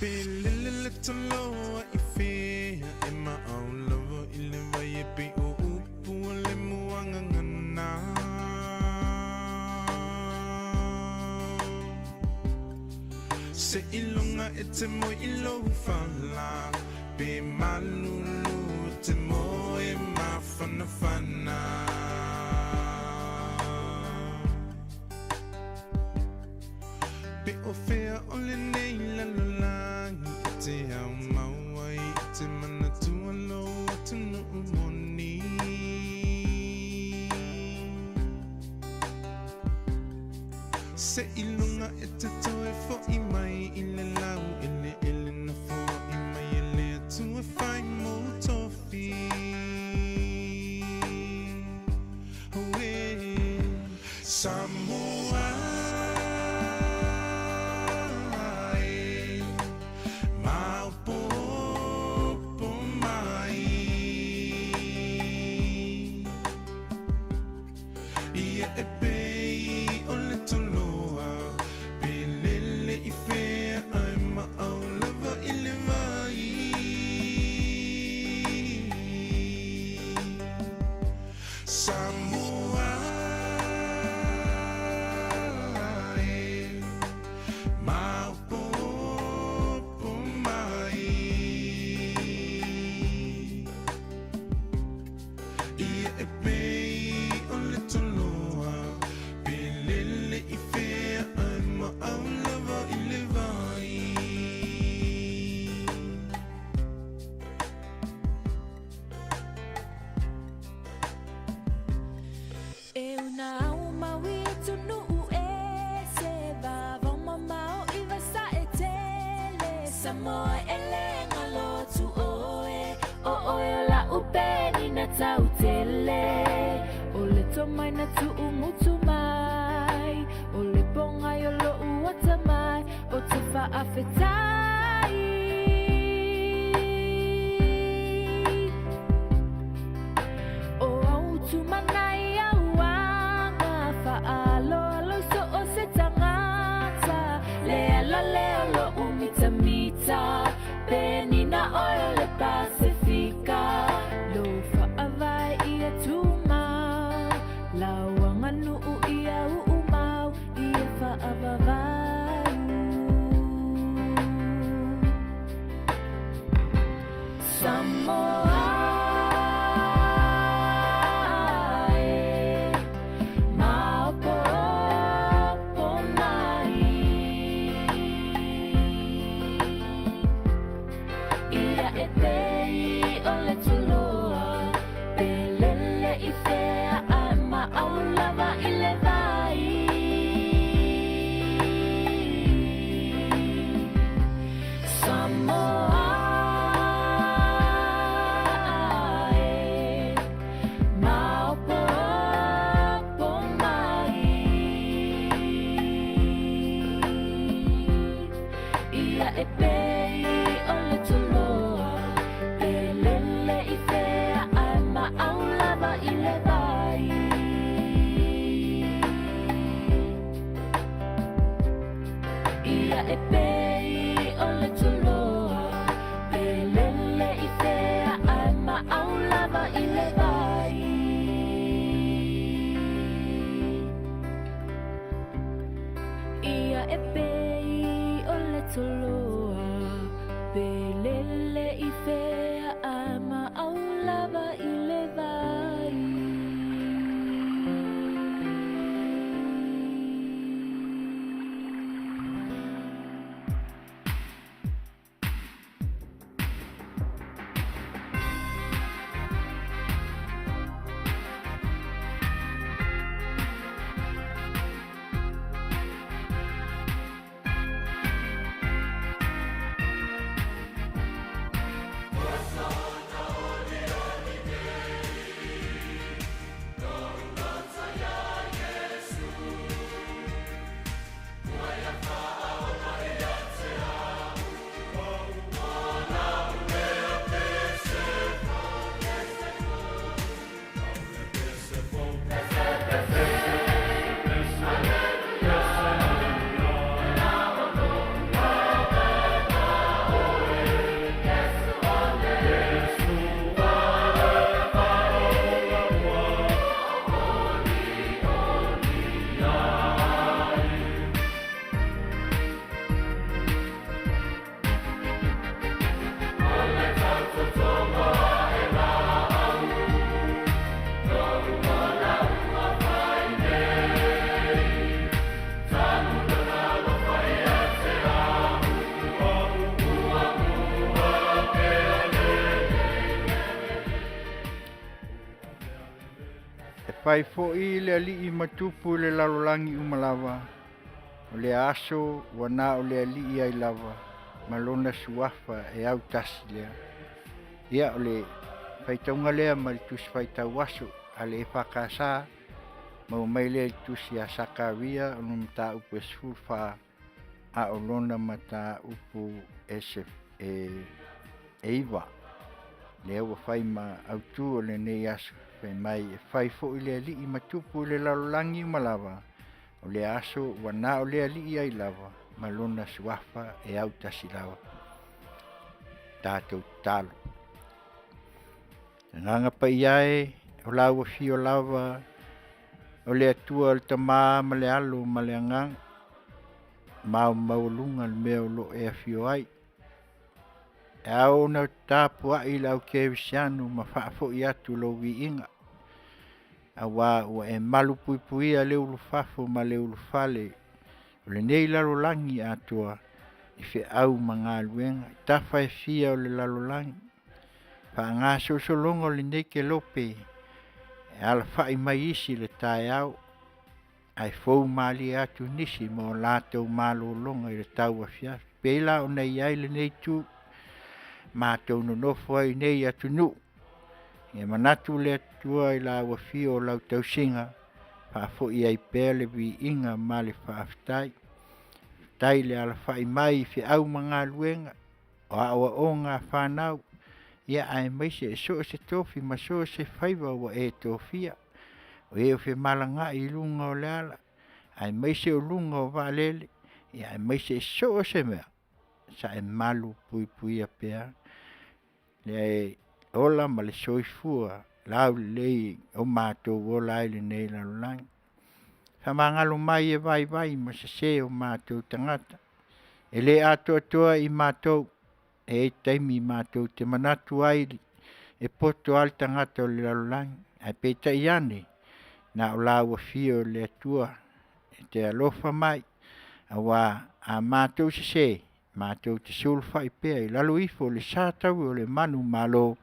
Pe lele le toloa i fea e maau lava i le vai e pei o upu a le muagagana. Seiloga e te moe i lou fala pe malulu e te moe mafanafana. Pe o fea o lenei lalolagi e te ao mau ai e te manatua lou atunuu moni. Seiloga e te toe fo'i mai i le laueleele na foai mai e le Atua e fai mou tofi. Auē, Samoa e, maopoopo mai. Ia e pei o le toloa, pe lele i fea ae maau lava i le vai. Samoa e, maopoopo mai. Ia e pei o le toloa, pe lele i fea ae maau lava i le vai. E una au mau i atunuu ese vavao mamao i Vasaetele Samoa e le galo atu ʻoe ʻO ʻoe o la'u penina tautele ʻO le tomai na tuumutu mai ʻO le pogai o lo'u atamai Ou te faafetai O au tumana i au aga Faaaloalo i so o se tagata Le ala lea o lo'u mitamita Penina oe o le Pasefika Lou faavae ia tumau Lau aganuu ia uumau Ia faavavau Samoa e Maopoopo mai Ia e pei o le toloa Pe lele i fea ae maau lava i le vai Samoa e Maopoopo mai Ia e pei o le toloa Pe lele i fea ae maau lava i le vai Ia e pei o le toloa Pe lele i fea ae maau lava i le vai Ia e pei o le toloa Pe lele i fea ae maau lava i le vai. Fai fo'i le Alii ma tupu i le lalolagi uma lava, o le aso ua na o le Alii ai lava, ma lona suafa e autasi lea. Ia o le faitauga lea mai le tusi faitau aso a le EFKS, maua mai lea i le tusi a Sakaria o le mataupu e 14 a o lona mataupu e 9. Lea ua fai ma autu o lenei aso, fai mai e fai foi le Alii ma tupu i le lalolagi uma lava, o le aso ua na o le Alii ai lava, ma lona suafa e autasi lava. Tatou tatalo. Agaga Paia e, o lau afio lava, o le Atua o le Tama ma le Alo ma le Agaga, maumaualuga le mea o lo o e afio ai. E ao ona tapuai le au kerisiano ma faafoi atu lou viiga, aua ua e malu puipuia le ulufafo ma le ulufale o lenei lalolagi atoa i feau ma galuega i tafa e fia o le lalolagi, faagasolosologa o lenei kelope e alafai mai isi i le taeao ae fou malie atu nisi mo latou malologa i le tauafiafi. Pei la ona i ai lenei itu, matou nonofo ai nei atunuu, e manatu le Atua i lau afio o lau tausiga, faafoi ai pea le viiga ma le faafetai. Faafetai le alafai mai i feau ma galuega, o aoaoga a fanau, ia aemaise e so o se tofi ma so o se faiva ua e tofia. O e o femalagaai i luga o le ala, aemaise o luga o vaalele, ia aemaise i so o se mea, sa e malu puipuia pea le ola ma le soifua laulelei o matou ola ai i lenei lalolagi. Faamagalo mai e vaivai ma sese o matou tagata, e le atoatoa i matou, e i ai taimi e matou te manatu ai e poto lava le tagata o le lalolagi, ae peitai ane, na o lau afio le Atua e te alofa mai, aua a matou sese, matou te sulufai pea i lalo ifo o le sa taui o le manumalo,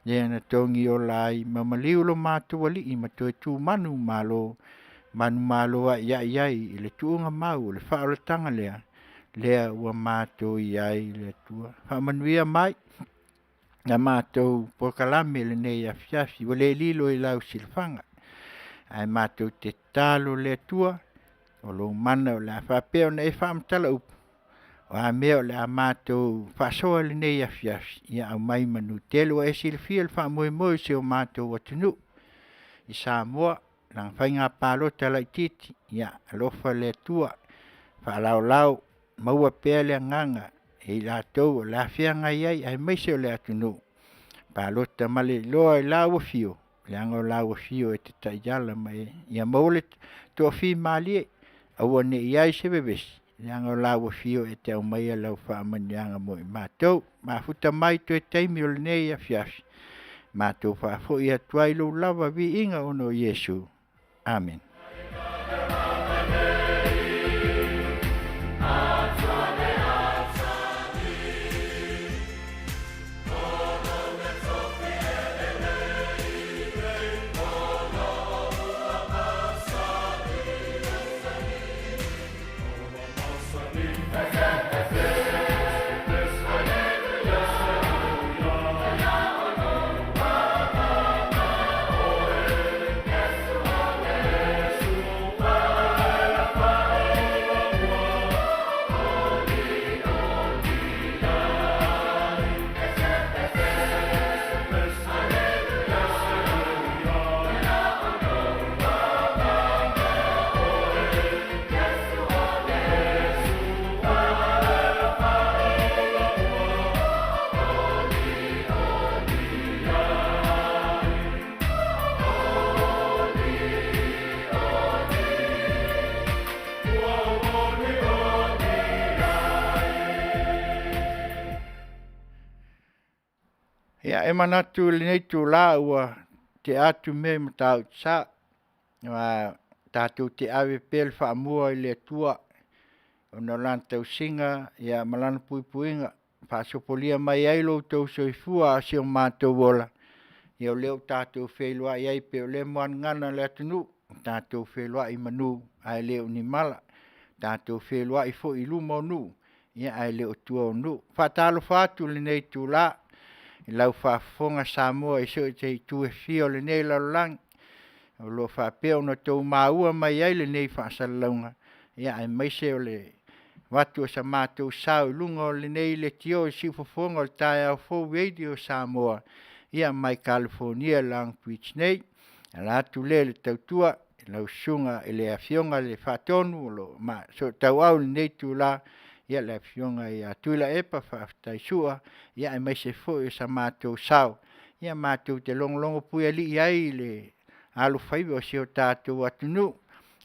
lea na togiola ai ma maliu lo matou Alii ma toe tu manumalo, manumalo aiai ai i le tuugamau o le faaolataga lea, lea ua matou i ai le Atua. Faamanuia mai la matou polokalame i lenei afiafi ua le lilo i lau silafaga, ae matou te tatalo le Atua, o lou mana o le a faapea ona e faamatala upu, o a mea o le a matou faasoa i lenei afiafi, ia aumai manutele. Ua e silafia le faamoemoe o si o matou atunuu i Samoa i lana faiga palota laitiiti, ia alofa le Atua faalaolao, maua pea le agaga e i latou o le a feagai ai aemaise o le atunuu, palota ma le iloa i lau afio, leaga o lau afio e te taiala ma e… ia maua le toafimalie, aua ne i i ai se vevesi, leaga o lau afio e te aumaia lau faamanuiaga mo i matou. Mafuta mai toe taimi o lenei afiafi, matou faafoi atu ai lou lava viiga ona o Iesu. Amene. Ia e manatu i lenei itula ua tea atu mea i Matautu Sa, aua tatou te ave pea le faamua i le Atua ona o Lana tausiga ma Lana puipuiga faasopolia mai ai lo outou soifua a o si o matou ola. Ia o lea ua tatou feiloai ai pei o lea muagagana a le atunuu, tatou feiloai i manu ae le o ni mala. Tatou feiloai foi i luma o nuu, ae le o tua o nuu. Faatalofa atu i lenei itula i lau faafofoga Samoa i so o se itu e fia o lenei lalolagi o lo o faapea ona outou maua mai ai lenei faasalalauga, ia aemaise o le avatu o so matou sao i luga o lenei leitio i siufofoga o le taeao fou Radio Samoa, ia mai Kalifonia Long Beach nei. E ala atu lea i le tautua i lau Susuga i le Afioga i le Faatonu o lo o sootauau i lenei itula, ia le Afioga ia Tuilaepa Faafetai Sua, ia aemaise foi o so matou sao, ia matou te logologo puialii ai i le alofaiva o si o tatou atunuu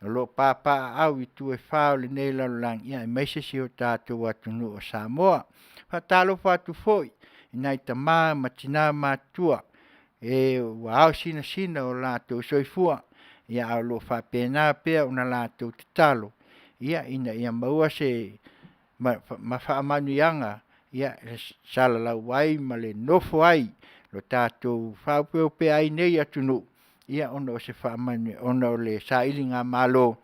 o lo o papaaao i itu e fa o lenei lalolagi, aemaise si o tatou atunuu o Samoa. Faatalofa atu foi i nai tama ma tina matutua e ua ao sinasina o latou soifua, ia ae o lo o faapena pea ona latou tatalo ina ia maua se faamanuiaga e salalau ai ma le nofo ai lo tatou faaopeopea ai nei atunuu, ia ona o le sailigamalo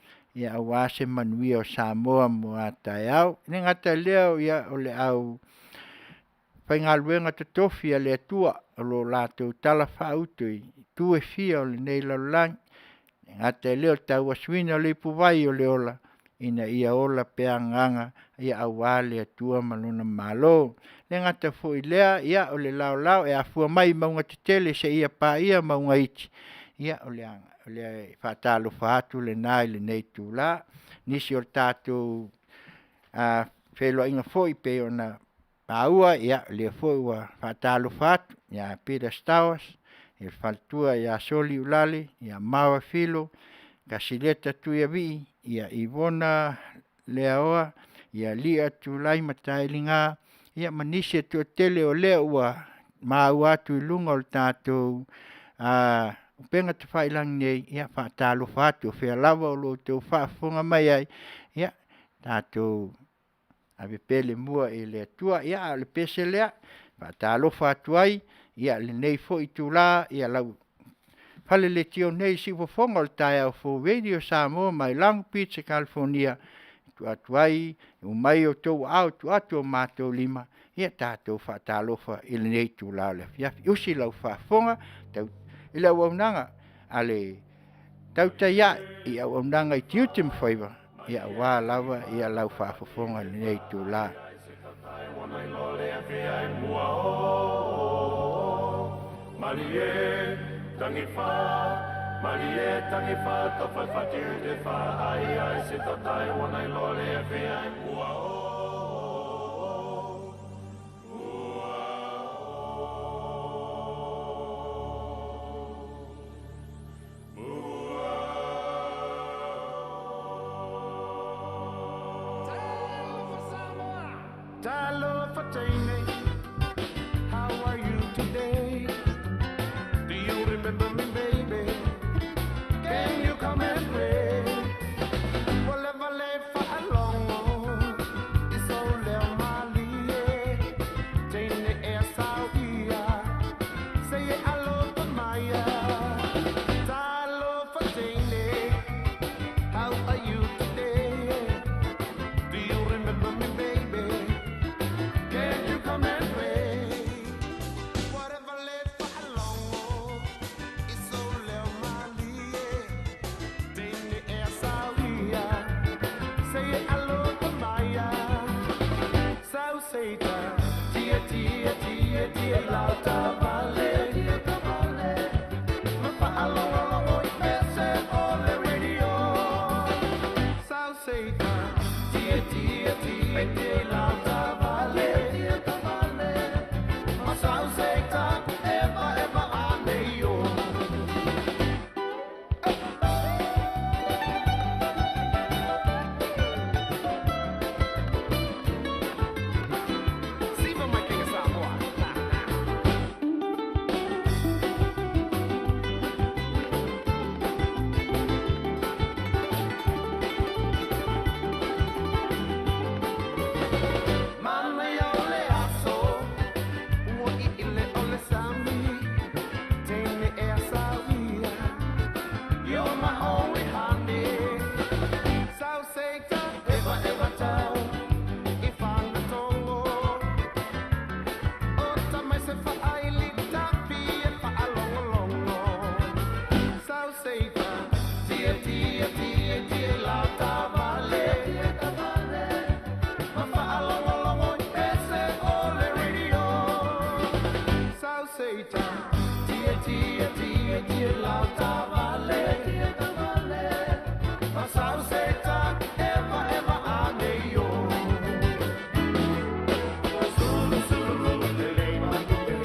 aua se manuia o Samoa mo a taeao. E le gata i lea o le aufaigaluega totofi a le Atua o lo o latou talafaauto i itu e fia o lenei lalolagi, e le gata i lea o le tauasuina o le ipuvai o le ola, ina ia ola pea agaga aua le Atua ma lona Malo. E le gata foi i lea o le laolao e afua mai i mauga tetele seia paia mauga iti, ia o le faatalofa atu lena i lenei itula. Nisi o le tatou feiloaiga foi e pei ona maua, ia o lea foi ua faatalofa atu ia Peter Stowers, le faletua ia Soli Iulale, ia Mao Filo, Kasileta Tuiavii, ia Ivona Leaoa, ia Lia Tulai Matailiga, ia ma nisi e toatele o lea ua maua atu i luga o le tatou upega tafailagi nei, ia faatalofa atu. O fea lava o lo o outou faafofoga mai ai, ia tatou ave pea le mua i le Atua. Ia ae o le pese lea, e faatalofa atu ai i lenei foi itula i lau fale leitio nei i siufofoga o le taeao fou Radio Samoa mai Long Beach, Kalifonia, e tuu atu ai, aumai outou aao tuu atu i o matou lima, ia tatou faatalofa i lenei itula o le afiafi. Usi lau faafofoga i le auaunaga a le tautai ae i auaunaga i tiute ma faiva, ia aua lava lau faafofoga i lenei itula. How are you today? Do you remember me, baby? Can you come and play? How are you today? Do you remember me, baby? Can you come You're my only honey. Sauseita, eva eva tau, i whangatongo. O tamai se whaaili tapi e whaalongolongo. Sauseita, tia tia tia tia lau tavale. Ma whaalongolongo i ese o le radio. Sauseita, tia tia tia tia lau tavale. Ma sauseita, eva eva ane yo. Sulu sulu lele manue,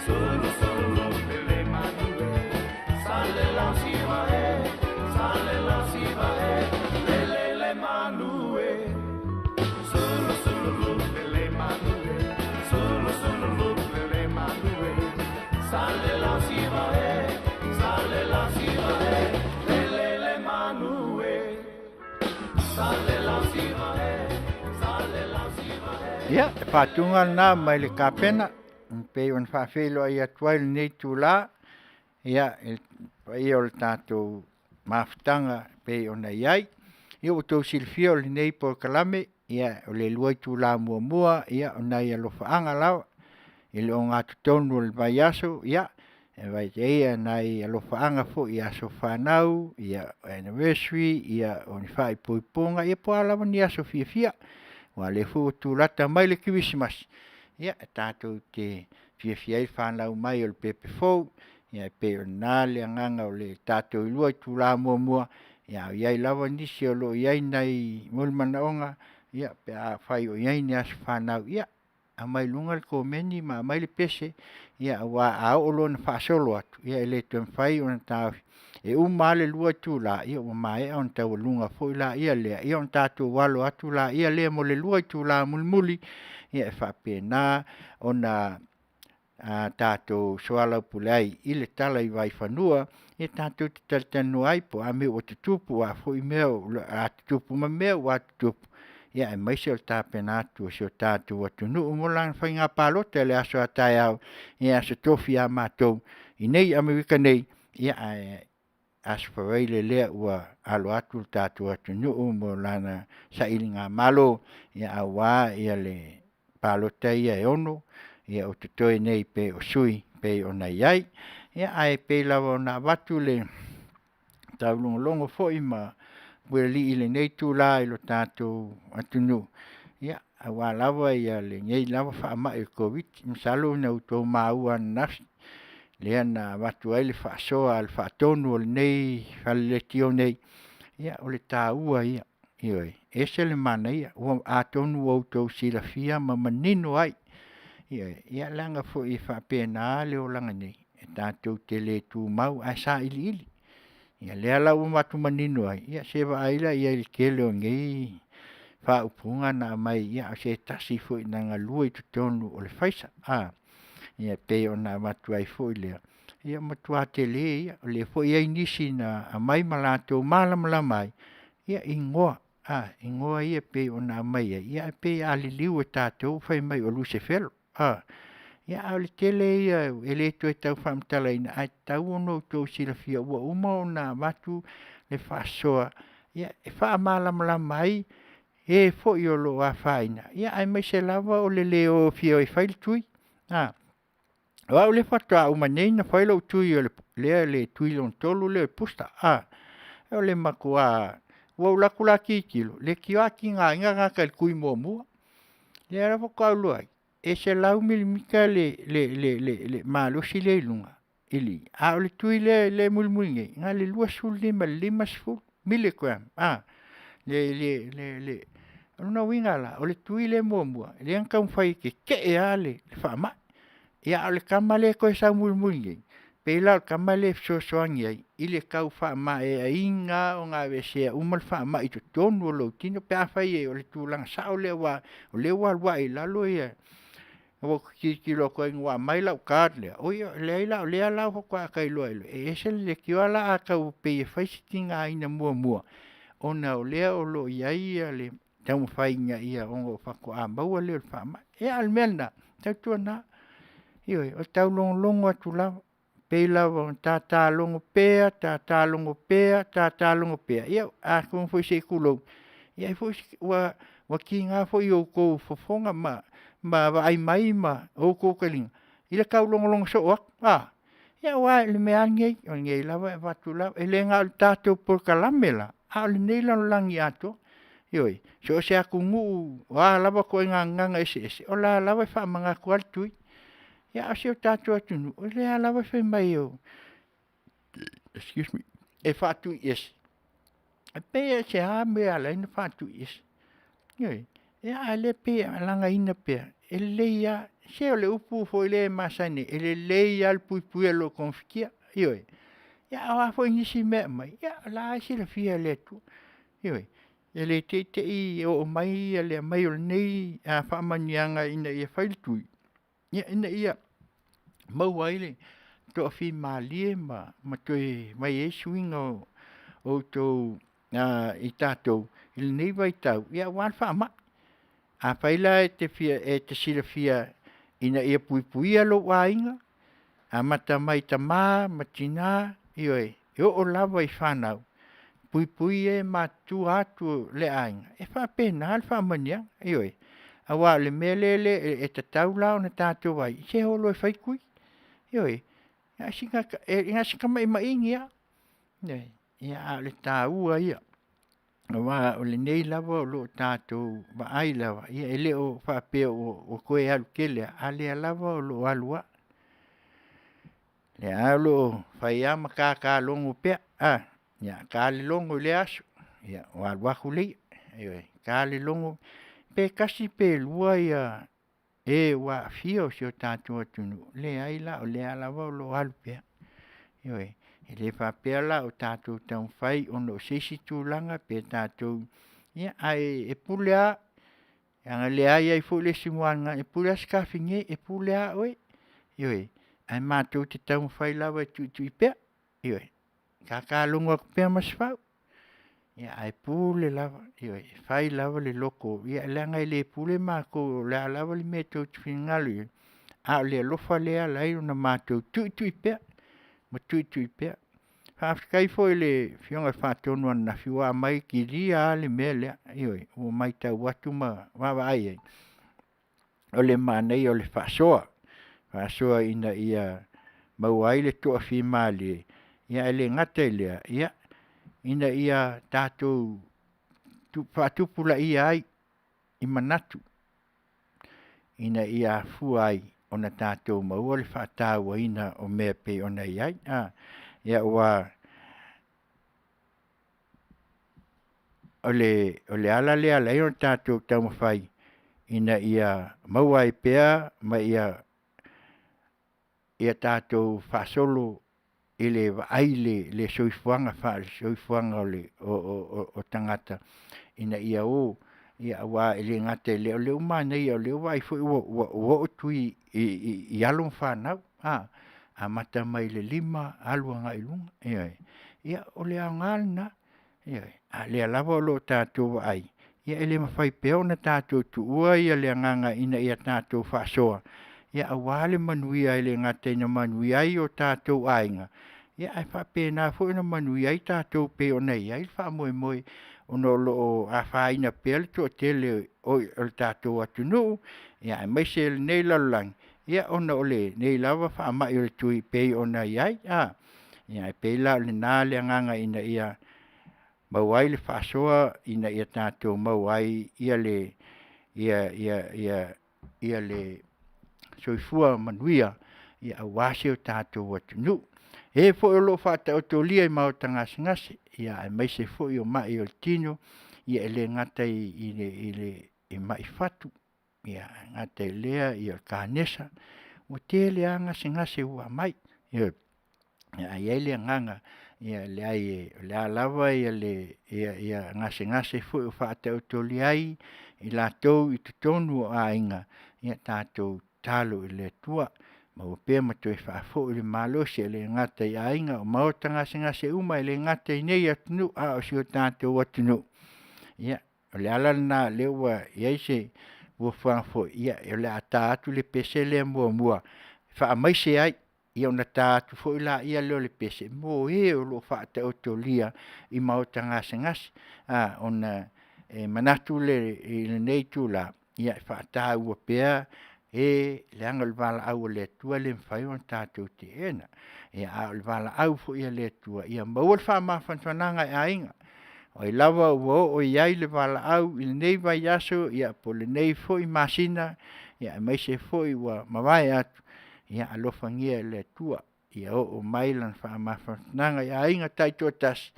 sulu sulu lele manue. Sale lau siva e, sale lau siva e, lele le manue. Sulu sulu lele manue, sulu sulu lele manue. Sale lau siva e, sale lau siva e, lele le manue. Sale lau siva e, sale lau siva e. Ia, e faatuga lenā mai le kapena, pei ona faafeiloai atu ai lenei itulā, ia, i le paia o le tatou mafutaga pei ona i ai. Ia ua outou silafia o lenei polokalame, ia o le 2 itulā muamua, ia o nai alofaaga lava i le ogatotonu o le vaiaso, ia e vaitaia nai alofaaga foi i aso fanau, ia anniversary, ia o ni faaipoipoga, ia po o a lava ni aso fiafia. Aua o lea foi ua tulata mai le kerisimasi, ia e tatou te fiafia ai i le fanau mai o le pepe fou, ia e pei o lena le agaga o le tatou 2 itula muamua, ia a o i ai lava nisi o lo o i ai nai manaoga, ia pe afai o i ai ni aso fanau, ia aumai i luga le komeni ma aumai le pese, ia aua a oo loa ina faasolo atu, ia e le toe mafai ona taofi. E uma lava le 2 itula, ia ua maea ona taualuga foi lea, ia ona tatou alo atu lea mo le 2 itula mulimuli, ia e faapena ona tatou soalaupule ai i le tala i vaifanua, ia tatou te talatalanoa ai po o a mea ua tutupu, o a foi mea o le a tutupu ma mea ua tutupu, ia aemaise o le tapena atu o si o tatou atunuu mo lana faiga palota i le aso a taeao, ia aso Tofi a matou i inei i Amerika nei, ia ae Aso Faraile lea ua alo atu le tatou atunuu mo lana sailigamalo aua le palota ia e 6 o totoe nei pei o sui e pei ona i ai. Ia ae pei lava ona avatu le taulogologo foi ma puealii i lenei itula i lo tatou atunuu, ia aua lava lenei lava faamai o le Koviti-19. Masalo na outou maua ananafi lea na avatu ai le faasoa a le Faatonu o lenei fale leitio nei, ia o le taua ia, ioe. E ese le manaia, atonu ua outou silafia ma manino ai, ioe. Ia leaga foi e faapena le olaga nei, e tatou te le tumau ae sailiili. Ia lea la ua avatu manino ai, ia se i vaai la i ai i le tele o nei faaupuga na aumai, ia o se tasi foi na galue i totonu o le Pfizer, ia e pei ona avatu ai foi lea, ia ua matua tele ia. O lea foi e i ai nisi na aumai ma latou malamalama ai igoa, igoa ia e pei ona aumai ai, ae pei a liliu e tatou fai mai o Lusefelo. Ia a o le tele ia e le toe tau faamatalaina, ae tatau ona outou silafia ua uma ona avatu le faasoa e faamalamalama ai e foi o lo o afaina, aemaise lava o le le o fia o e fai le tui. O au lea faatoa uma nei ona fai lou tui, le tui lona 3 lea o le booster. O le matua... Ua ou alu atu la tilotilo, leitioa a tigaina tagata i le tui muamua. Lea la faatoa ou iloa ai, e 100 milimita le malosi lea i luga a o le tui lea e mulimuli nei, na o le 25 i le 50 miligram. O lona uiga la, o le tui lea muamua, lea na taumafai e tetee lava le faamai, a o le tama lea e toe sau mulimuli nei, pei la o le tama lea e fesoasoani ai i le tau faamaeaina ona aveesea uma le faamai i totonu o lou tino pe afai o le tulaga sao lea aua o lea ua alu ae i lalo ia... Ua ou tilotilo atu ai ina ua aumai lau card lea, oi leai la o lea la faatoa ta iloa ai loa, e ese le leitioa la a tau pei e fai si tigaina muamua, ona o lea o lo o i ai le taumafai ina ia... ona faatoa maua lea o le faamai. Ia a o le mea lena, tautuana, ioe, o le taulogologo atu lava. Pei lava ona tata logo pea, tata logo pea, tata logo pea, ia atonu foi se i tulou, ia ua tiga foi i outou fofoga ma vaai mai ma outou taliga i le taulogologo soo atu a. Ia aua o le mea lava lenei, o lenei lava e avatu lava, e le na o le tatou polokalame la, a o lenei lalolagi atoa. Ioe, so o se atunuu o a lava ituaiga gagana eseese, o la lava e faamanatu lava le tui. Ia a o si o tatou atunuu, o lea lava e fai mai e faatuiese, e pei e aisea le mea e ala ai ona faatuiese. Ioe, a o lea e pei e lagaina pea, e lelei lava, se o le upu foi lea e masani ai, e lelei lava le puipuia i lo togafitia. Ioe, a o a foi nisi mea e aumai, ia o la lava e silafia e le Atua. Ioe, e le te i te i oo mai le aumai o lenei faamanuiaga ina ia fai le tui, ia ina ia maua ai le toafimalie ma toe aumai ai suiga o outou i tatou i lenei vaitau aua le faamai. Afai la e te silafia ina ia puipuia lou aiga, amata mai i tama ma tina, ioe, e oo lava i fanau, puipui e matutua atu o le aiga, e faapena le faamanuiaga, ioe. Aua o le mea lea e tatau la ona tatou vaai, se o loa e fai tui. Ioe, na o si tamatamaigi lava, ioe, a o le taua ia, aua o lenei lava o lo o tatou vaai lava, ia e le o faapea ua toe alu tele lava, a o lea lava o lo o alu lava. O lea lava o lo o fai lava ma tata logo pea, ia ta le logo i lea aso, ia ua alu atu lea, ioe, ta le logo, pe tasi pe lua e ua aafia o si o tatou atunuu, leai la, o lea lava o lo o alu pea. Ioe, e le faapea la o tatou taumafai ona o se isi tulaga pe tatou… ae pule lava, leaga o lea e i ai foi le isi muagagana, e pule lava Sitafune, e pule lava oe, ioe, ae matou te taumafai lava e tuitui pea, ioe. Tata logo atu pea Masefau, ae pule lava, ioe, e fai lava le loto, leaga e le pule matou o le a lava le mea tou te finagalo i ai, a o le alofa lea e ala ai ona matou tuitui pea ma tuitui pea. Faafetai foi i le Afioga i le Faatonu ananafi ua aumai, kilia lava le mea lea, ioe, ua matau atu ma vaavaai i ai, o le manaia o le faasoa, faasoa ina ia maua ai le toafimalie, ae le gata i lea, ina ia tatou faatupulaia ai i manatu ina ia afua ai ona tatou maua le faatauaina o mea e pei ona i ai. Aua o le ala lea e ala ai ona tatou taumafai ina ia maua ai pea ma ia tatou faasolo i le vaai i le soifuaga faale-soifuaga o tagata ina ia o, aua e le gata i lea o lea ua manaia o lea ua vaai foi ua oo tui i alo ma fanau, amata mai le 5 alu agai i luga, ioe. Ia o le aoga lena, ioe, a o lea lava o lo o tatou vaai, ia e le mafai pea ona tatou tuua le agaga ina ia tatou faasoa aua le manuia e le gata ina manuia ai o tatou aiga, ae faapena foi ona manuia ai tatou e pei ona i ai le faamoemoe ona o lo o afaina pea le toatele o le tatou atunuu aemaise lenei lalolagi ona o lenei lava faamai o le tui e pei ona i ai. Ia e pei la o lena le agaga ina ia maua ai le faasoa ina ia tatou maua ai le soifua manuia aua si o tatou atunuu. O e foi o lo o faataotolia i maota gasegase, aemaise foi o mai o le tino, e le gata i mai fatu, ae le gata i lea o le kanesa, ua tele lava gasegase ua aumai. Ioe. Ae i ai le agaga, e leai o le a lava gasegase foi o faataotolia ai i latou i totonu o aiga, ia tatou tatalo i le Atua, maua pea ma toe faafoi le malosi e le gata i aiga o maota gasegase uma e le gata i inei i atunuu a o si o tatou atunuu. Ia o le ala lena o lea ua i ai se fuafuaga foi, o le a ta atu le pese lea muamua e faamaise ai. Ia ona ta atu foi laia lea o le pese mo e o lo o faataotolia i maota gasegase, ona e manatu i lenei itula, ia e faataua pea e leaga o le valaau a le Atua e le mafai ona tatou teena. A o le valaau foi a le Atua ia maua le faamafanafanaga i aiga, o ai lava ua oo i ai le valaau i lenei vaiaso po o lenei foi masina aemaise foi ua mavae atu, ia alofagia e le Atua ia oo mai Lana faamafanafanaga i aiga taitoatasi,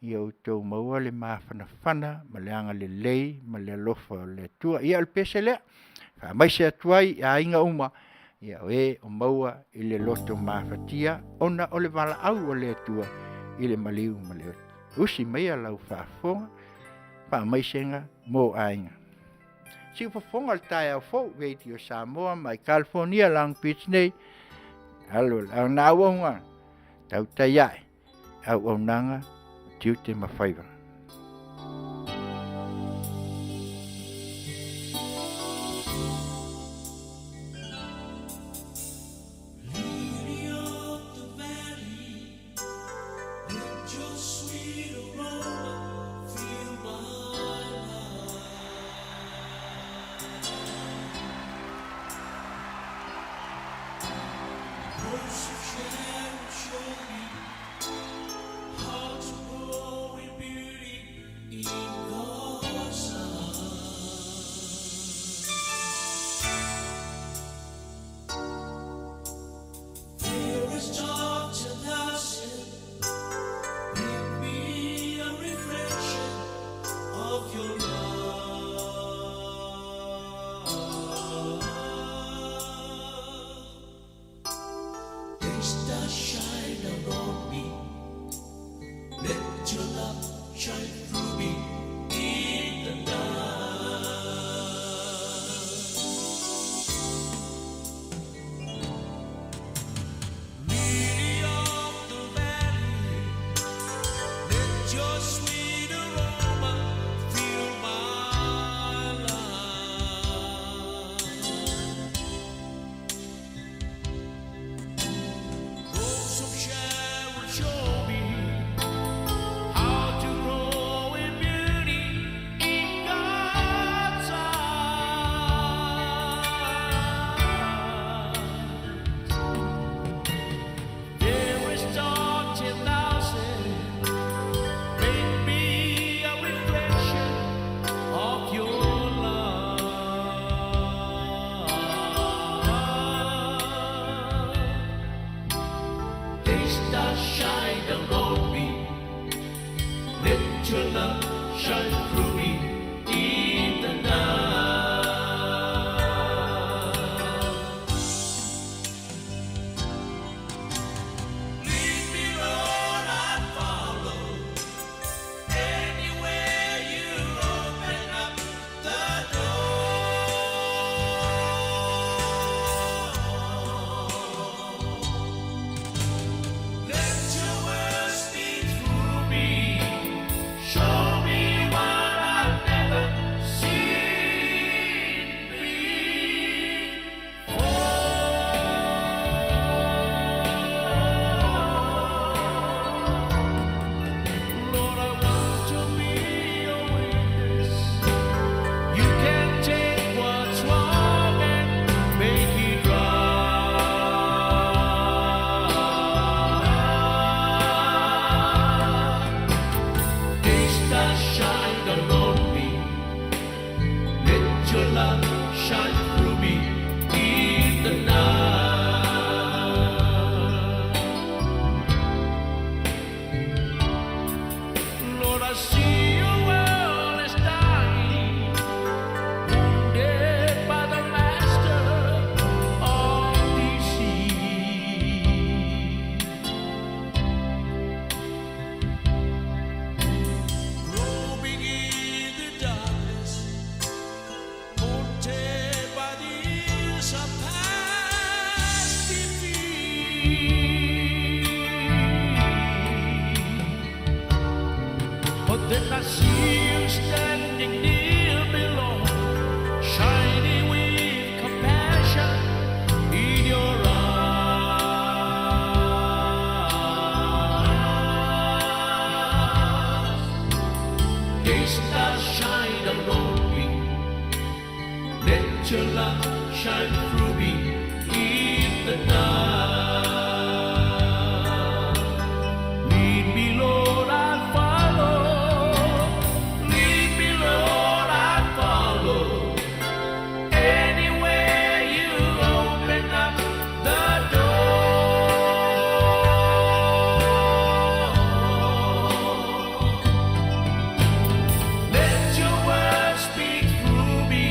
ia outou maua le mafanafana ma le agalelei ma le alofa o le Atua. Ia o le pese lea, e faamaise atu ai i aiga uma, o e o maua i le loto mafatia ona o le valaau a le Atua i le maliu ma le oti. Usi maia lau faafofoga, faamaisega mo aiga. Siufofoga o le taeao fou, Radio Samoa mai California, Long Beach nei, alo le auauna, tautai ae, auaunaga, tiute ma faiva. Lily of the valley, let your sweet aroma fill my life. Rose of Sharon, show me how to grow in beauty in God's eyes. There is dark 10,000, bring me a reflection of your love. Days that shine around me, let your love shine through me in the night. Lily of the valley, let your sweet aroma fill my life. Rose of Sharon, show me how to grow in beauty in God's eyes. There is dark 10,000, make me a reflection of your love. Day stars shine down on me, let your love shine through me in the night. Lead me, Lord, I follow. Anywhere you open up the door. Let your words speak through me. Show me what I've never seen before. Lord, I want to be your witness. You can take what's wrong and make it right. Day stars shine down on me. Let your love shine through me in the night. Lord, I see your world is dying, wounded by the master of deceit. Groping in the darkness, haunted by the years of past defeat. But then I see you standing near me, Lord, shining with compassion in your eyes. Day stars shine down on me. Let your love shine through me in the night. Lead me, Lord, I follow. Lead me, Lord, I follow. Anywhere you open up the door. Let your word speak through me.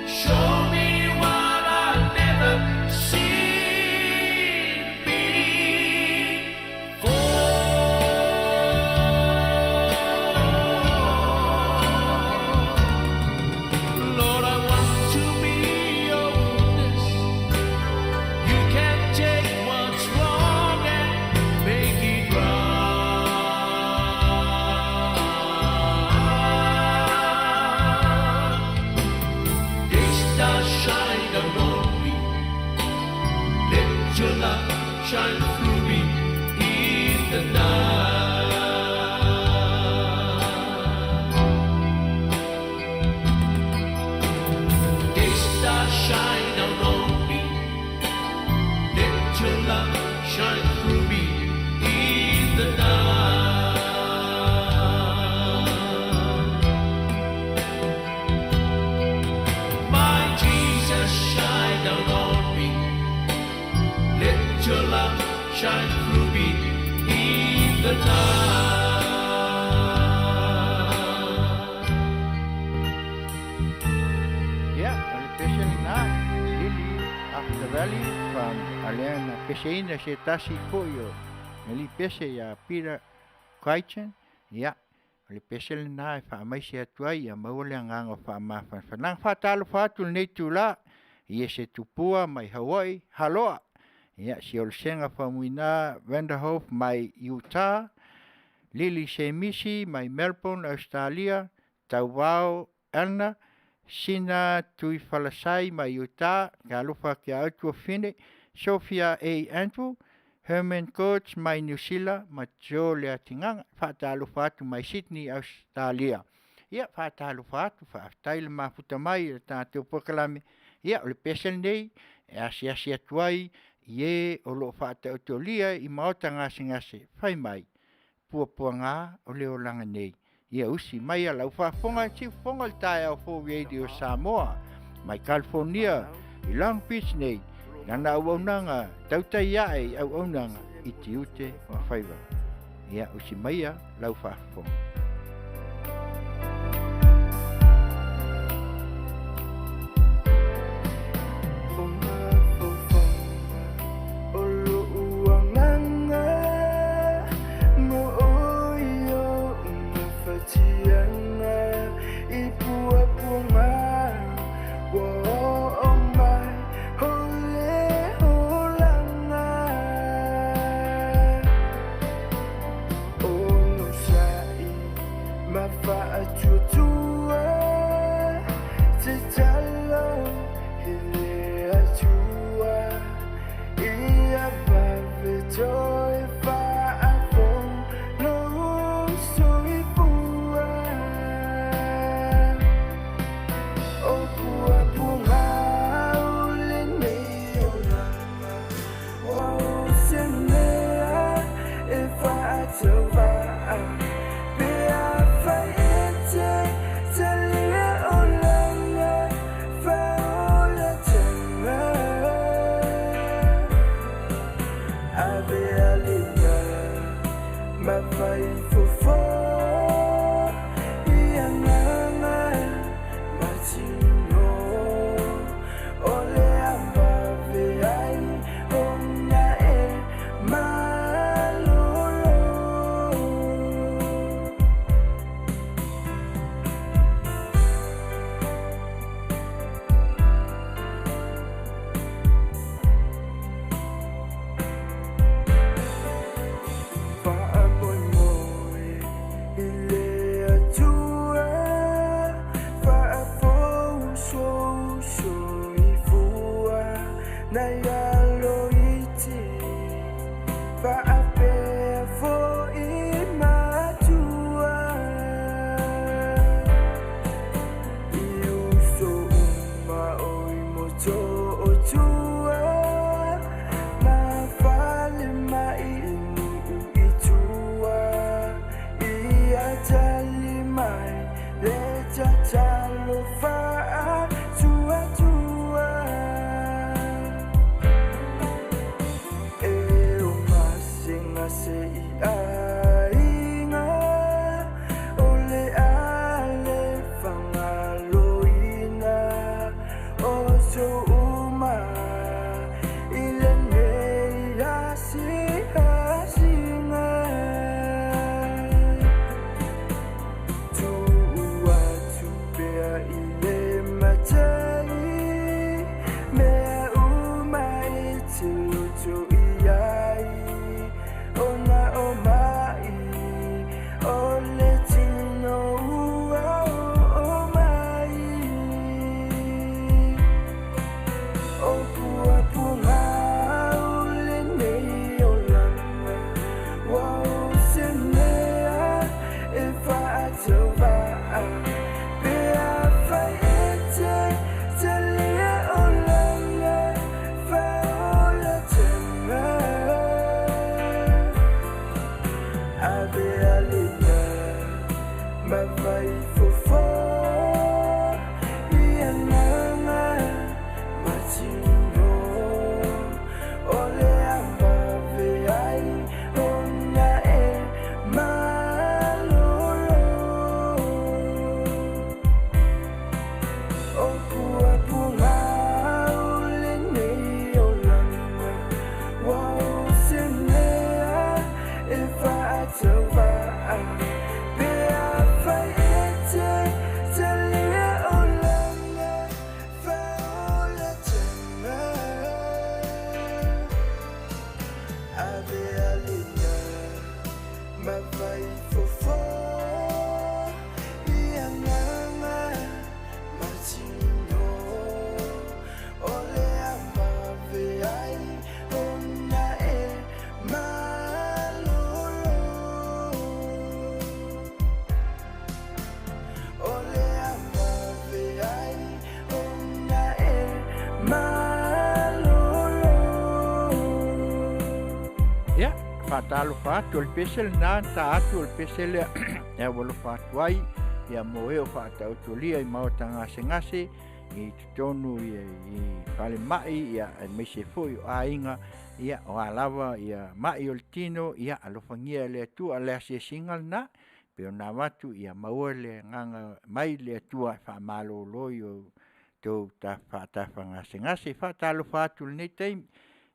Show me what I've never seen before. Lord, I want to be your witness. You can take what's wrong and make it right. Day stars shine down on me. Let your love shine through me in the night. Day stars shine down on me. Let your love shine through me in the night. My Jesus, shine down on me. Let your love shine through me in the night. Ia, o le pese lenā, Lily of the Valley, faa alea na peseina se tasi fo'i o le pese iā Peter Crichton. Ia, o le pese lenā e faamaise atu ai ia maua le agaga o faamafanafanaga. Faatalofa atu lenei itulā i e se tupua mai Hawaii Haloa. Ia, siolosega Faumuina Vanderhof mai Utah, Lily Semisi mai Melbourne, Australia, Tauvao Elna, Sina Tui Falasai mai Utah, Kealofa ke au tuafine, Sophia A. Andrew, Herman Coates mai New Zealand, ma Joe Leatigaga, faatalofa atu mai Sydney, Australia. Ia, faatalofa atu, faafetai le mafuta mai i le tatou polokalame. Ia, o le pese lenei, e asiasi atu ai, i e o loo faataotolia i maota gasegase, fai mai, puapuagā o le olaga nei. Ia usi mai a lau faafofoga siufofoga le taeao fou Radio Samoa, mai California, i Long Beach nei, lana auaunaga tautai ae i auaunaga i tiute ma faiva. Ia usi maia lau faafofoga. O mafaufauga o lo'u agaga mo oe o mafatiaga i puapuaga ua oo mai o le olaga onosa'i ma fa'atuatua tatalo i le Atua ia vave toe fa'afou lou soifua o puapuaga o lenei olaga ua o se mea e fa'atauva'a pe afai e te talia olaga fa'aolataga avea lima ma fai fofo i agaga matino o le avave ai ona e malolo. Fa'amoemoe i le Atua fa'afou sou soifua nai aloiti fa'apea fo'i matua. Ma vaifofo i agaga matino o le a vave ai ona e malolo O puapuga o lenei olaga ua o se mea e faatauvaa pe afai e te talia olaga faola taga Ave alina ma vaifofo i agaga matino o le a vave ai ona e malolo O le a vave ai ona e malolo. Ia, faatalofa atu, o le pese lenā na ta atu, o le pese lea e aualofa atu ai ia mo e o faataotolia i maota gasegase i totonu i falemai, ia aemaise foi o aiga, ia o a lava ia mai o le tino, ia alofagia e le Atua. O le asiasiga lenā pei ona avatu, ia maua le agaga mai le Atua e faamalōlō i o outou faatafagasegase. Faatalofa atu i lenei taimi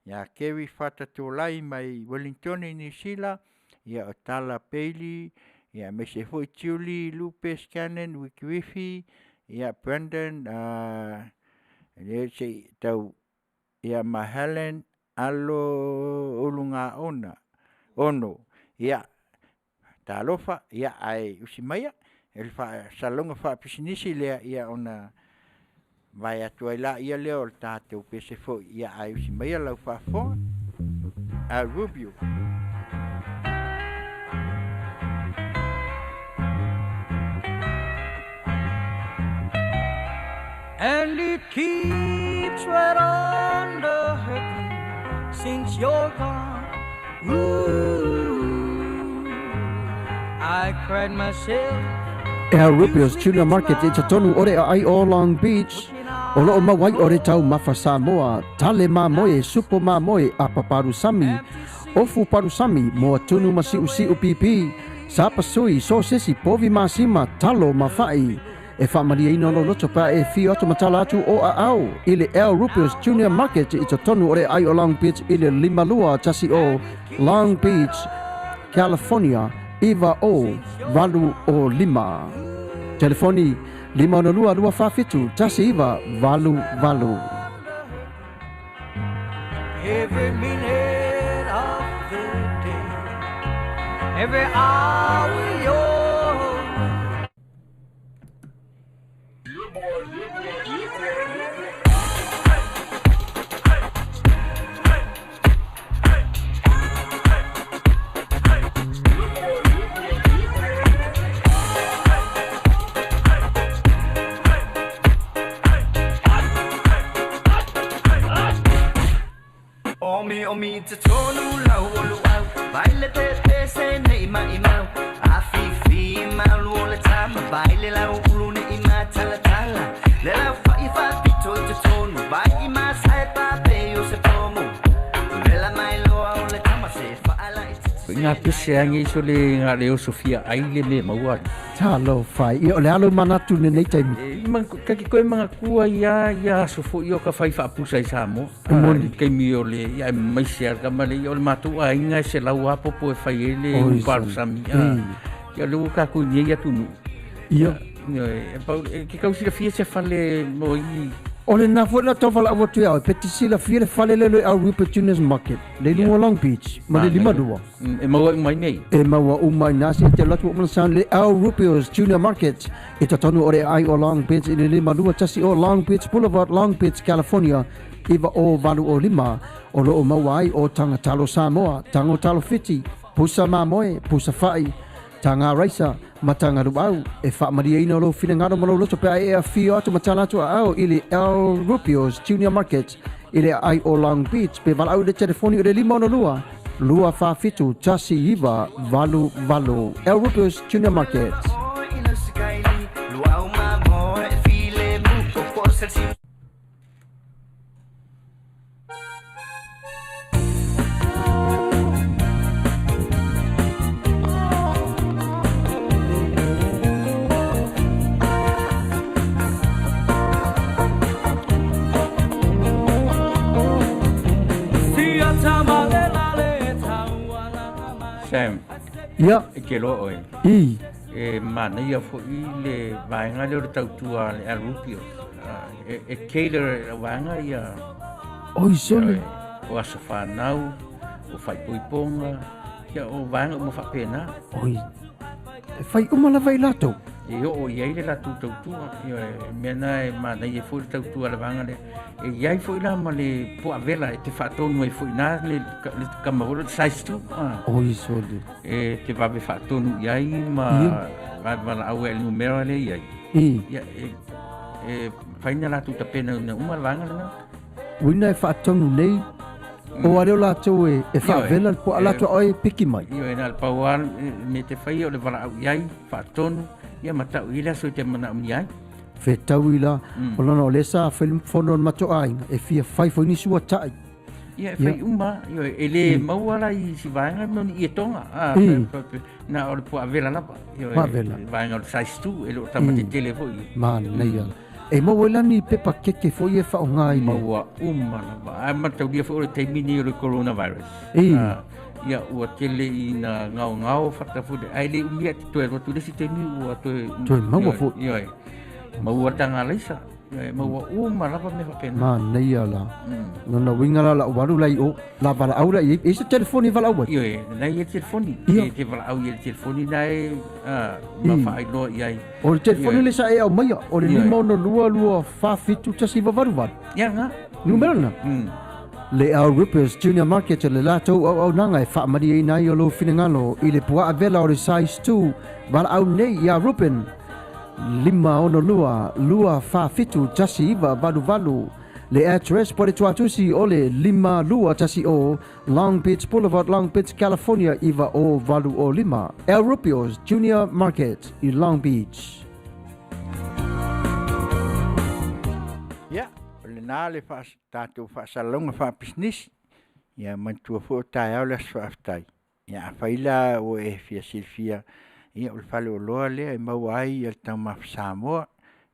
ia Keri Fatatolai mai Ueligitone Niu Sila, ia o Tala Bailey, ia aemaise foi Julie Lupe Scanlan Wikiriwhi, ia Brandon se i tau ia ma Helen Alo Ulugaona Ono. Ia talofa, ia ae usi maia e le faasalalauga faapisinisi lea, ia ona vae atu ai laia lea o le tatou pese foi, ia ae usi maia lau faafofoga. Al Rubio. And it keeps right on the hurting since you're gone. Ooh, I cried myself. El Rubio's Tuna Market i totonu o le aai o Long Beach. O loo maua ai o le taumafa Samoa, tale mamoe, supo mamoe, apa palusami, ofu palusami, moa tunu ma siusiu pipi, sapasui, sosesi, povi masima, talo ma fa'i. E faamalieina lou loto pe a e afio atu ma tala atu o aao i le El Rubio's Junior Market i totonu o le aai o Long Beach i le 5210 Long Beach, California 90805. Telefoni 562 247 1988. Every minute of the day, every hour you're Omi omi te tonu lau o luau Vai le pe pe se nei mai mau A fi fi mau o le tama Vai le lau ulu ne i ma tala tala Le lau fa i fa pito i te tonu Vai i ma sai pa pe o se pomo Vela mai loa o le tama se fa ala i te Nga pese angi so le nga le o Sofia ai le me maua. Talofa e. Ia o le alo manatu i lenei taimi. E man ka ki koe manga kua ia ia aso foi o ka fai faapusa i Samoa. E moni. Kaimi o le ia e maise a ka male ia o le matou aiga e selau a popo e fai ai le Oi, upalusami. Ia le ua kakou i nei atunuu. Ia. E pau e ke kau silafia se fale mo i O lena foi la tau valaau atu ia oe, pe te silafia le fale lea le Al Rupert Juniors Market, le i luga o Long Beach, ma le 52. E maua uma ai nei. E maua uma ai nā se te alu atu o mana sound le Al Rupert's Junior Market i totonu o le aai o Long Beach i le 521 o Long Beach Boulevard, Long Beach, California 90805. O lo o maua ai o taga talo Samoa, tago talo Fiti, pusa mamoe, pusa fa'i, taga raisa, ma taga luau. E faamalieina lou finagalo ma lou loto pe a e afio atu ma tala atu aao i le Al Rubio's Junior Market i le aai o Long Beach pe valaau i le telefoni o le 562 247 1988. Al Rubio's Junior Market. Sam, Ia. E te loa oe. I. E manaia foi le vaega lea o le tautua a le Alupio. E, e cater e le vaega ia. Oi, sole. O aso whanau, o whaipoiponga, ia o vaega uma faapena. Oi. E fai uma lava i latou. E oo i ai le latou tautua. Ioe, mea na e manaia foi le tautua a le vaega lea. E i ai foi la ma le puavela e te faatonu ai foi na le, le kama foi le size 2. Ah. Oi, sole. E te vave faatonu i ai ma vave valaau ai i le numera lea i ai. I. Ia, e, e faina latou tapena ina uma le vaega lena. Uina e faatonu nei, o a leo latou e, e faavela le puaa latou oe e piki mai. Ioe, na o le pau lava me te faia o le valaau i ai, faatonu, ia ma tau i le aso i te manaomia ai. Fetaui la, o lona o lea sa fai le fono a le matou aiga, e fia fai foi nisi uata'i. Ia, e fai uma, ioe, e le maua la i si vaega mo ni ietoga, a, na o le puaavela lava, ioe, vaega o le size 2, e le o tama tetele foi. Manaia. E maua ai la ni pepa keke foi e faaaoga i le. Maua uma lava. Ae mataulia foi o le taimi lenei o le coronavirus. I. Ia, ua tele ina gaogao fata foi, ae le umi ae te toe alu atu i le isi taimi ua toe. Toe maua foi. Ioe. Maua taga alaisa. E maua uma lava mea faapena. Manaia la. Lona uiga la lau alu la i o, la valaau la i ai. E i ai se telefoni e valaau ai? Ioe, na i ai le telefoni. E te valaau i ai le telefoni na e ma faailoa i ai. O le telefoni le sa e aumaia, o le 562 247 1988. Ia na. Numera lena. Le Al Rippers Junior Market le latou auaunaga e faamalieina ai o lou finagalo i le puaa vela o le size 2 valaau nei iā Ruben 562 247 1988 le address po le tuatusi o le 5210 Long Beach Boulevard Long Beach California 90805 Al Rupio's Junior Market i Long Beach. Ia, o lena le tatou faasalalauga faapisinisi, ia manatua foi o taeao le Aso Faafetai. Ia afai la ua e fia silafia, ia o le faleoloa lea e maua ai le taumafa Samoa,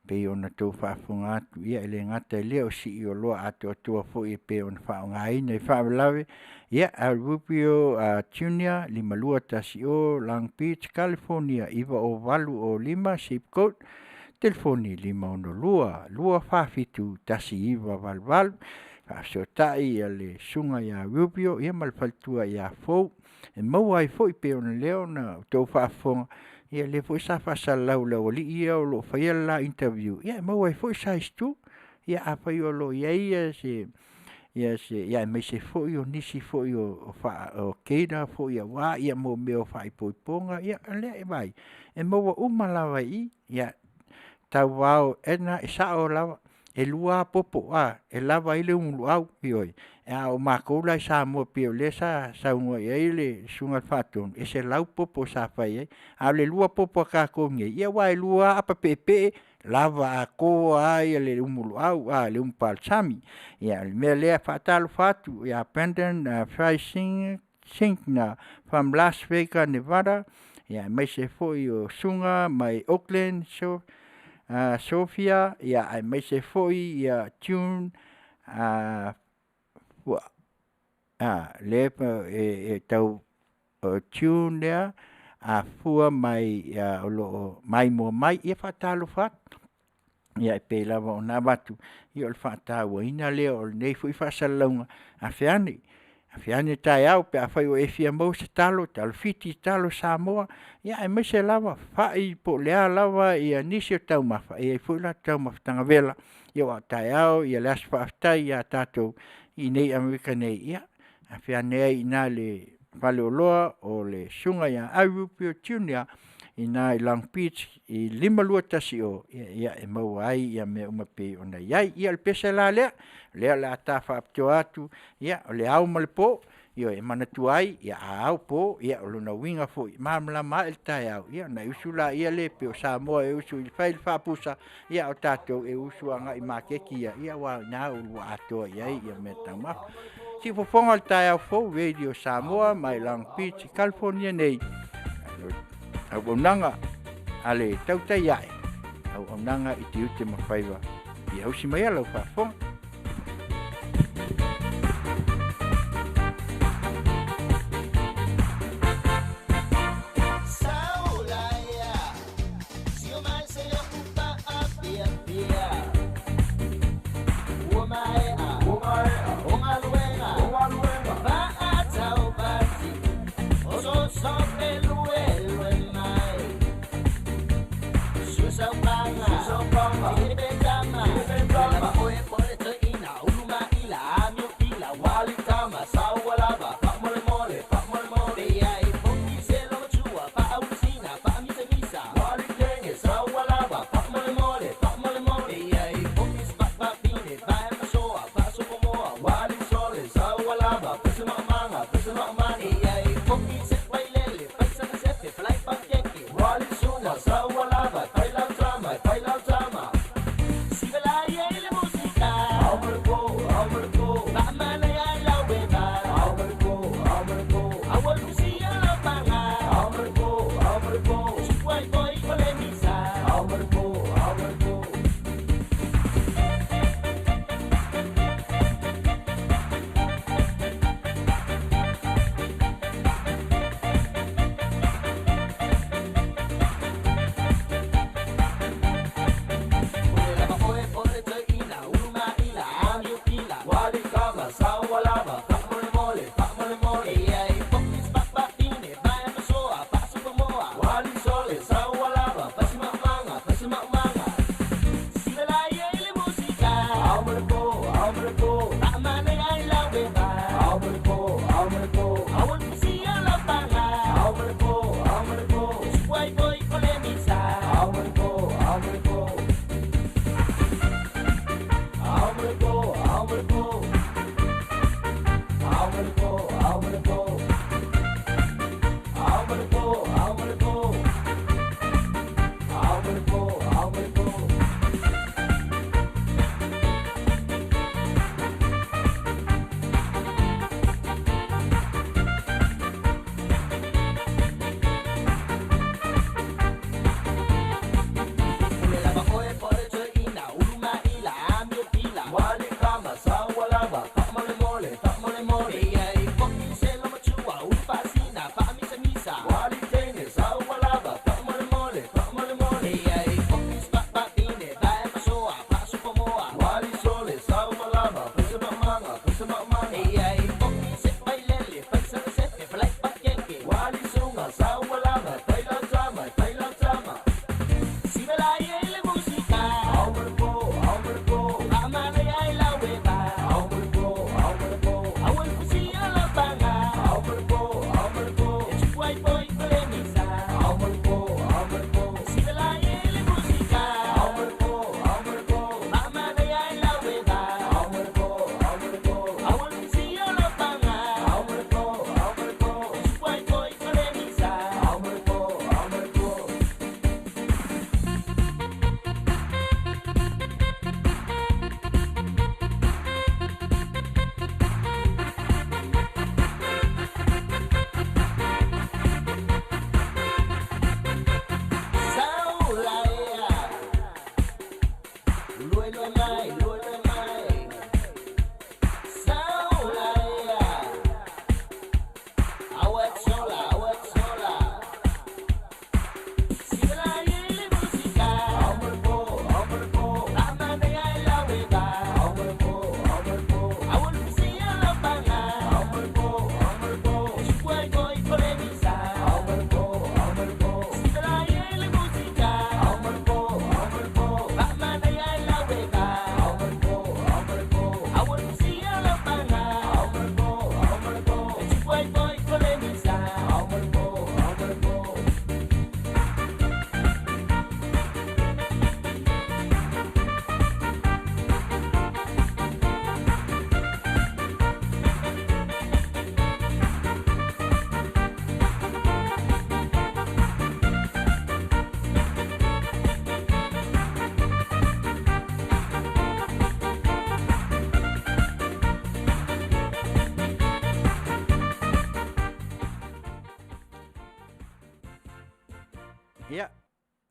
pei ona tou faafofoga atu, ia e le gata i lea o sii oloa atoatoa foi e pei ona faaaogaina i faalavelave, ia Al Rubio Junior 5210 Long Beach, California 90805 zip code, telefoni 562 247 1988, faafesootai le susuga ia Rubio ia ma le faletua ia Fou, e maua ai foi pei ona lea ona outou faafofoga, ia lea foi sa faasalalau e le aualii ia o lo o faia le la interview, ia e maua ai foi size 2. Ia afai o lo o i ai ia se ia se ia aemaise foi o nisi foi o o cater foi aua ia mo mea o faaipoipoga, ia o lea e vaai, e maua uma lava i i. Ia tauvao Edna e sao lava, e lua lava popo e lava ai le umuluau, ioe. A o matou la i Samoa pei o lea sa saunoa i ai le Susuga i le Faatonu, e 100 popo sa fai ai. A o le lua popo a tatou nei, ia aua e lua lava apa peepee, lava atoa ai le umuluau, le umupalesami. Ia o le mea lea e faatalofa atu ia Brandon Freising Sinkner from Las Vegas, Nevada, ia aemaise foi o Suga mai Oakland, Sofia, ia aemaise foi ia June lea e tau June lea afua mai o lo o maimoa mai, ia faatalofa atu. Ia e pei lava ona avatu, ia o le faatauaina lea o lenei foi faasalalauga, afe ane, afe ane taeao pe afai ua e fia maua se talo, talo Fiti, talo Samoa, ia aemaise lava fai po o le a lava nisi o taumafa, e i ai foi la taumafataga vela, ia aua o taeao le aso faafetai ia tatou i inei i Amerika nei, ia afe ane ai i ina i le faleoloa o le Susuga ia Rupio Junior i ina i Long Beach i 5210, ia e maua ai mea uma e pei ona i ai. Ia o le pese la lea, o lea o le a ta faapitoa atu, ia o le ao ma le po, Ioe, e manatua ai, ia a ao po, ia o lona uiga foi, malamalama ae le taeao, ia ona e usu laia lea pei o Samoa e usu i fai le faapusa, ia o tatou e usu agai i maketi ia, ia aua o i ina ua atoa i ai ia meataumafa. Siufofoga o le taeao fou, Radio Samoa mai Long Beach, California nei, auaunaga a le tautai ae, auaunaga i tiute ma faiva, ia usi mai lau faafofoga.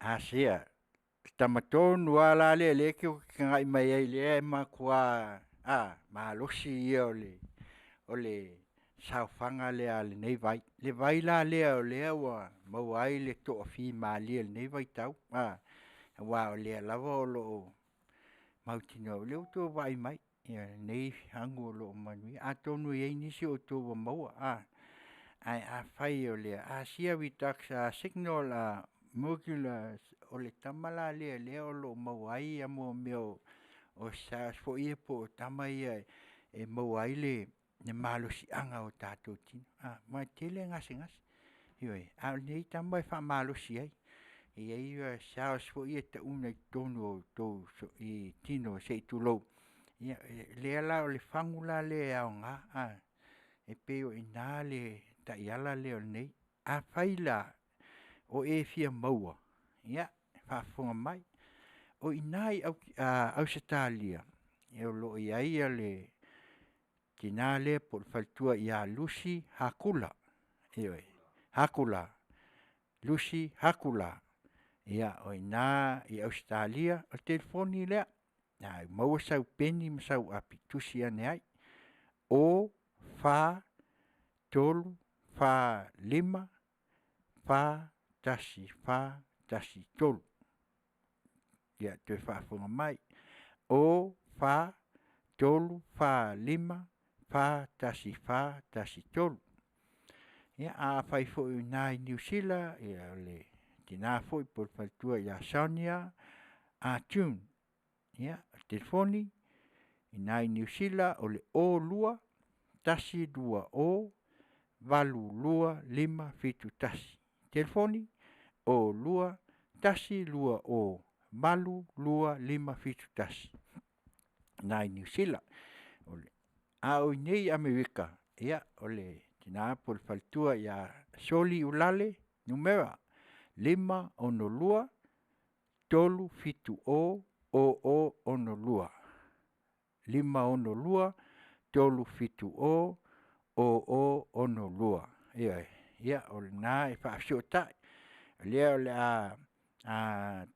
Asia le tama tonu lava la lea o lea e te tagai mai ai o lea e matua malosi ia o le saofaga lea a lenei vai. Le vai la lea o lea ua maua ai le toafimalie i lenei vaitau aua o lea lava o lo o mautinoa, o lea ua outou vaai mai i lenei ago o lo o manuia. Atonu e i ai nisi o outou ua maua, ae afai o le Asia Redux Signal Molecular, o le tama la lea o lea o lo o maua ai mea o cells foi ia po o tama ia e maua ai le malosiaga o tatou tino aua e tele gasegase. Ioe, a o lenei tama e faamalosi ai, e i ai cells foi ia e tauina i totonu o outou i tino se i tulou, ia lea la o le fagu la lea e aoga, e pei o i ina le taiala lea o lenei. Afai la o e fia maua, ia faafofoga mai, o i ina i Ausetalia o lo o i ai le tina lea po o le faletua ia Lucy Hakula, ioe, Hakula, Lucy Hakula. Ia o i ina i Ausetalia. O le telefoni lea, a maua sau peni ma sau api, tusi ane ai, 0 4 3 4 5 4 1 4 1 3. Ia toe faafofoga mai, 0 4 3 4 5 4 1 4 1 3. Ia afai foi o i ina i Niu Sila, ia o le tina foi po o le faletua ia Sonia Ah June. Ia, o le telefoni i ina i Niu Sila o le 02 120 82 571. Telefoni, 02 120 82 571 i ina i Niu Sila. A o i inei i Amerika, ia o le tina po o le faletua ia Soli Uelale Numera 562 370 0062. 562 370 0062. Ioe, ia o lena e faafesootai, o lea o le a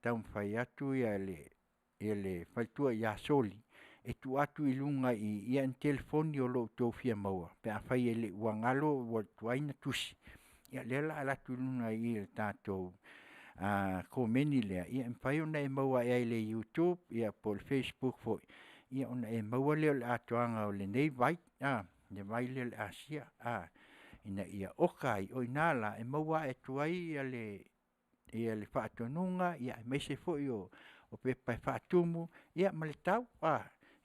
taumafai atu le faletua ia Soli e tuu atu i luga i i ni telefoni o lo o outou fia maua pe afai ua galo ua tuai ona tusi, ia o lea o le a alu atu i luga i i i le tatou komeni lea, e mafai ona e maua i le youtube po o le facebook foi, ona e maua lea o le atoaga o lenei vai, le vai lea o le Asia, ina ia oka ai. O i ina la e maua atu ai le faatonuga aemaise foi o pepa e faatumu ma le tau.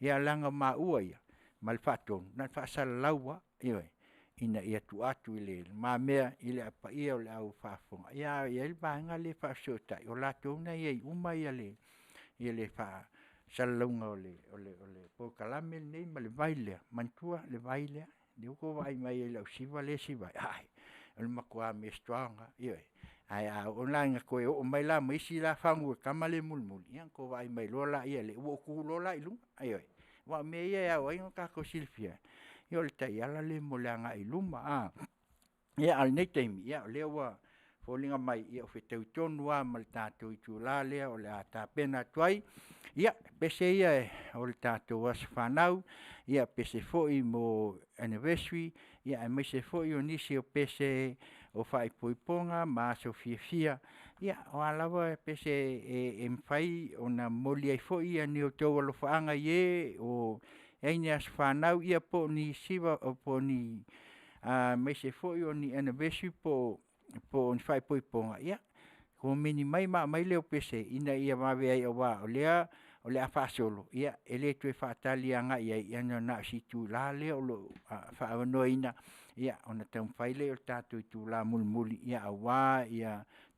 Ia leaga o maua ia ma le faatonu, na ona faasalalau lava, ioe, ina ia tuu atu i lumamea i le paia o le au faafofoga, a e i ai le vaega lea e faafesootai, o latou na e i ai uma le faasalalauga o le polokalame lenei ma le vai lea. Manatua le vai lea, lea ua outou vaai mai ai i lau siva lea e siva ai, o le matua mea strong lava, ioe. Ae a oo la ina toe oo mai la ma isi fagu a le tama lea mulimuli, ia ona outou vaai mai loa lea, ua ou tu loa la i luga, ioe. Aua o mea ia e ao ai ona tatou silafia, ia o le taiala lea mo le agai i luma. Ia a o lenei taimi, o lea ua foliga mai ua fetau tonu lava ma le tatou itula lea o le a tapena atu ai. Ia, o pese ia o le tatou aso fanau, o pese foi mo anniversary, aemaise foi o nisi o pese o faaipoipoga ma aso fiafia, ia o a lava pese e mafai ona momoli ai foi ni outou alofaaga i e o i ai ni aso fanau po o ni siva aemaise foi o ni anniversary po o ni faaipoipoga, ia komeni mai ma aumai lea o pese ina ia vave ai aua o lea o le a faasolo, e le toe faatali agai i ai, ona na o si itula lea o lo o faaavanoaina ona taumafai lea o le tatou itula mulimuli aua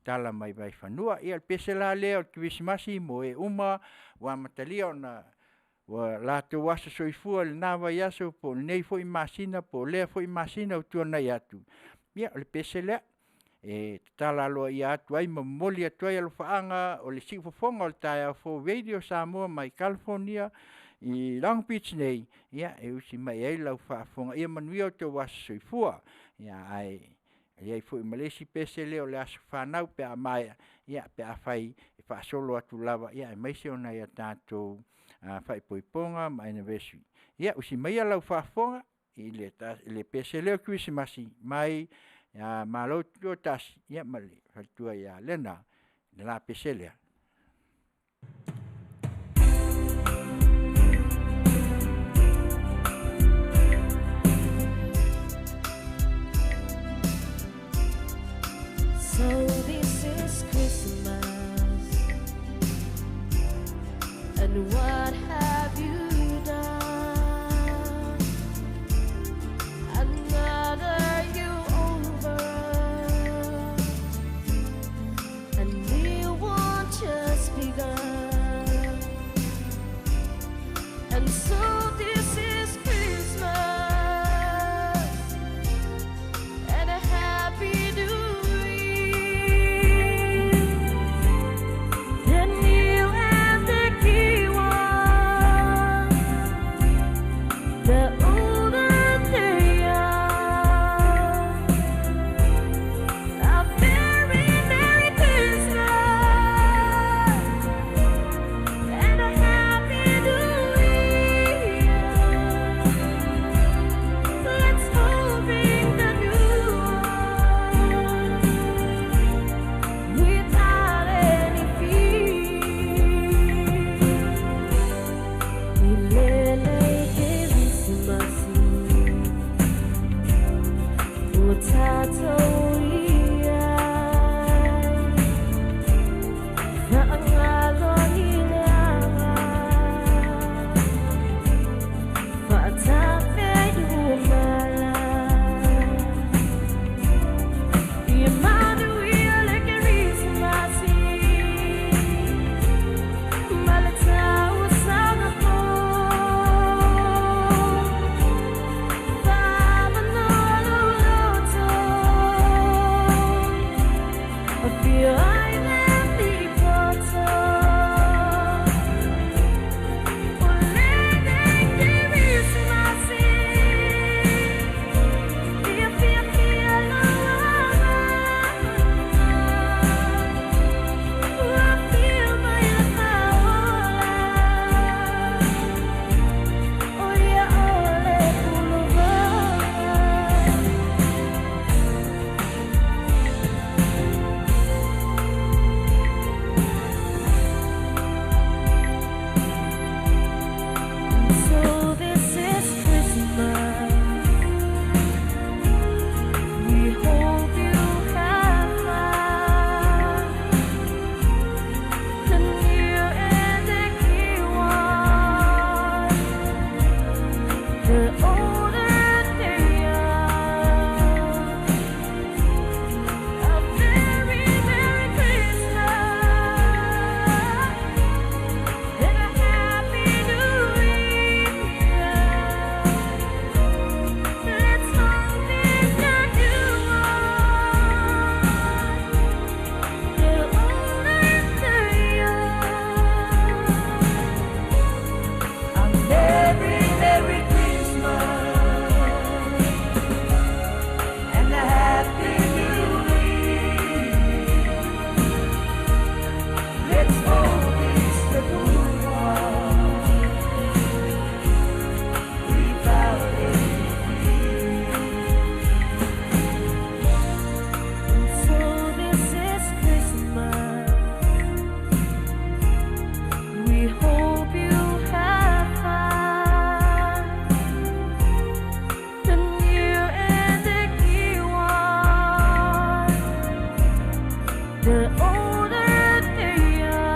tala mai vaifanua. Ia o le pese la lea o le Kerisimasi mo e uma ua amatalia ona latou aso soifua i lena vaiaso po o lenei foi masina po o lea foi masina ua tuanai atu, ia o le pese lea e tatala aloaia atu ai ma momoli atu ai alofaaga o le siufofoga o le taeao fou Radio Samoa mai Kalifonia i Long Beach nei, e usi mai ai lau faafofoga. Ia manuia lo outou aso soifua. Ae E i ai foi ma le isi pese lea o le aso fanau pe a maea, ia pe afai e faasolo atu lava, ia aemaise o nai a tatou faaipoipoga ma anniversary. Ia usi maia lau faafofoga i le pese lea o le Kerisimasi mai ia Malo Tutoatasi ia ma le faletua ia Lena i le la pese lea. So this is Christmas, and what have you done? Another you over, a new one just begun. And so this is Christmas, and a happy new year. The new and the key one, the older they are. A very Merry Christmas and a Happy New Year. Let's all bring the new one without any fear. Ilele Christmas, o tatou ia. Faangalo ni le aga, faatafe i umala. Ia manuia le Kerisimasi, ma le tausaga fou. Faamanoa lou loto, afio ai le lipoto. O lenei Kerisimasi, ia fiafia lau agaga. Ua afio mai le Faaola, o ia o le puluvaa. So this is Christmas. We hope you have fun. The new and the key one, the older they are. A very Merry Christmas and a Happy New Year. Let's hope it's the new one, the older they are. A Merry, Merry Christmas and a Happy New Year. Let's hope it's the good one without any fear. So this is Christmas. We hope you have fun. The new and the key one, the older they are.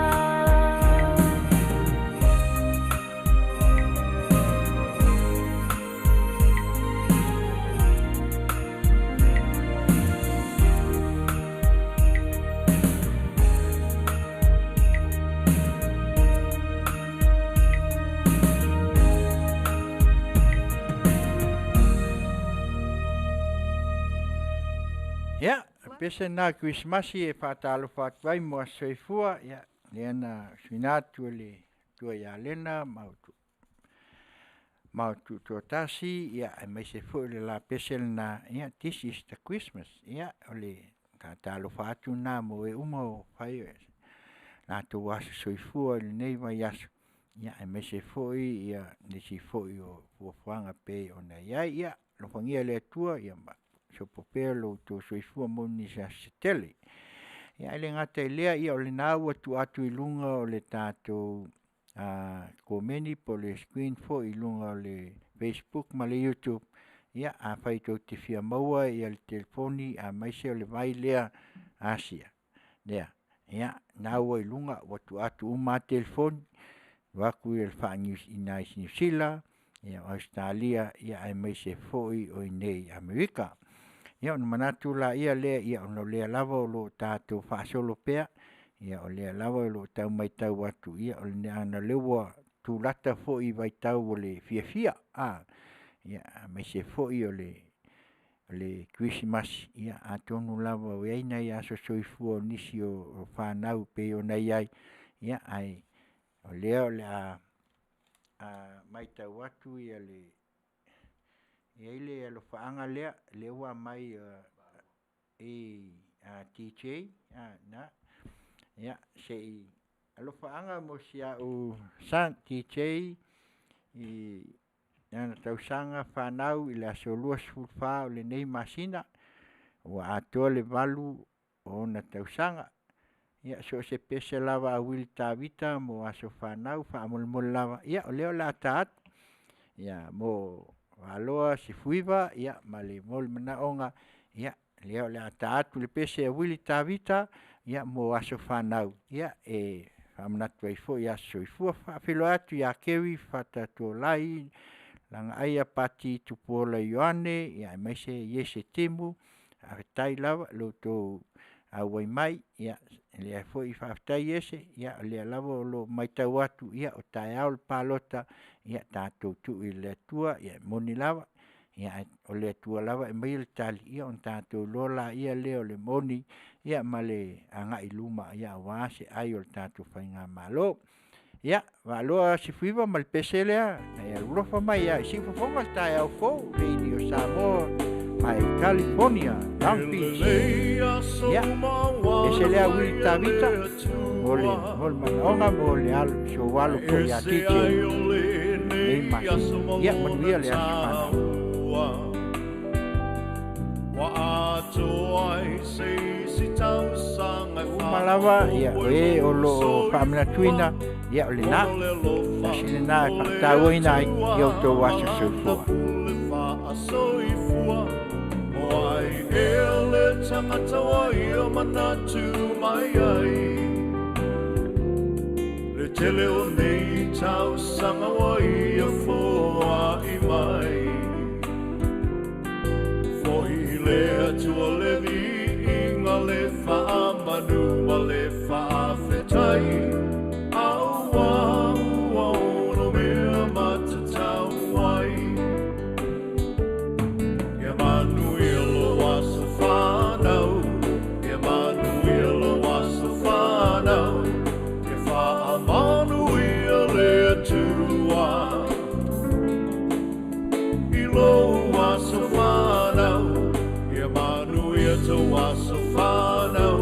Ia, pese na Kerisimasi e faatalofa atu ai mo aso soifua, ia, lea na suina atu e le tua ia Lena ma Ma o tuutuatasi, ia aemaise foi le la pese lena, ia this is the Christmas. Ia o le tatalofa atu lena mo e uma o fai latou aso soifua i lenei vaiaso, ia aemaise foi ia nisi foi o fuafuaga e pei ona i ai. Ia alofagia e le Atua ia faasopo pea lo outou soifua mo nisi aso se tele. Ia ae le gata i lea, ia o lena ua tuu atu i luga o le tatou komeni po o le screen foi i luga o le facebook ma le youtube, ia afai tou te fia maua le telefoni aemaise o le vai lea Asia lea, ia lena ua i luga ua tuu atu uma lava telefoni, tuu atu i ina i Niu Sila, Ausetalia, aemaise foi o i inei i Amerika. Ia ona manatu laia lea, ia ona o lea lava o lo o tatou faasolo pea, ia o lea lava o lo o tau matau atu, ia ona o lea ua tulata foi i vaitau o le fiafia, aemaise foi o le kerisimasi, ia atonu lava ua i ai nai aso soifua o nisi o fanau e pei ona i ai, ae o lea o le a matau atu e i ai le alofaaga lea, lea ua aumai i DJ, ia se i alofaaga mo si au son DJ i lana tausaga fanau i le aso 24 o lenei masina, ua atoa le 8 o ona tausaga. Ia so o se pese lava a Uili Tavita mo aso fanau faamolemole lava, ia o lea o le a ta atu. Ia mo Valoa Sefuiva ma le manaoga, ia lea o le a ta atu le pese a Uili Tavita mo aso fanau, e faamanatu ai foi aso soifua. E faafeiloai atu ia Keri Fatatualai, Lagaaia Pati Tupuola Ioane, aemaise Iese Temo, faafetai lava i lo outou auai mai. Ia lea foi faafetai Iese, o lea lava o lo o matau atu, o taeao le palota, ia tatou tuu i le Atua, e moni lava, o le Atua lava e aumaia le tali, ia ona tatou iloa lea o le moni ma le agai i luma aua se ai o le tatou faigamalo. Ia, Valoa Sefuiva ma le pese lea, e alofa mai lava i siufofoga le taeao fou, Radio Samoa mai California, Long Beach. Ia, pese lea Uili Tavita, mo le manaoga, mo le soalo foi ia DJ nei masina. Ia, manuia le aso fanau. Uma lava, ia, o e o lo o faamanatuina, ia o lena, tasi lena e faatauaina ai i o outou aso soifua. Le tele o nei tausaga ua ia foai mai. Fo'i le Atua le viiga le faamanu ma le faafetai. Auā ua ono mea matatau ai. Ia manuia lou aso fanau, ia manuia lou aso fanau, ia faamanuia le Atua i lou aso fanau, ia manuia tou aso fanau,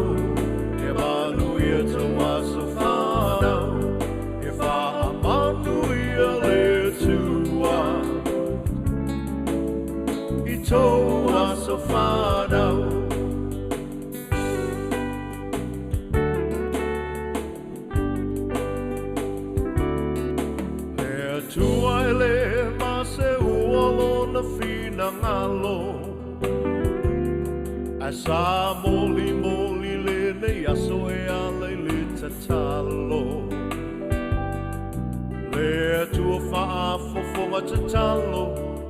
ia manuia tou aso fanau, ia faamanuia le Atua i tou aso fanau. Le Atua e le maseua lona finagalo, ae sa molimoli lenei aso e ala i le tatalo. Le Atua faafofoga tatalo,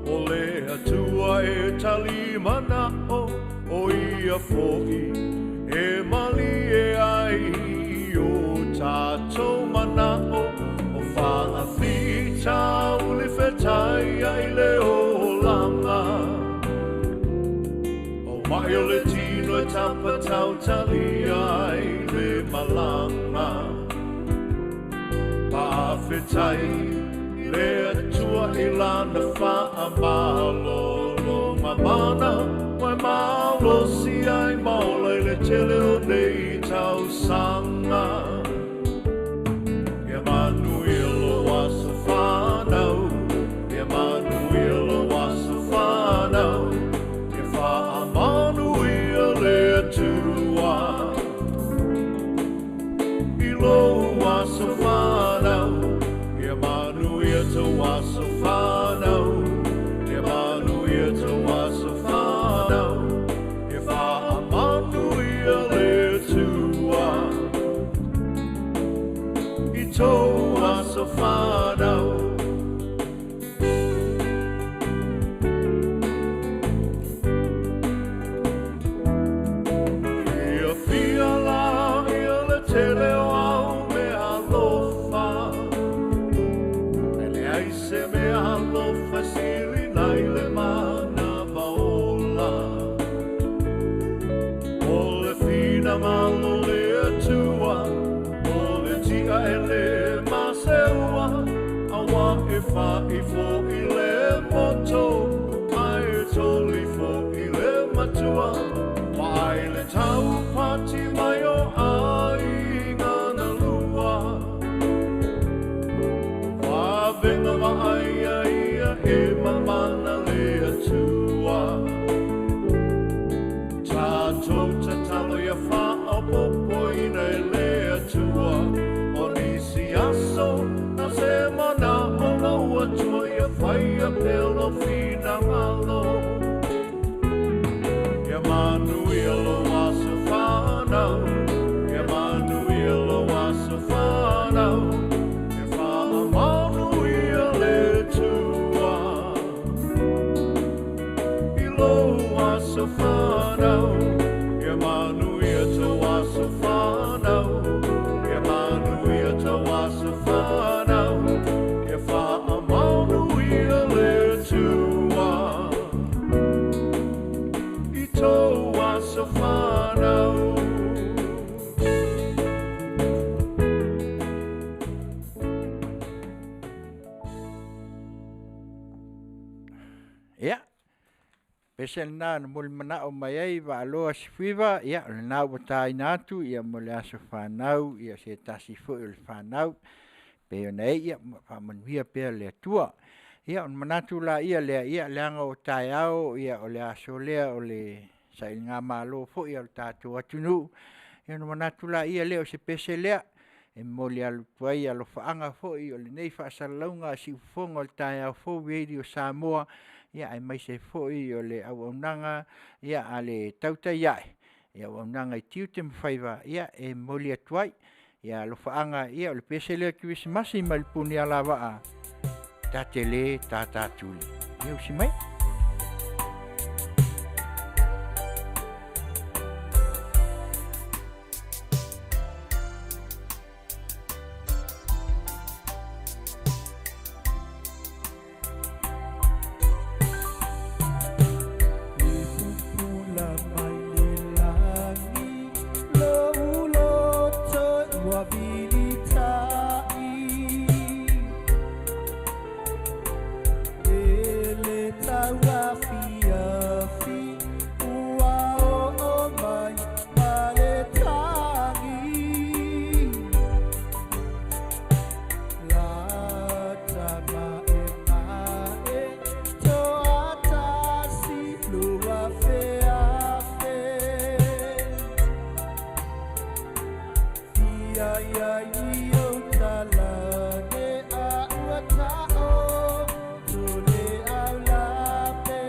o le Atua e talimanao, o ia foi e malie ai i o tatou manao, o faafitauli fetai ai le olaga. O mai o le tino e tapatautalia ai le malaga. Faafetai le Atua i lana faamalologa mana ua e malosi ai ma ola i le tele o nei tausaga. Ia manuia lou aso fanau, ia manuia lou aso fanau, ia faamanuia le Atua i lou aso fanau, ia manuia tou aso fanau, ia manuia tou aso fanau, ia faamanuia le Atua i tou aso fanau. Fiafia la ia le tele o au mea alofa, e leai se mea alofa e sili nai le manava ola. O le finagalo o le Atua, o le ti'a e lē maseua, auā e fa'i fo'i le moto, ae toli fo'i le matua. Vaai le taupati mai o aiga na lua, vavega vaaia ia e mamana le Atua. Tatou tatalo ia faaopoopoina e le Atua, o nisi aso na se mana'o lou Atua ia faia pea lou finagalo. Ia manuia lou aso fanau, ia manuia lou aso fanau, ia faamanuia le Atua i lou aso fanau, ia manuia tou aso fanau, ia manuia tou aso fanau, ia faamanuia le Atua i tou aso fanau. Ia, pese lena na molimanaʻo mai ai Vaaloa Sifuiva, ia o lena ua taina atu ia mo le aso fanau, ia se tasi foi o le fanau. Pei ona e ia faamanuia pea le Atua. Ia ona manatu laia lea, ia leaga o taeao, ia o le aso lea o le sailigamalo foi a le tatou atunuu. Ia ona manatu laia lea o se pese lea e momoli atu ai alofaaga foi o lenei faasalalauga a siufofoga o le taeao fou Radio Samoa, ia aemaise foi o le auaunaga ia a le tautai ae, ia auaunaga i tiute ma faiva, ia e momoli atu ai. Ia alofaaga, ia o le pese lea o le Kerisimasi mai le Punialavaa, ta te le tatatuli. Ia usi mai. E pupula mai le lagi lou loto ua vilita'i e le tauafiafi ua oo mai ma le tagi lata ma'ema'e toatasi lua feafe fia ia i o talane a ua ta'o to le aulape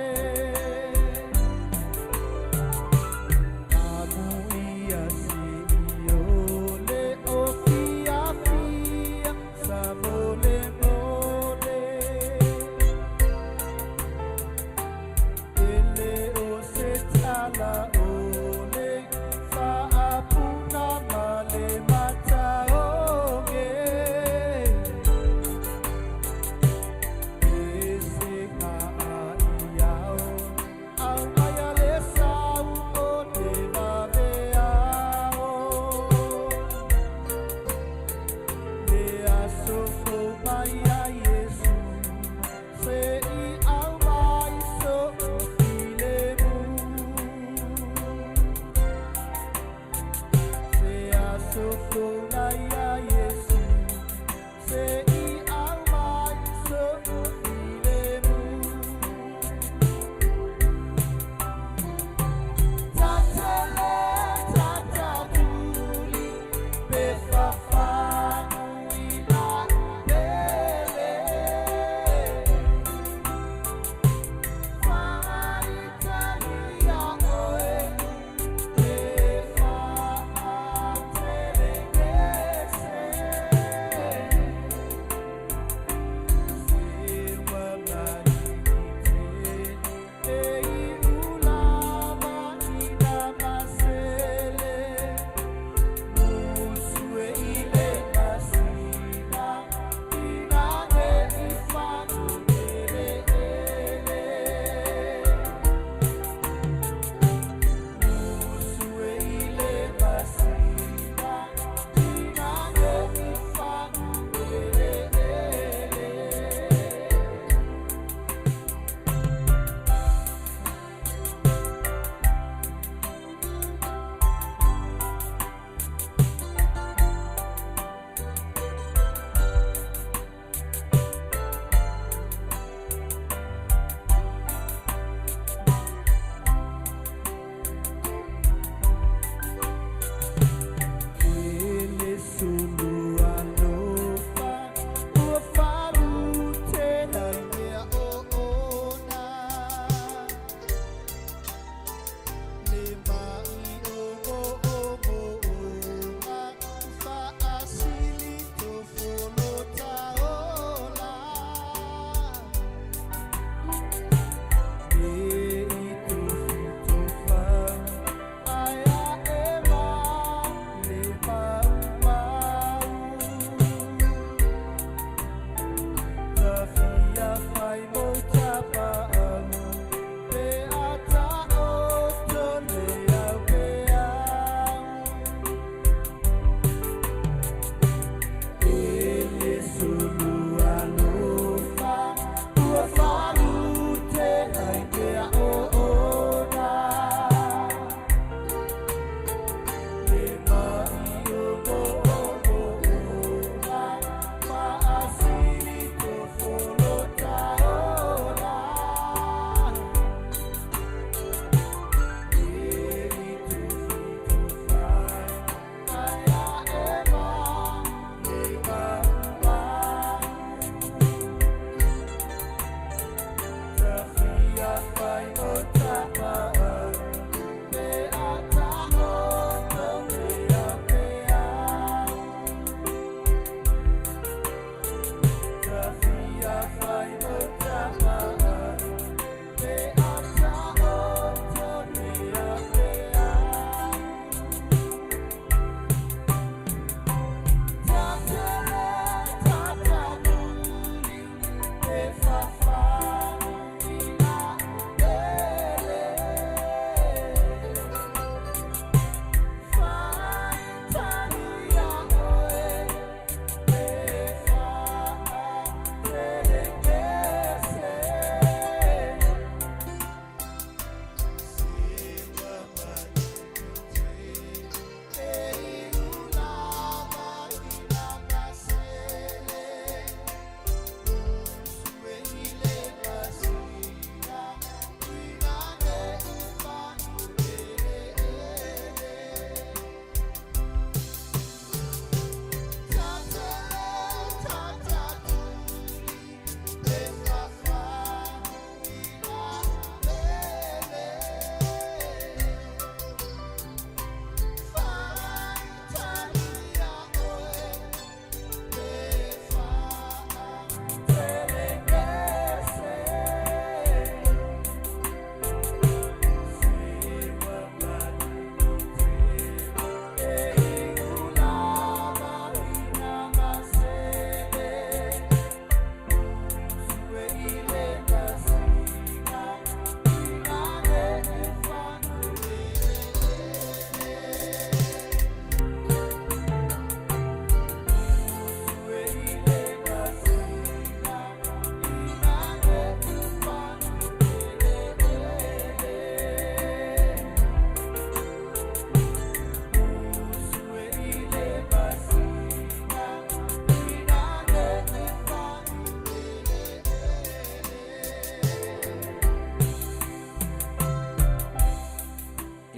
amuia se i o le o fiafia sa molemole e le o se tala o le faapuna ma le mataoge.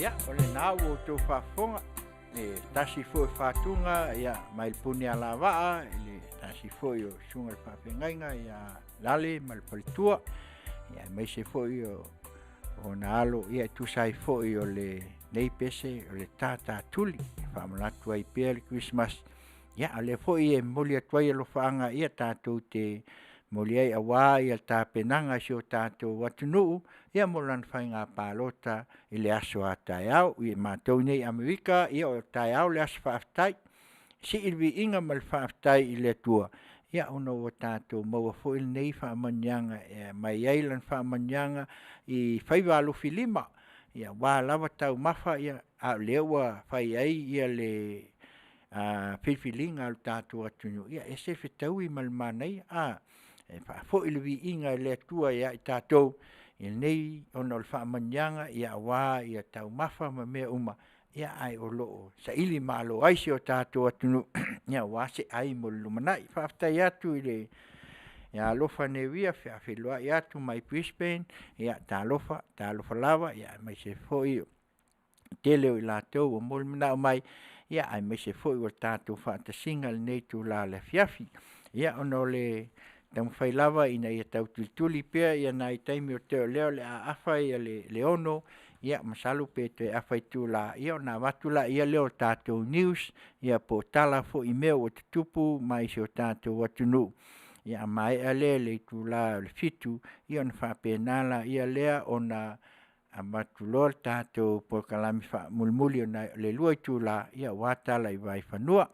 Ia, o lena ua outou faafofoga, e tasi foi faatuga ia mai le puni alavaa i le tasi foi o susuga i le faafeagaiga ia Lale ma le faletua, ia aemaise foi o ona alo ia e tusa ai foi o lenei pese o le tatatuli e faamanatu ai pea le Kerisimasi. Ia a o lea foi e momoli atu ai alofaaga ia tatou te momoli ai aua le tapenaga a si o tatou atunuu ia mo lana faiga palota i le aso a taeao. Ia matou nei i Amerika, ia o taeao le aso faafetai, sii le viiga ma le faafetai i le Atua ia ona ua tatou maua foi lenei faamanuiaga e aumai ai lana faamanuiaga i faiva alofilima aua lava taumafa, a o lea ua fai ai le filifiliga a le tatou atunuu. Ia e ese le fetaui ma le manaia, e faafoi le viiga i le Atua ia i tatou i lenei ona o le faamanuiaga aua taumafa ma mea uma, ae o lo o sailimalo ai si o tatou atunuu aua se ai mo le lumanai. Faafetai atu ia Alofa Neria, faafeiloai atu mai Brisbane, ia talofa, talofa lava, aemaise foi o le tele o i latou ua molimau mai, aemaise foi o le tatou faatasiga i lenei itula afiafi. Ia ona o le taumafai lava ina ia tau tulituli pea nai taimi o totoe o lea o le a afa le 6:00, ia masalo pe toe afa itula ona avatu lea o tatou news po o tala foi i mea ua tutupu mai si o tatou atunuu. A maea lea i le itula e 7:00 ona faapena lea ona avatu loa le tatou polokalame faamulimuli i le 2 itula aua tala i vaifanua.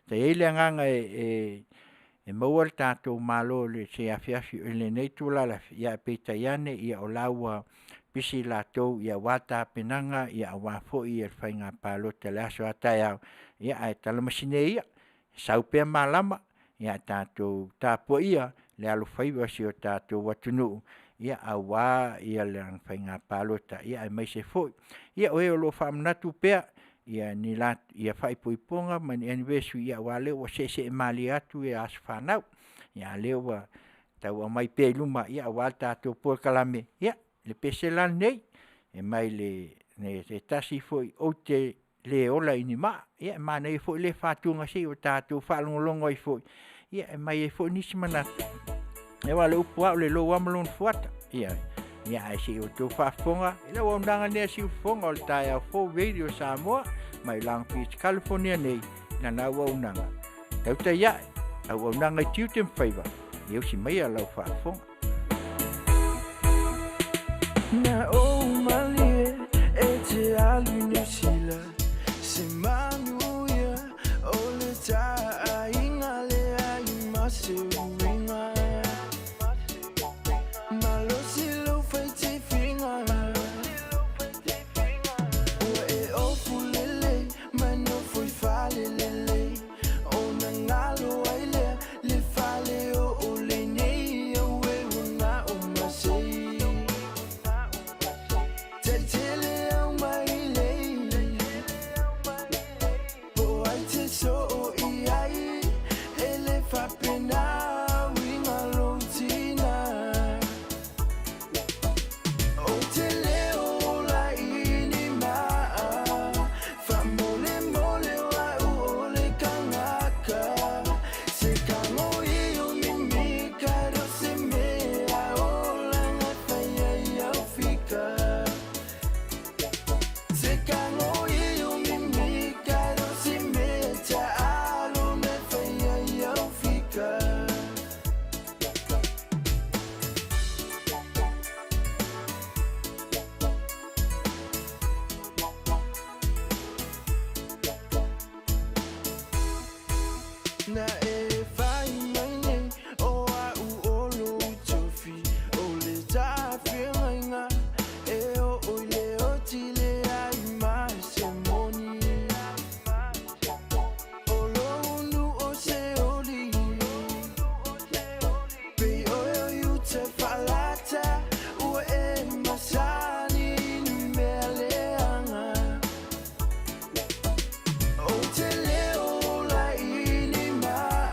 Sa i ai le agaga e maua le tatou malo i se afiafi i lenei itula i le afiafi, ae peitai ane o la ua pisi latou aua tapenaga aua foi le faiga palota i le aso a taeao. Ae talamasine ia, sau pea malama, ae tatou tapuaia le alofaiva o si o tatou atunuu aua lana faiga palota, aemaise foi o e o lo o faamanatu pea faaipoipoga ma ni anniversary, aua o lea ua seesee malie atu aso fanau, a o lea ua tau aumai pea i luma aua le tatou polokalame. Ia, le pese la lenei mai se tasi foi ou te le ola i ni maa. Ia e manaia foi le faatuga se i o tatou faalogologo ai foi, e aumai ai foi nisi manatu, aua o le upu lava o le lou lava ma lona fuata. Ioe. Ia ae se i outou faafofoga i le auaunaga lenei a Siufofoga o le Taeao Fou Radio Samoa mai Long Beach, California nei, lana auaunaga. Tautai ae, auaunaga i tiute ma faiva, ia usi maia lau faafofoga. Na ou malie e te alu i Niu Sila Se manuia o le taaiga leai ma se uiga Malosi lou faitifiga Ua e ofu lelei ma nofo i fale lelei Ona galo ai lea le fale o o lenei Auē ua ga'o masei Taitele au mai lei Po ai te soo i ai E le faapena uiga lou tina Ou te le ola i ni maa Faamolemole o au o le kanaka Se kago i o mimika E o se mea olaga fai ai au fika Se kago i o mimika E o se mea taalo na fai ai au fika. Na e fai mai nei o a'u o lou tofi O le tafeagaiga e oo i le oti leai ma se moni O lou nuu o se oli Pei oe o i uta faalata Ua e masani i ni mea leaga Ou te le ola i ni maa.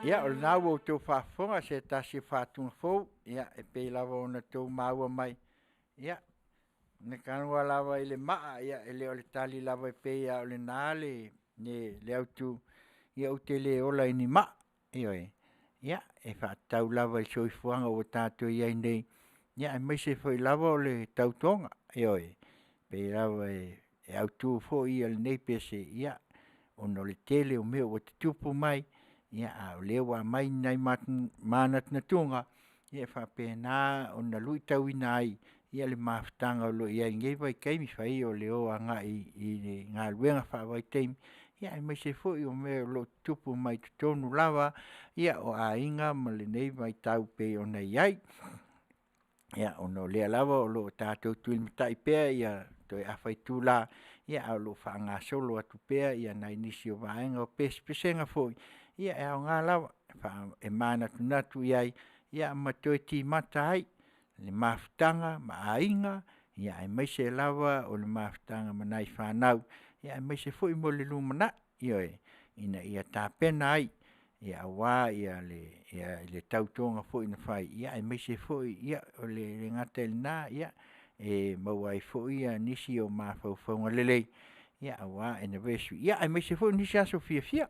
Ia, o lena ua outou faafofoga se tasi o faatuga fou, ia e pei lava ona outou maua mai, ia, na talanoa lava i le maa, ia e le o le tali lava e pei lava o lena le le autu, ia ou te le ola i ni maa, ioe. Ia, e faatatau lava i le soifuaga ua o tatou i ai nei, ia aemaise foi lava o le tautoga, ioe. E pei lava e autu foi lenei pese, ia ona o le tele o mea ua tutupu mai, ia ae o lea ua aumai nai manatunatuga, ia e faapena ona luitauina ai ia le mafutaga o lo o i ai i lenei vaitaimi, fai o le o agai i galuega faavaitaimi, ia aemaise foi o mea o lo o tutupu mai i totonu lava o aiga ma lenei vaitau e pei ona i ai. Ia ona o lea lava o lo o tatou tulimatai pea ia toe afa itula, ia ae o lo o faagasolo atu pea nai nisi o vaega o pesepesega foi, ia e aoga lava e manatunatu i ai, ia ma toe timata ai le mafutaga ma aiga, ia aemaise lava o le mafutaga ma nai fanau, ia aemaise foi mo le lumanai, ioe, ina ia tapena ai, ia aua le tautoga foi na fai, ia aemaise foi e le gata i lena, e maua ai foi nisi o mafaufauga lelei, ia aua anniversary, ia aemaise foi o nisi aso fiafia.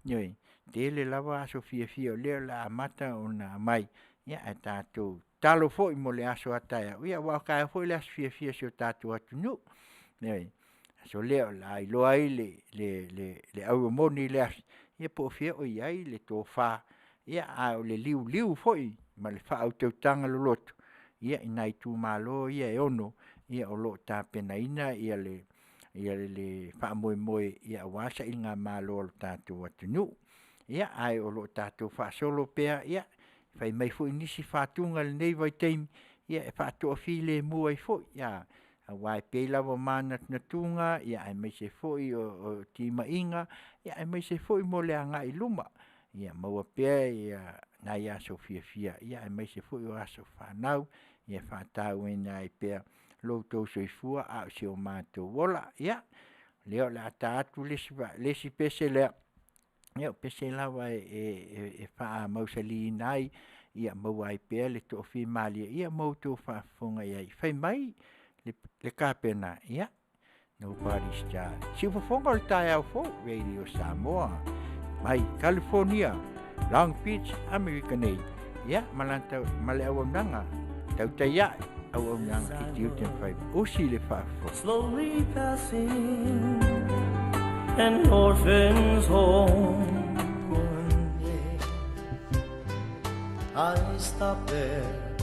Ioe, tele lava aso fiafia o lea o le a amata ona aumai, ia ae tatou tatalo foi mo le aso a taeao, ia aua o taeao foi le aso fiafia o si o tatou atunuu. Ioe, o le aso lea o le a iloa ai le auro moni i le afi, ia po o fea o i ai le tofa, ia ae o le liuliu foi ma le faautautaga loloto, ia i nai itumalo ia e 6 ia o lo o tapenaina le faamoemoe ia aua sailigalo a lo tatou atunuu. Ia ae o lo o tatou faasolo pea, ia fai mai foi nisi faatuga i lenei vaitaimi, ia e faatoafilemu ai foi, aua e pei lava o manatunatuga aemaise foi o timaiga, ia aemaise foi mo le agai i luma, ia maua pea nai aso fiafia, ia aemaise foi o aso fanau e faatauaina ai pea lo outou soifua a o si o matou ola. Ia o lea o le a ta atu le isi pese lea, ia o pese lava e faamausaliina ai, ia maua ai pea le toafimalie ma outou faafofoga i ai, fai mai le tapena, ia, nobody's child. Siufofoga o le taeao fou, Radio Samoa, mai California, Long Beach, Amerika nei, ia, ma le auaunaga, tautai ae, auaunaga i tiute ma faiva. Usi le faafofoga. Slowly passing an orphan's home. One day I stopped there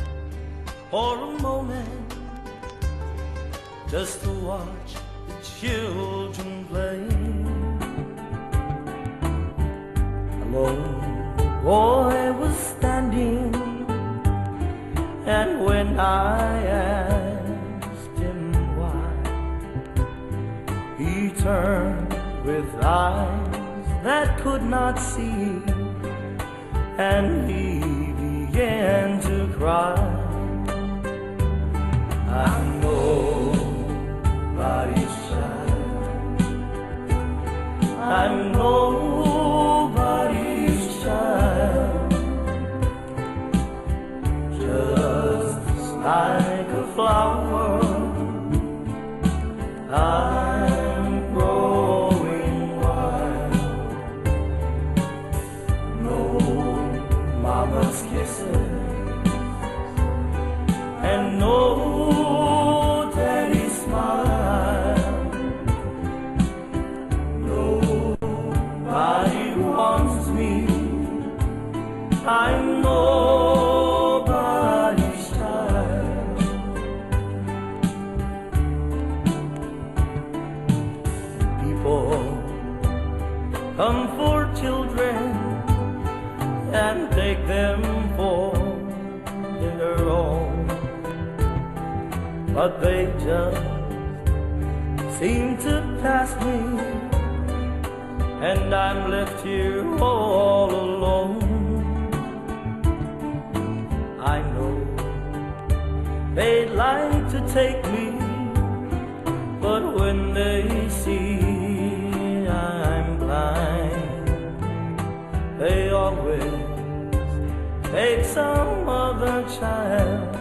for a moment just to watch the children play. A lone boy was standing, and when I asked him why, he turned with eyes that could not see, and he began to cry. I'm nobody's child. I'm nobody's child. Just like a flower, I'm growing wild. No mama's kisses and no daddy's smile. Nobody wants me. I'm nobody's child. People come for children and take them for their own, but they just seem to pass me, and I'm left here all alone. I know they'd like to take me, but when they see I'm blind, They always take some other child,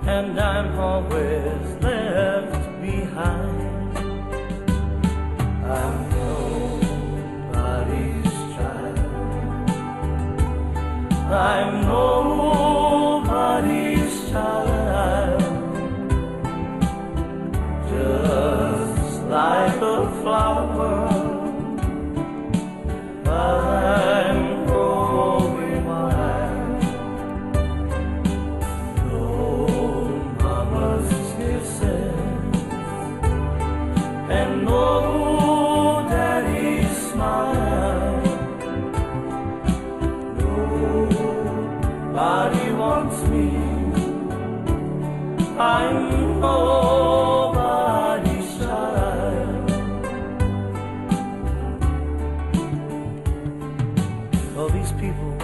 and I'm always left behind. I'm nobody's child. I'm nobody's child. Just like a flower, I'm growing wild. No mama's kisses and no daddy's smile. Nobody wants me. I'm nobody's child. Well, these people,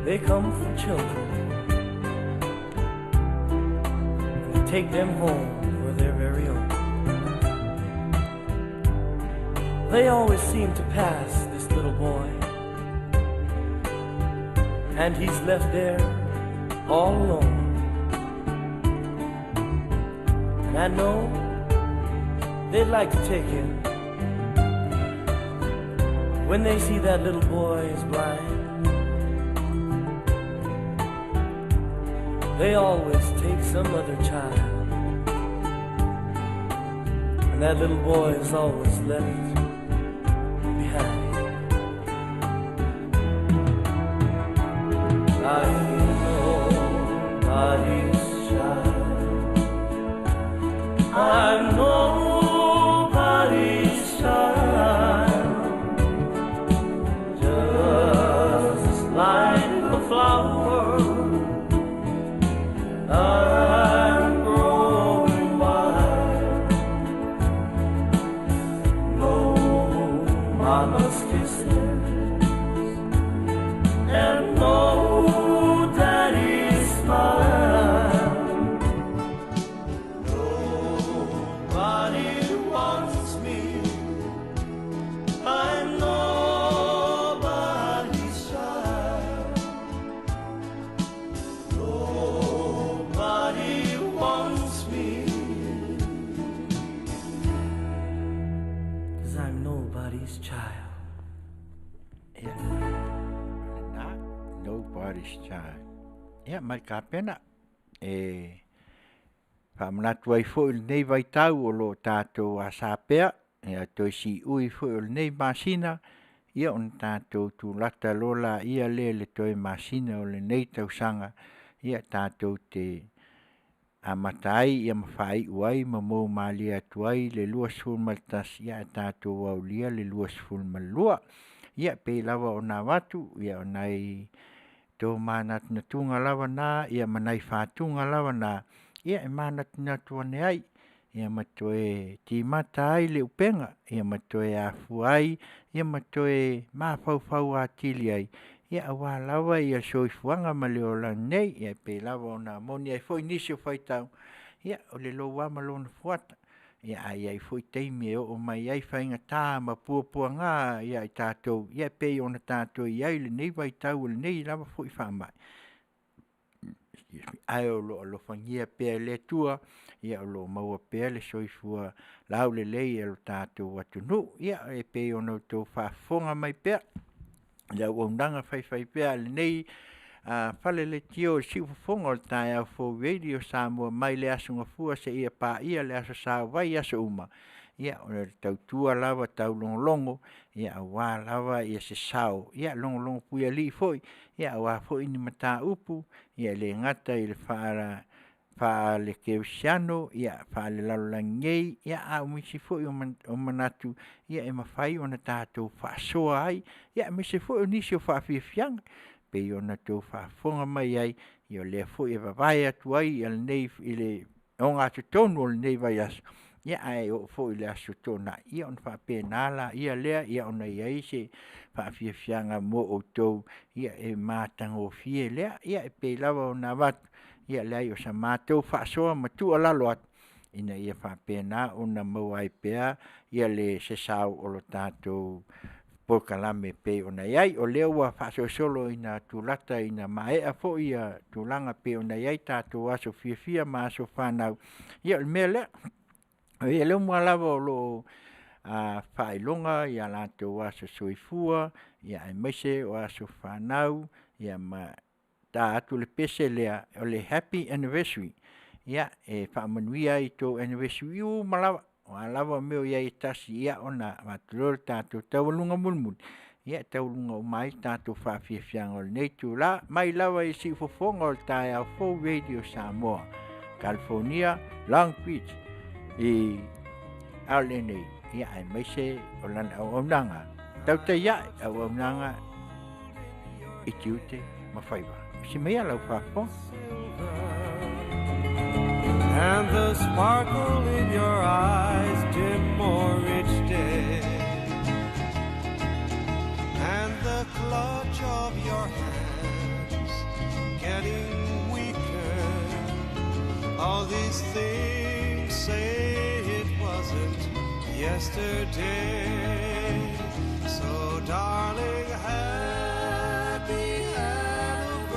they come for children. And they take them home for their very own. They always seem to pass this little boy. And he's left there all alone. And I know they'd like to take him. When they see that little boy is blind, they always take some other child. And that little boy is always left behind. I'm nobody's child. I'm nobody's child. Just like a flower, I'm growing wild. No mama's kisses and no daddy's smile. Nobody wants me. I'm nobody's child. Nobody wants me. 'Cause I'm nobody's child. Ia, lena, nobody's child. Ia, ma le kapena, e faamanatu ai foi i lenei vaitau o lo o tatou asa pea, ia toe siui foi o lenei masina, ia ona tatou tulata loa laia lea i le toe masina o lenei tausaga, ia tatou te amata ai ia ma faaiu ai ma mou malie atu ai le 21, ia ae tatou aulia le 22. Ia pei lava ona avatu, ia o nai tomanatunatuga lava na, ia ma nai fatuga lava na, ia e manatunatu ane ai, ia ma toe timata ai le upega, ia ma toe afua ai, ia ma toe mafaufau atili ai, ia aua lava ia soifuaga ma le olaga nei. Ia e pei lava ona moni ai foi nisi o faitau, ia o le lou lava ma lona fuata, ia ae i ai foi taimi e oo mai ai faigata ma puapuaga ia i tatou, ia e pei ona tatou i ai i lenei vaitau o lenei lava foi faamai, ae o lo o alofagia pea e le Atua, ia o lo o maua pea le soifua laulelei e lo tatou atunuu. Ia e pei ona outou faafofoga mai pea i le auaunaga faifaipea a lenei fale leitio i le siufofoga o le taeao fou Radio Samoa mai le Aso Gafua seia paia le Aso Sa o vaiaso uma, ia o le tautua lava taulogologo, ia aua lava ia se sao, ia logologo puialii foi, ia aua foi ni mataupu, ia e le gata i le faale-kerisiano, ia faale-lalolagi nei, ia a o nisi foi o manatu, ia e mafai ona tatou faasoa ai, ia aemaise foi o nisi o faafiafiaga, pei ona outou faafofoga mai ai, ia o lea foi e vavae atu ai lenei i le ogatotonu o lenei vaiaso, ia ae oo foi i le Aso Toonai, ia ona faapena lea lea ona i ai se faafiafiaga mo outou, ia e matagofie lea. Ia e pei lava ona avatu, ia leai o sa matou faasoa ma tuualalo atu, ina ia faapena ona maua ai pea se sao o lo tatou. polokalame e pei ona i ai. O lea ua faasolosolo ina tulata ina maea foi ia tulaga e pei ona i ai tatou aso fiafia ma aso fanau, ia o le mea lea. O lea uma lava o lo o faailoga ia latou aso soifua, ia aemaise o aso fanau, ia ma ta atu le pese lea, o le Happy Anniversary. Ia e faamanuia ai i tou anniversary uma lava, o a lava mea o i ai e tasi, ia ona avatu loa lea o le tatou taualuga mulimuli, ia e taualuga uma ai ia le tatou faafiafiaga o lenei itula. Mai lava i siufofoga o le taeao fou Radio Samoa, Kalifonia, Long Beach i LNA, ia aemaise o lana auaunaga, tautai ae auaunaga i tiute ma faiva. Si mea lau faafofoga. And the sparkle in your eyes dim more each day, and the clutch of your hands getting weaker. All these things say it wasn't yesterday. So darling, happy anniversary.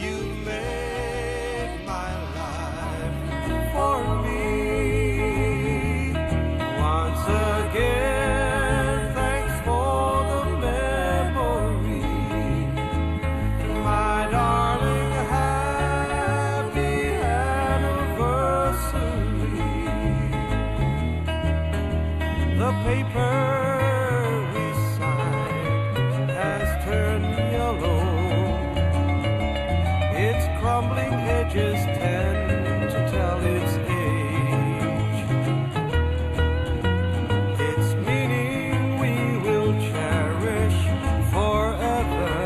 You made my life for me. Once again, thanks for the memory. My darling, happy anniversary. The paper we signed has turned yellow. Its crumbling edges tend to tell its age. Its meaning we will cherish forever.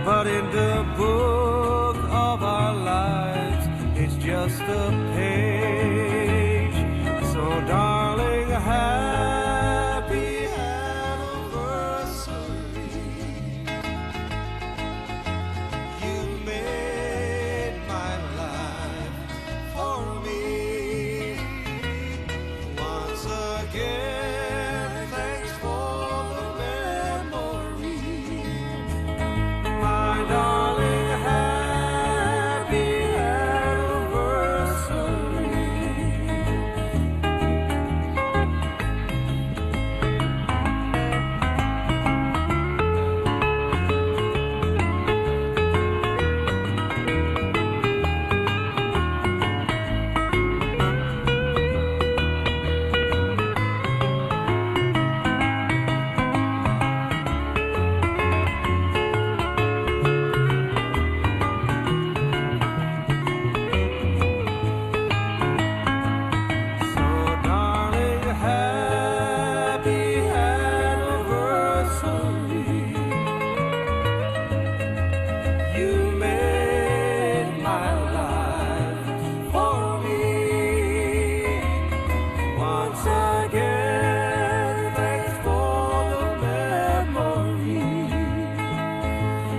But in the book of our lives, it's just a page. So, darling, happy anniversary. You made my life for me. Once again, thanks for the memory. My darling, happy anniversary. So, darling, happy anniversary. You made my life for me. Once again, thanks for the memory.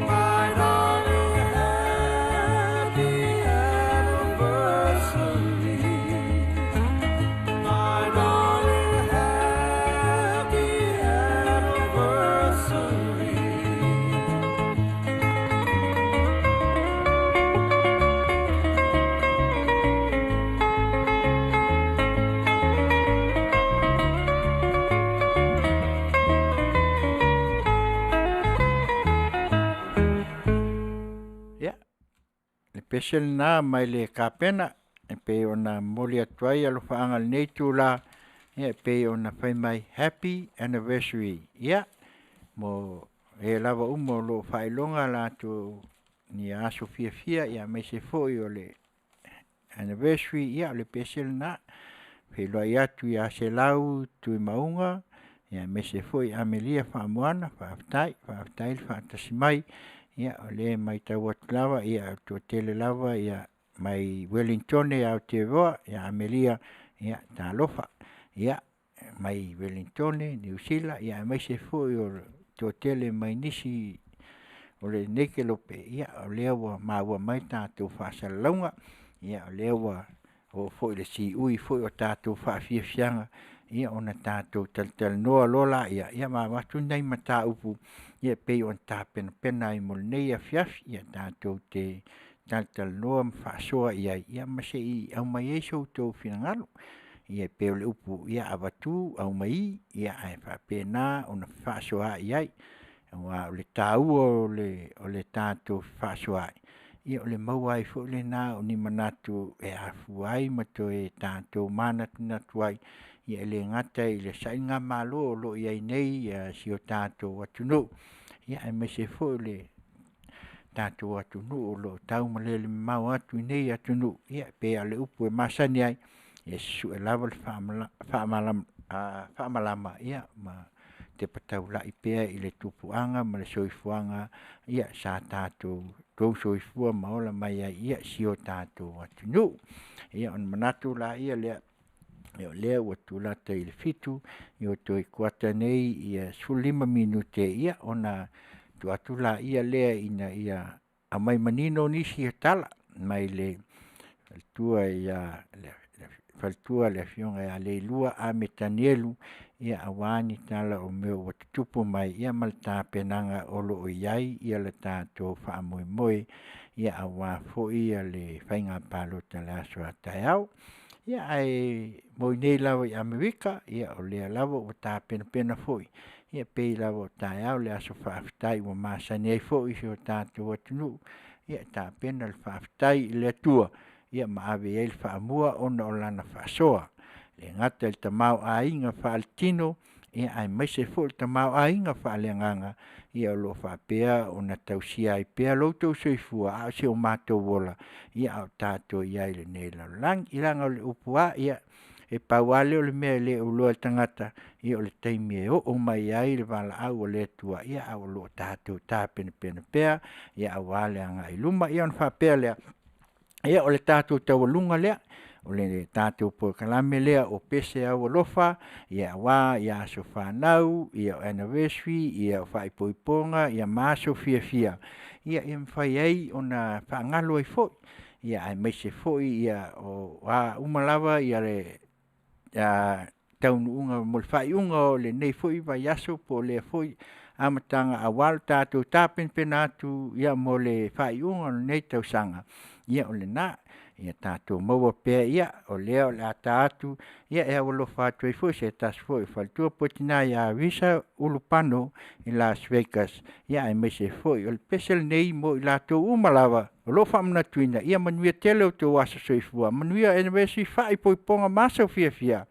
My darling, happy anniversary. My darling, happy anniversary. Ia, le pese lena mai le kapena, e pei ona momoli atu ai alofaaga i lenei itula, ia e pei ona fai mai, Happy Anniversary. Ia, mo e lava uma o lo o faailoga latou ni aso fiafia, ia aemaise foi o le anniversary, ia o le pese lena. Feiloai atu ia Selau Tuimauga, ia aemaise foi Amelia Faamoana, faafetai, faafetai le faatasi mai. Ia o lea e matau atu lava, ia o le toatele lava ia mai Ueligitone Aotearoa, ia Amelia, ia talofa. Ia mai Ueligitone, Niu Sila, ia aemaise foi o le toatele mai nisi o lenei kelope, ia o lea ua maua mai tatou faasalalauga. Ia o lea ua Oo foi i le siui foi o tatou faafiafiaga, ia ona tatou talatalanoa loa laia, ia ma avatu nai mataupu ia e pei ona tapenapena ai mo lenei afiafi. Ia tatou te talatalanoa ma faasoa i ai, ia ma se i aumai ai so outou finagalo. Ia e pei o le upu, ia avatu aumai, ia ae faapena ona fefaasoaai ai. Aua o le taua o le tatou fefaasoaai, ia o le maua ai foi lena o ni manatu e afua ai ma toe tatou manatunatu ai, ia e le gata i le sailigamalo o lo o i ai nei si o tatou atunuu, ia aemaise foi o le tatou atunuu o lo o taumalele mamao atu i nei atunuu, ia e pei lava o le upu e masani ai, e susue lava le faamalama ma tepa taulai pea i le tupuaga ma le soifuaga sa tatou soifua ma ola mai ai i si o tatou atunuu. Ia ona manatu lea, ia o lea ua tulata i le 7 toe kuata nei 15 minute ia ona tuu atu lea ina ia aumai manino nisi o tala mai le faletua le Afioga ia Leilua Ame Tanielu, ia aua ni tala o mea ua tutupu mai ia ma le tapenaga o lo o i ai le tatou faamoemoe, ia aua foi le faiga palota i le aso a taeao. Ia ae mo inei lava i Amerika, ia o lea lava ua tapenapena foi, ia e pei lava o taeao le aso faafetai ua masani ai foi si o tatou atunuu, ia e tapena le faafetai i le Atua, ia ma ave i ai le faamua ona o lana faasoa. E le gata i le tamaoaiga faaletino, ia aemaise foi le tamaoaiga faaleagaga, ia o lo o faapea ona tausia ai pea lo outou soifua, a o si o matou ola, ia a o tatou i ai i lenei lalolagi. Ia leaga o le upu lava, ia e pau lava lea o le mea e le o iloa e le tagata, ia o le taimi e oo mai ai le valaau a le Atua, ia ae o lo o tatou tapenapena pea, ia aua le agai i luma. Ia ona faapea lea, ia o le tatou taualuga lea, o le tatou polokalame lea o Pese Aualofa, ia aua aso fanau, ia o anniversary, ia o faaipoipoga, ia ma aso fiafia, ia mafai ai ona faagalo ai foi. Ia aemaise foi o a uma lava taunuuga mo le faaiuga o lenei foi vaiaso po o lea foi amataga aua lo tatou tapenapena atu mo le faaiuga o lenei tausaga, ia o lena. Ia tatou maua pea, o lea o le a ta atu, ia e aualofa atu ai foi se tasi foi o faletua po o le tina ia Risa Ulupano i Las Vegas, aemaise foi o le pese lenei mo i latou uma lava o lo o faamanatuina, ia manuia tele o outou aso soifua, manuia anniversary, faaipoipoga ma aso fiafia,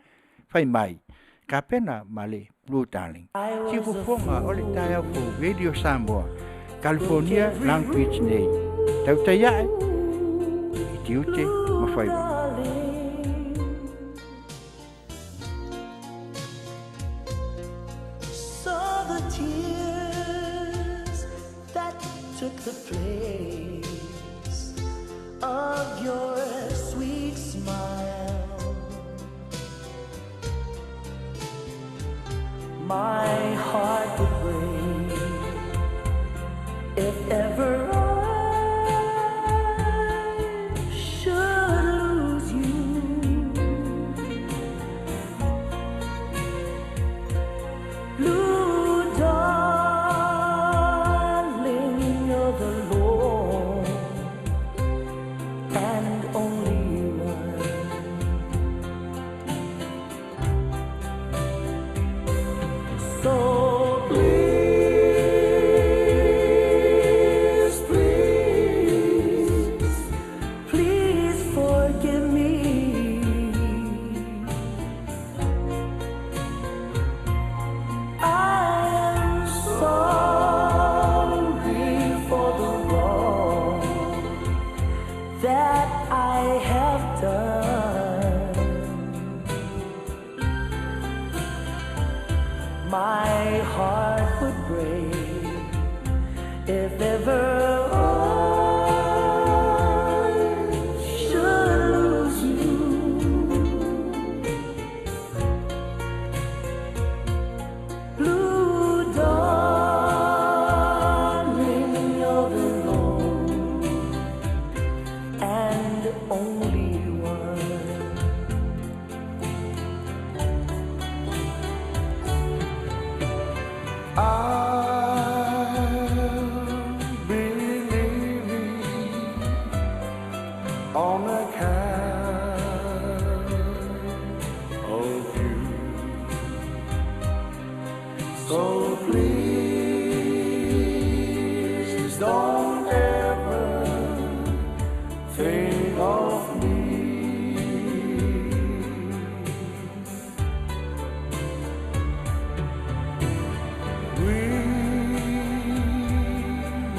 fai mai, tapena ma le Blue Darling. Siufofoga o le taeao fou Radio Samoa, California, Long Beach nei. Tautai ae, i tiute ma faiva. Saw the tears that took the place of your sweet smile. My heart would break if ever I should lose you. Blue darling, you're the lone and only one. So please, please, please forgive me. I am sorry for the wrong that I have done. My heart would break if ever I should lose you. Blue darling, you're the lone and only one. I'll be leaving on account of you. So please don't ever think of me. We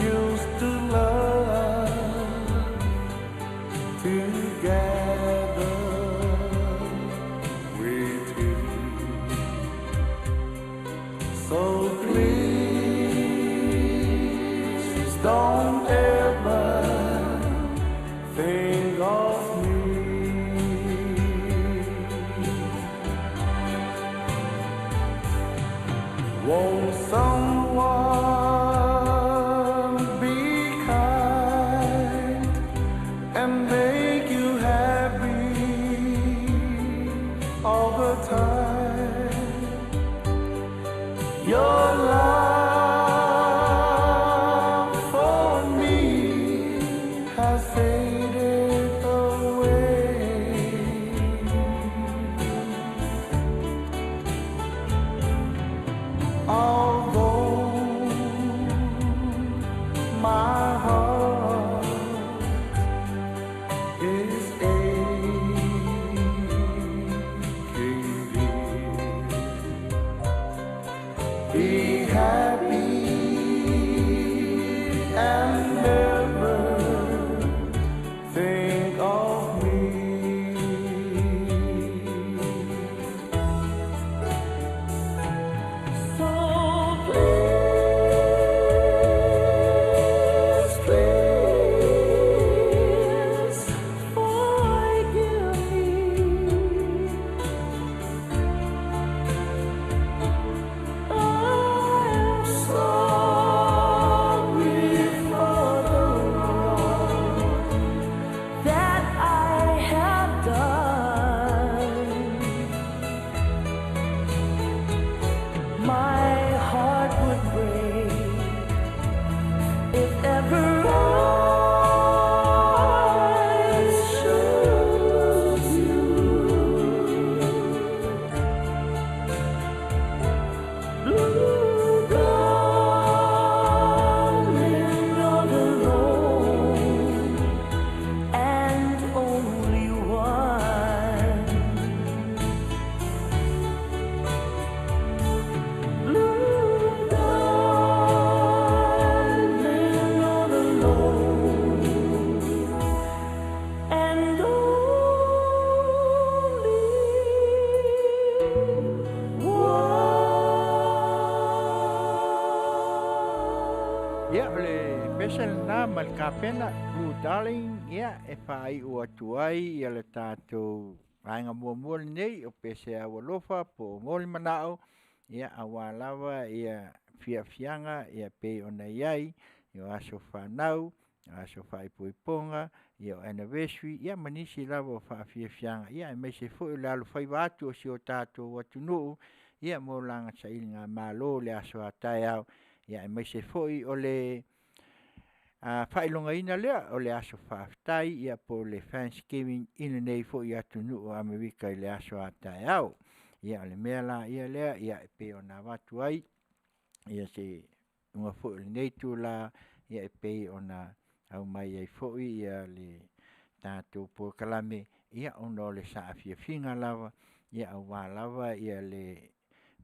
used to love together, we two. So please don't ever think of me. Won't someone be kind and make you happy all the time? Your love for me has faded away. Although my heart is aching deep, be happy and never think of me. So please, please forgive me. I'm sorry for the wrong that I have done. My heart would break if ever I should lose you. Blue darling, you're the lone and only one. Blue darling, you're the lone and only one. Ia, o le pese lena ma le kapena Blue Darling, ia, e faai'u atu ai ia le tatou vaega muamua lenei o pese aualofa po o mo le mana'o, ia, auā lava ia fiafiaga ia pei ona i ai i o aso fanau, o aso faaipoipoga, ia o anniversary, ia ma nisi lava o faafiafiaga, ia aemaise foi o le alofaiva atu o si o tatou atunuu, ia mo laga sailigamalo i le aso a taeao, ia aemaise foi o le faailogaina lea o le aso faafetai, ia po o le Thanksgiving i lenei foi atunuu o Amerika i le aso a taeao. Ia o le mea la ia lea, ia e pei ona avatu ai ia se uga foi o lenei itulā, ia e pei ona aumai ai foi ia le tatou polokalame, ia ona o le saafiafiga lava, ia auā lava ia le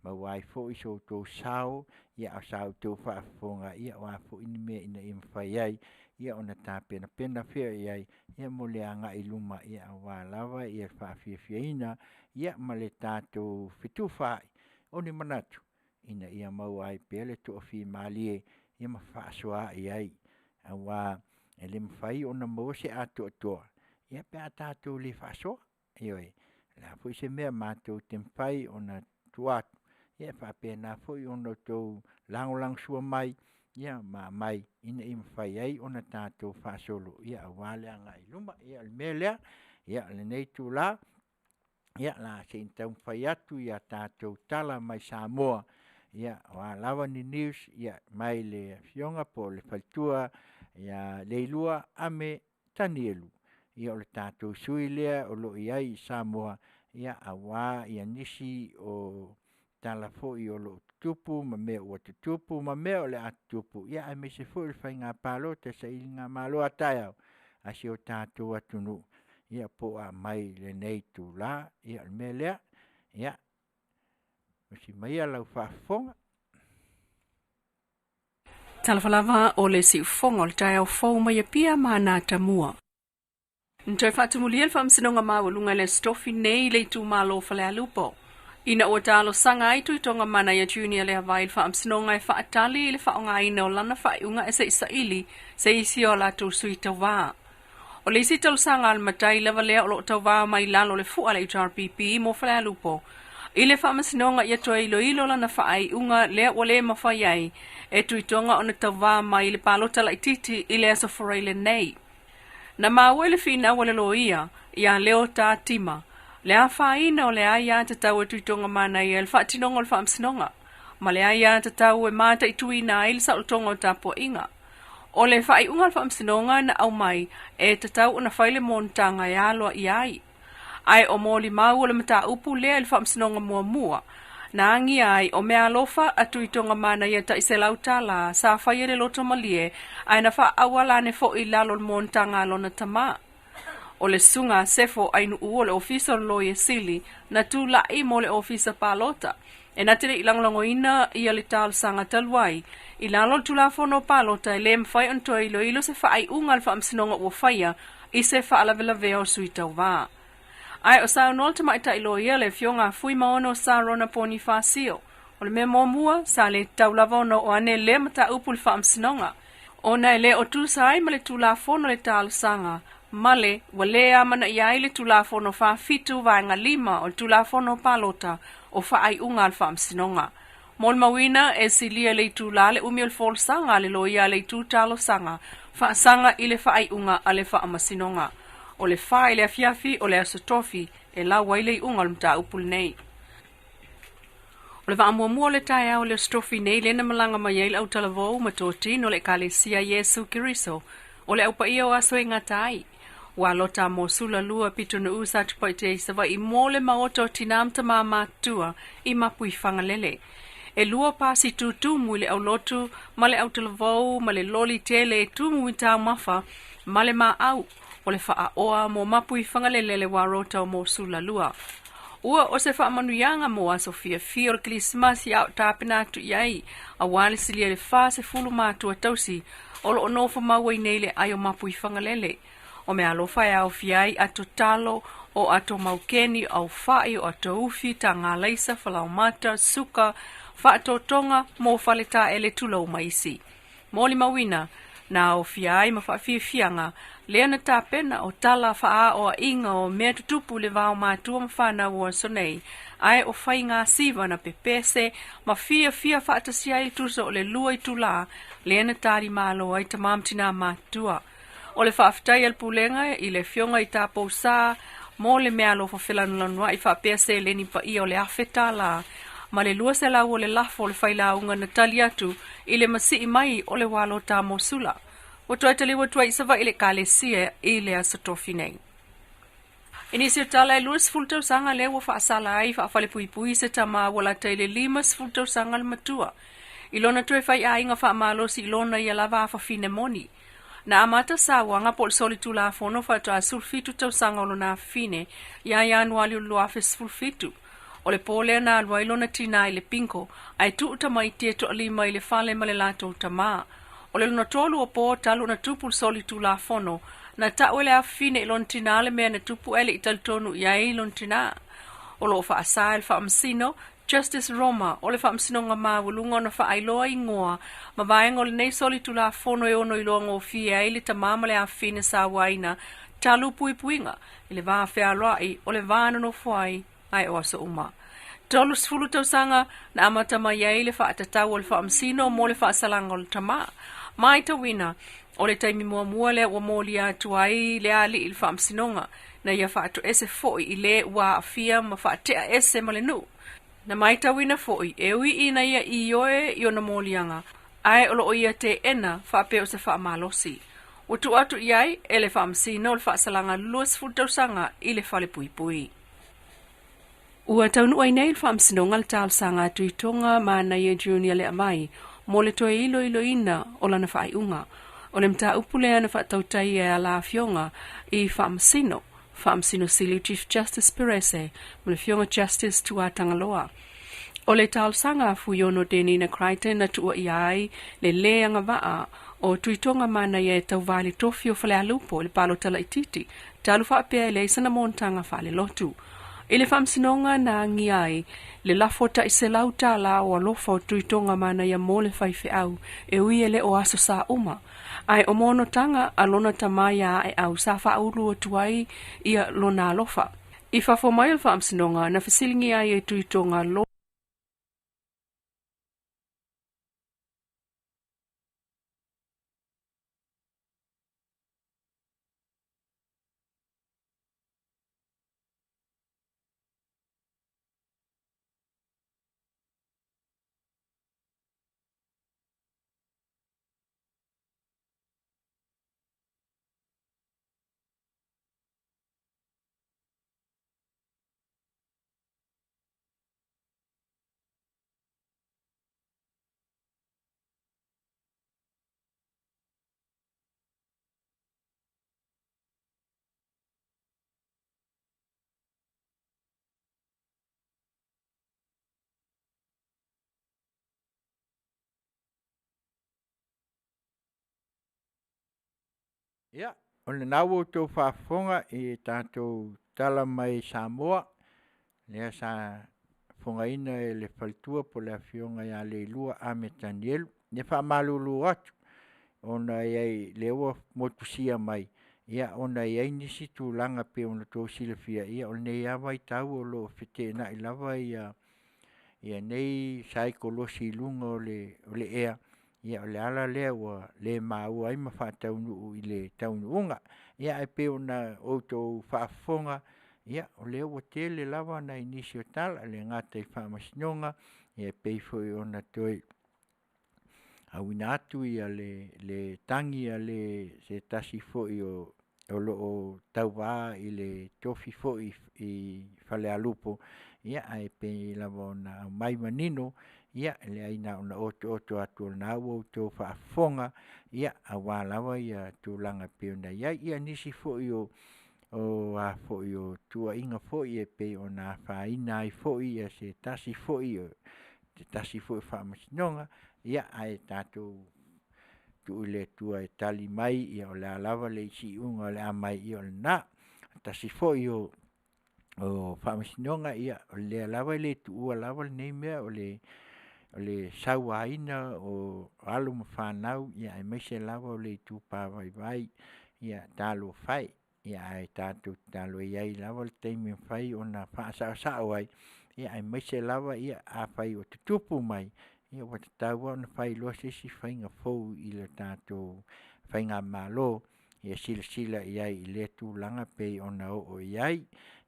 maua ai foi so outou sao, ia a o sa outou faafofoga, ia o a foi ni mea ina ia mafai ai, ia ona tapenapena fea i ai, ia mo le agai i luma, ia auā lava ia faafiafiaina, ia ma le tatou fetufaai o ni manatu, ina ia maua ai pea le toafimalie, ia ma fefaasoaai ai, auā e le mafai ona maua se atoatoa, ia pe a tatou le faasoa. Ioe, o le a foi se mea matou te mafai ona tuu atu, ia e faapena foi ona outou lagolagosua mai, ia ma aumai ina ia mafai ai ona tatou faasolo, ia aua le agai i luma. Ia o le mea lea, ia o lenei itula, ia o le a se i taumafai atu ia tatou tala mai Samoa, Ia, o a lava ni news, ia, mai le afioga po o le faletua ia Leilua Ame Tanielu. Ia, o le tatou sui lea o lo o i ai i Samoa, ia, aua ia nisi o tala foi o lo o tutupu ma mea ua tutupu ma mea o le a tutupu, ia aemaise foi o le faiga palota sailigamalo a taeao a si o tatou atunuu, ia po o a mai i lenei itula. Ia o le mea lea, ia usi maia lau faafofoga. Talofa lava o le siufofoga o le taeao fou mai Apia ma Natamua. Na toe faatumulia le Faamasinoga Maualuga i le Aso Tofi nei i le itumalo o Falealupo, ina ua talosaga ai Tuitoga Manaia Junior Leavai i le Faamasinoga e faatali i le faaaogaina o lana faaiuga e se i saili se isi o a latou sui tauva. O le isi talosaga a le matai lava lea o lo o tauva mai lalo o le fua a le HRPP mo Falealupo i le Faamasinoga ia toe iloilo lana faaiuga lea ua le mafai ai e Tuitoga ona tauva mai i le palota laitiiti i le Aso Faraile nei. Na maua i le finau a le loia ia Leo Tā Tima le afaina o le aiatatau a Tuitoga Manaia i le faatinoga o le Faamasinoga ma le aiatatau e mataituina ai le saolotoga o tapuaiga. O le faaiuga a le Faamasinoga na aumai e tatau ona fai le monotaga e aloaia ai. Ae o molimau o le mataupu lea i le Faamasinoga muamua, na agia ai o meaalofa a Tuitoga Manaia tai $100 sa faia i le loto malie ae na faaauala ane foi i lalo o le monotaga a lona tama. O le susuga a Sefo Ainuu o le Ofisa o le Loia Sili na tulai mo le Ofisa Palota e na te le i lagolagoina ia le talosaga talu ai i lalo o le Tulafono o Palota e le mafai ona toe iloilo se faaiuga a le Faamasinoga ua faia i se faalavelavea o sui tauva. Ae o saunoa le tamaitai loia le afioga a Fuimaono Sarona Ponifasio, o le mea muamua sa le tatau lava ona oo ane lea mataupu i le Faamasinoga, ona e le o tusa ai ma le Tulafono le talosaga, ma le ua le amanaia ai le Tulafono 47 Vaega 5 o le Tulafono Palota o faaiuga a le Faamasinoga. Molimauina e silia le itulā le umi o le folasaga a le loia a le itu talosaga faasaga i le faaiuga a le Faamasinoga. O le fa i le afiafi o le Aso Tofi e lau ai le iuga o le mataupu lenei. O le vaa muamua o le taeao o le Aso Tofi nei lea na malaga mai ai le autalavou ma totino o le Ekalesia Iesu Keriso o le Au Paia o Aso e Gata ai. Ua lota mo sula lua pitonuu sa tupaite i Savaii mo le maota o tinā ma tamā matutua i Mapuifagalele. E lua pasi tutumu i le aulotu ma le autalavou ma le loli tele e tumu i taumafa ma le maau o le faaoa mo Mapuifagalele le warota o mo sula lua. Ua o se faamanuiaga mo aso fiafia o le Kerisimasi a o tapena atu i ai, aua le silia i le 40 matua tausi o lo o nofo mau ai nei le ai o Mapuifagalele. O meaalofa e aofia ai ato talo, o ato maukeni, au fa'i, o ato ufi, taga alaisa, falaomata, suka, faatotoga mo faletaele tulou ma isi. Molimauina, na aofia ai ma faafiafiaga lea na tapena o tala faaoaiga o mea tutupu i le va o matua ma fanau o aso nei, ae o faiga siva na pepese ma fiafia faatasia ai le tusa o le lua itulā lea na talimalo ai tamā ma tinā matutua. O le faafetai a le Pulega i le Afioga i Tapousā mo le meaalofa felanulanuai faapea seleni paia o le $1,000 ma le 200 o le lafo o le failauga na tali atu i le masii mai o le Walota Mosula. Ua toe taliu atu ai i Savaii le Ekalesia i le Aso Tofi nei. I nisi o tala e 20 tausaga lea ua faasala ai faafalepuipui se tama ua lata i le 50 tausaga le matua i lona toe faiaiga faamalosi i lona ia lava afafine moni. Na amata sauaga po o le solitulafono faatoa 17 tausaga o lona afafine ia Ianuali o le 2017. O le pō lea na alu ai lona tinā i le bingo ae tuu tamaiti e toalima i le fale ma le latou tamā. O le lona tolu o pō talu ona tupu le solitulafono, na ta'u e le afafine i lona tinā le mea na tupu ae le i talitonu i ai lona tinā. O lo o faasā e le Faamasino Justice Roma o le Faamasinoga Maualuga ona faailoa igoa ma vaega o lenei solitulafono e ono iloa gofie ai le tamā ma le afafine sauaina talu puipuiga i le va fealoai o le va nonofo ai ae o aso uma. 30 tausaga na amata mai ai le faatatau o le Faamasino mo le faasalaga o le tamā. Maitauina, o le taimi muamua lea ua molia atu ai le alii i le Faamasinoga, na ia faatoese foi i le ua aafia ma faatea ese ma le nuu. Na matauina foi e ui ina ia ioe i ona moliaga, ae o loo ia teena faapea o se faamalosi. Ua tuu atu i ai e le Faamasino o le faasalaga 20 tausaga i le falepuipui. Ua taunuu ai nei le Faamasinoga le talosaga a Tuitoga Manaia Junior le aumai mo le toe iloiloina o lana faaiuga. O le mataupu lea na faatautaia e ala afioga i Faamasino, Faamasino Sili Chief Justice Perese ma le Afioga Justice Tuatagaloa. O le talosaga a Fuiono Denina Crichton na tuua ia ai le lē agavaa o Tuitoga Manaia e tauva i le tofi o Falealupo i le palota laitiiti, talu faapea e leai sana monotaga faalelotu. I le Faamasinoga na agia ai le lafo tai $100 o alofa o Tuitoga Manaia mo le faifeau e ui e le o aso sa uma, ae o monotaga a lona tama ia Aeau sa faaulu atu ai ia lona alofa. I fafo mai o le Faamasinoga na fesiligia ai e Tuitoga lo Ia, o lena ua outou faafofoga i tatou tala mai Samoa, lea sa fofogaina e le faletua po o le afioga ia Leilua Ame Tanielu. E faamalulu atu, ona e i ai o lea ua motusia mai, ia ona e i ai nisi tulaga e pei ona outou silafia, ia o lenei lava vaitau o lo o feteenai lava nei saikolosi i luga o le ea, ia o le ala lea ua le maua ai ma faataunuu i le taunuuga. Ia ae pei ona outou faafofoga, ia o lea ua tele lava nai nisi o tala, e le gata i faamasinoga, ia e pei foi ona toe auina atu le tagi a se tasi foi o lo o tauva i le tofi foi i Falealupo, ia ae pei lava ona aumai manino, ia e leai na ona otooto atu o lena ua outou faafofoga, ia aua lava tulaga e pei ona i ai. Ia nisi foi o tuuaiga foi e pei ona afaina ai foi se tasi foi o Faamasinoga, ia ae tatou tuu i le Atua e tali mai o le a lava le isi iuga o le a aumai, ia o lena. Tasi foi o Faamasinoga, ia o lea lava e le tuua lava lenei mea o le sauaina o alo ma fanau, aemaise lava o le itupa vaivai. Ia talofa e, ae tatou tatalo e i ai lava le taimi e mafai ona faasaosao ai, aemaise lava afai o tutupu mai, ia ua tatau lava ona fai loa se isi faiga fou i le tatou faigamalo, ia silasila i ai i lea tulaga e pei ona oo i ai.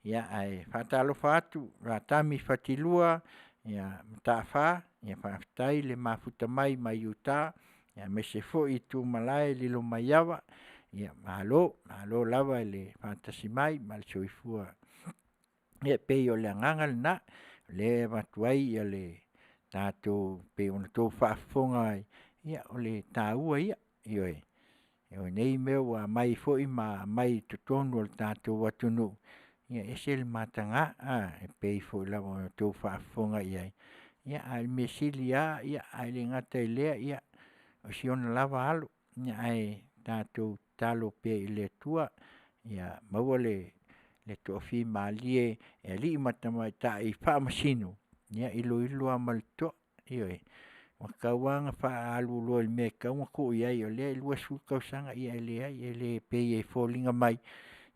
Ia ae faatalofa atu Latami Fatilua Mataafa, faafetai le mafuta mai mai Utah, aemaise foi Tumalae Lilomaiava, ia malo, malo lava le faatasi mai ma le soifua. Ia e pei o le agaga lena, o lea e avatu ai le tatou e pei ona outou faafofoga ai, ia o le taua ia, ioe. O nei mea ua aumai foi ma aumai i totonu o le tatou atunuu, ia e ese le mataga, e pei foi lava ona outou faafofoga i ai, ia ae o le mea sili lava ae le gata i lea, o si ona lava alo, ae tatou tatalo pea i le Atua ia maua le toafimalie e alii ma tamaitai faamasino, ia iloilo lava ma le totoa, ioe. Ua tatau lava ona faaalu loa i le mea e tatau ona tuu i ai o lea e 20 tausaga, ia e leai e pei e foliga mai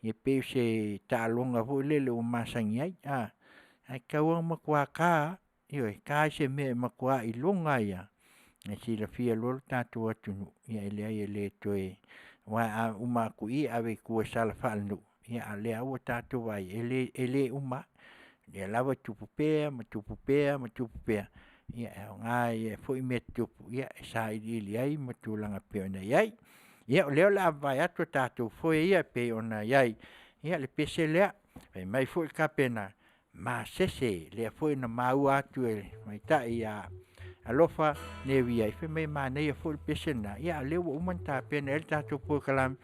e pei o se taaloga foi lele ua masani ai, ae tatau lava ona matua ta lava, ioe, ta i se mea e matua iloga ai lava ona silafia loa lea e le tatou atunuu, ia e leai e le toe… Aua a uma atu i i e ave i tua e sala faalenuu, a o lea lava ua tatou vaai i ai, e le uma lava. Lea lava e tupu pea ma tupu pea ma tupu pea, ia e aoga ia foi mea tutupu, ia e sailiili ai ma tulaga e pei ona i ai. Ia o lea o le a vavae atu ia tatou foe ia e pei ona i ai, ia le pese lea, fai mai foi le kapena, masese lea foi na maua atu e le tamaitai ia Alofa Nevia, fai mai e manaia foi le pese lena, ia a o lea ua uma ona tapena i ai le tatou polokalame,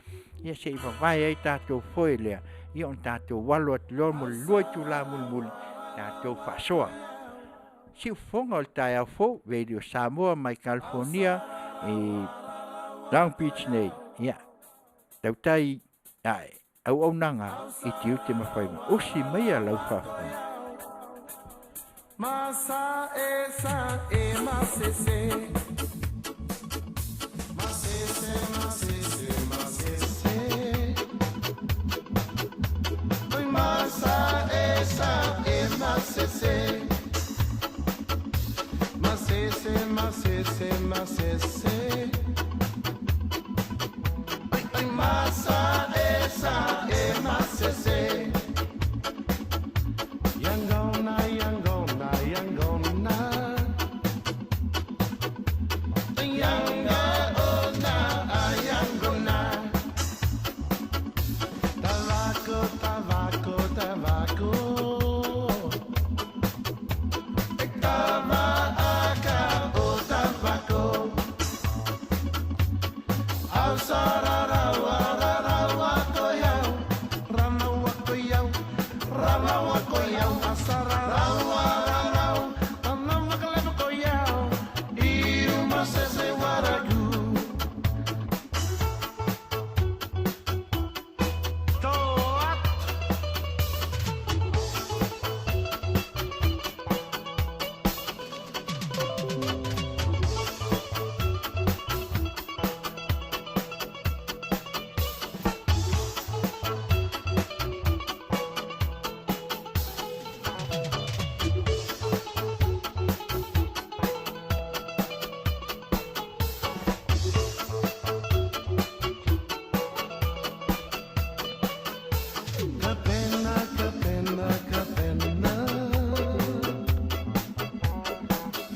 ia se i vavae ai tatou foe lea, ia ona tatou alo atu loa mo le 2 itula mulimuli, tatou faasoa. Siufofoga o le taeao fou, Radio Samoa mai California i Long Beach nei, ia, tautai ae auaunaga i tiute ma faiva. Usi maia lau faafofoga. Masa e sa e masese. Masese, masese, masese. Oi masa e sa e masese. Masese, masese, masese. Oi, oi masa e sa e masese. Yangona, yangona, yangona. Yangona, yangona. Tabako, tabako, tabako. Tabaka, oh tabako. Ausararawararawakoyau. Ranawakoyau, ranawakoyau. Asararawararau, ranawakalewakoyau. Iumasese waragu. Toat. Kapena, kapena, kapena.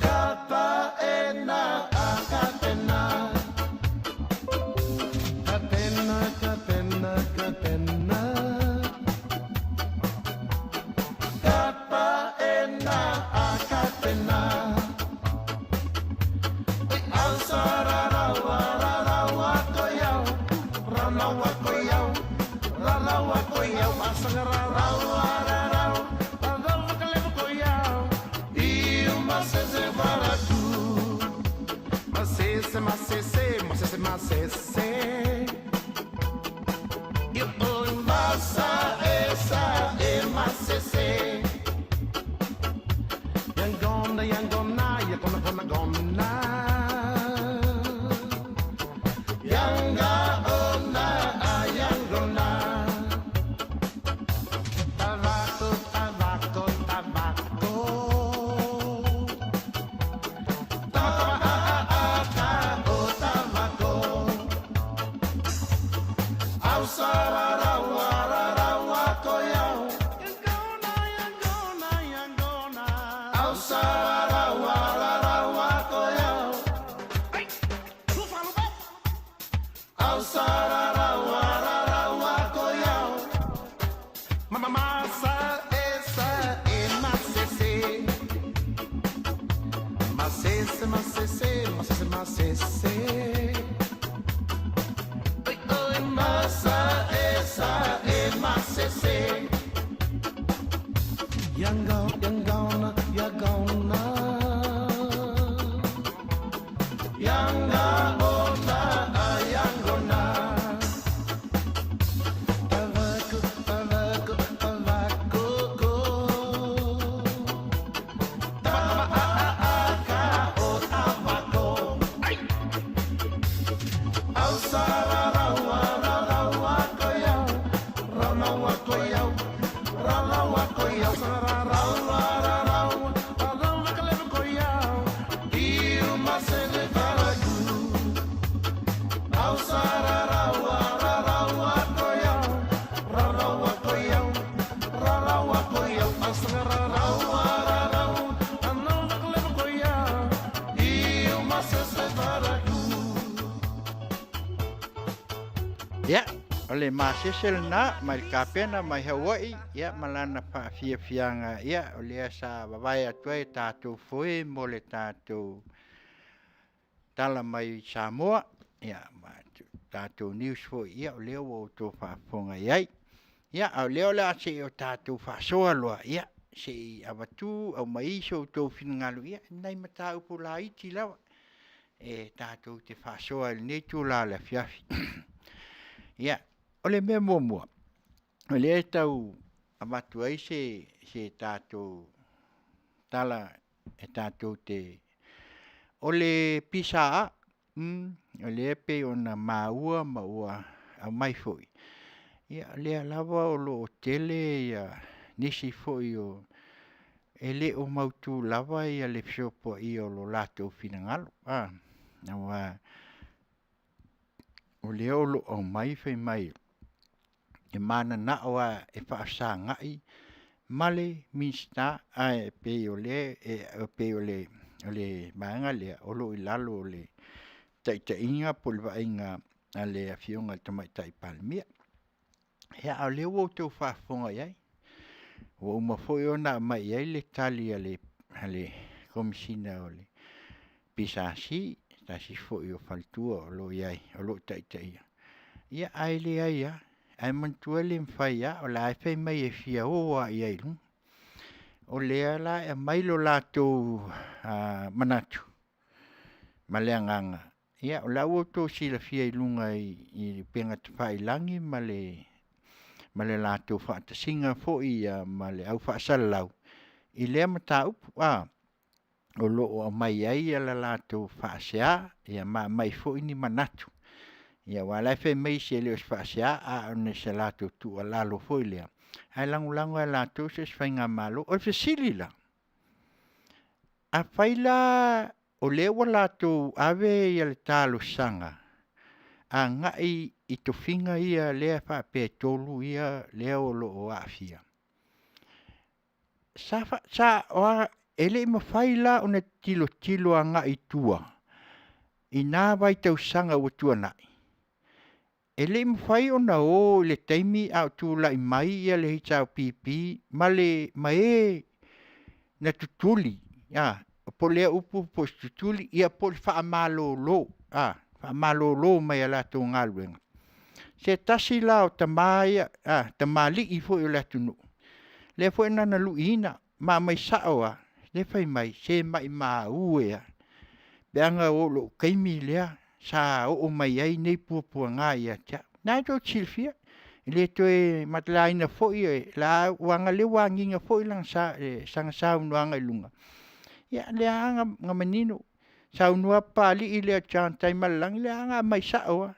Kapaena, kapena. Kapena, kapena, kapena. Kapaena, kapena. Ausararawararawakoyau, ranawakoyau, ranawakoyau, asangarawararau, ranawakalewakoyau, iumasese waraku. Masese, masese, masese, masese. Yo, oh, masa, esa, e, masese. Yangona, yangona, yangona, gona, gona. Yanga, ona, yangona. Tabako, tabako, tabako. Tabako, tabako. Ausararawararawakoyau. Yangona, yangona, yangona. Ausararawararawakoyau. Ausararawararawakoyau. Mama masa esa e masese. Masese, masese, masese, masese. Oi, oi, masa esa e masese. Yangona, yangona, yangona. Yangona, yangona. Tabako, tabako, tabako, go. Tabaka, oh, tabako. Ay! Ausararawararawakoyau, ranawakoyau, ranawakoyau, sarararawararau, ranawakalewakoyau, iumasele faragu. Ia, o le masese lena mai le kapena mai Hawaii, ia ma lana faafiafiaga, ia o lea sa vavae atu ai tatou foe mo le tatou tala mai Samoa, ia ma tatou news foi, ia o lea ua outou faafofoga i ai. Ia a o lea o le a se i o tatou faasoa loa, ia se i avatu aumai so outou finagalo i nai mataupu laiti lava e tatou te faasoa i lenei itula o le afiafi. Ia, o le mea muamua, o lea e tau avatu ai se tatou tala e tatou te... O le PSA, o lea e pei ona maua ma ua aumai foi, ia o lea lava o lo o tele nisi foi e le o mautu lava le fesopoaia o lo latou finagalo. Aua o lea o lo o aumai fai mai e mananao lava e faafesagai ma le Minisita, ae pei o le vaega lea o lo o i lalo o le taitaiga po o le vaaiga a le Afioga i le Tamaitai Palemia. Ia a o lea ua outou faafofoga i ai, ua uma foi ona aumai i ai le tali a le Komesina o le PSC, se tasi foi o faletua o lo o i ai o lo o taitaia, ia ae leai lava. Ae manatua e le mafai lava, o la e fai mai e fia o lava i ai i luga. O lea la e aumai lo latou manatu ma le agaga, ia o la ua outou silafia i luga i upega tafailagi ma le latou faatasiga foi ma le au faasalalau i lea mataupu. O lo o aumai ai le latou faasea ma aumai foi ni manatu. Aua o la e fai mai isi e le o se faasea a o se latou tuualalo foi lea, ae lagolago lava e latou se faigamalo. O le fesili la; afai la o lea ua latou ave le talosaga agai i tofiga ia lea e faapea e 3 ia lea o lo o aafia, e le i mafai la ona tilotilo agai i tua i na vaitausaga ua tuanai? E le i mafai ona o i le taimi a o tulai mai le HRPP ma e na tutuli po o lea upu po o se tutuli po o le faamalolo, faamalolo mai a latou galuega, se tasi la o tama ia, tamalii foi o le atunuu, lea foi na ia luiina ma aumai sao lava, lea e fai mai, se maumau e lava pe ana oo i lou taimi lea sa oo mai ai nei puapuaga ia te au. O lena tou te silafia, e le toe matelaina foi leaga o lea ua agiga foi sana saunoaga i luga, ia o lea lava na manino, saunoa Papalii lea John Taimbalelagi, o lea lava na aumai sao lava,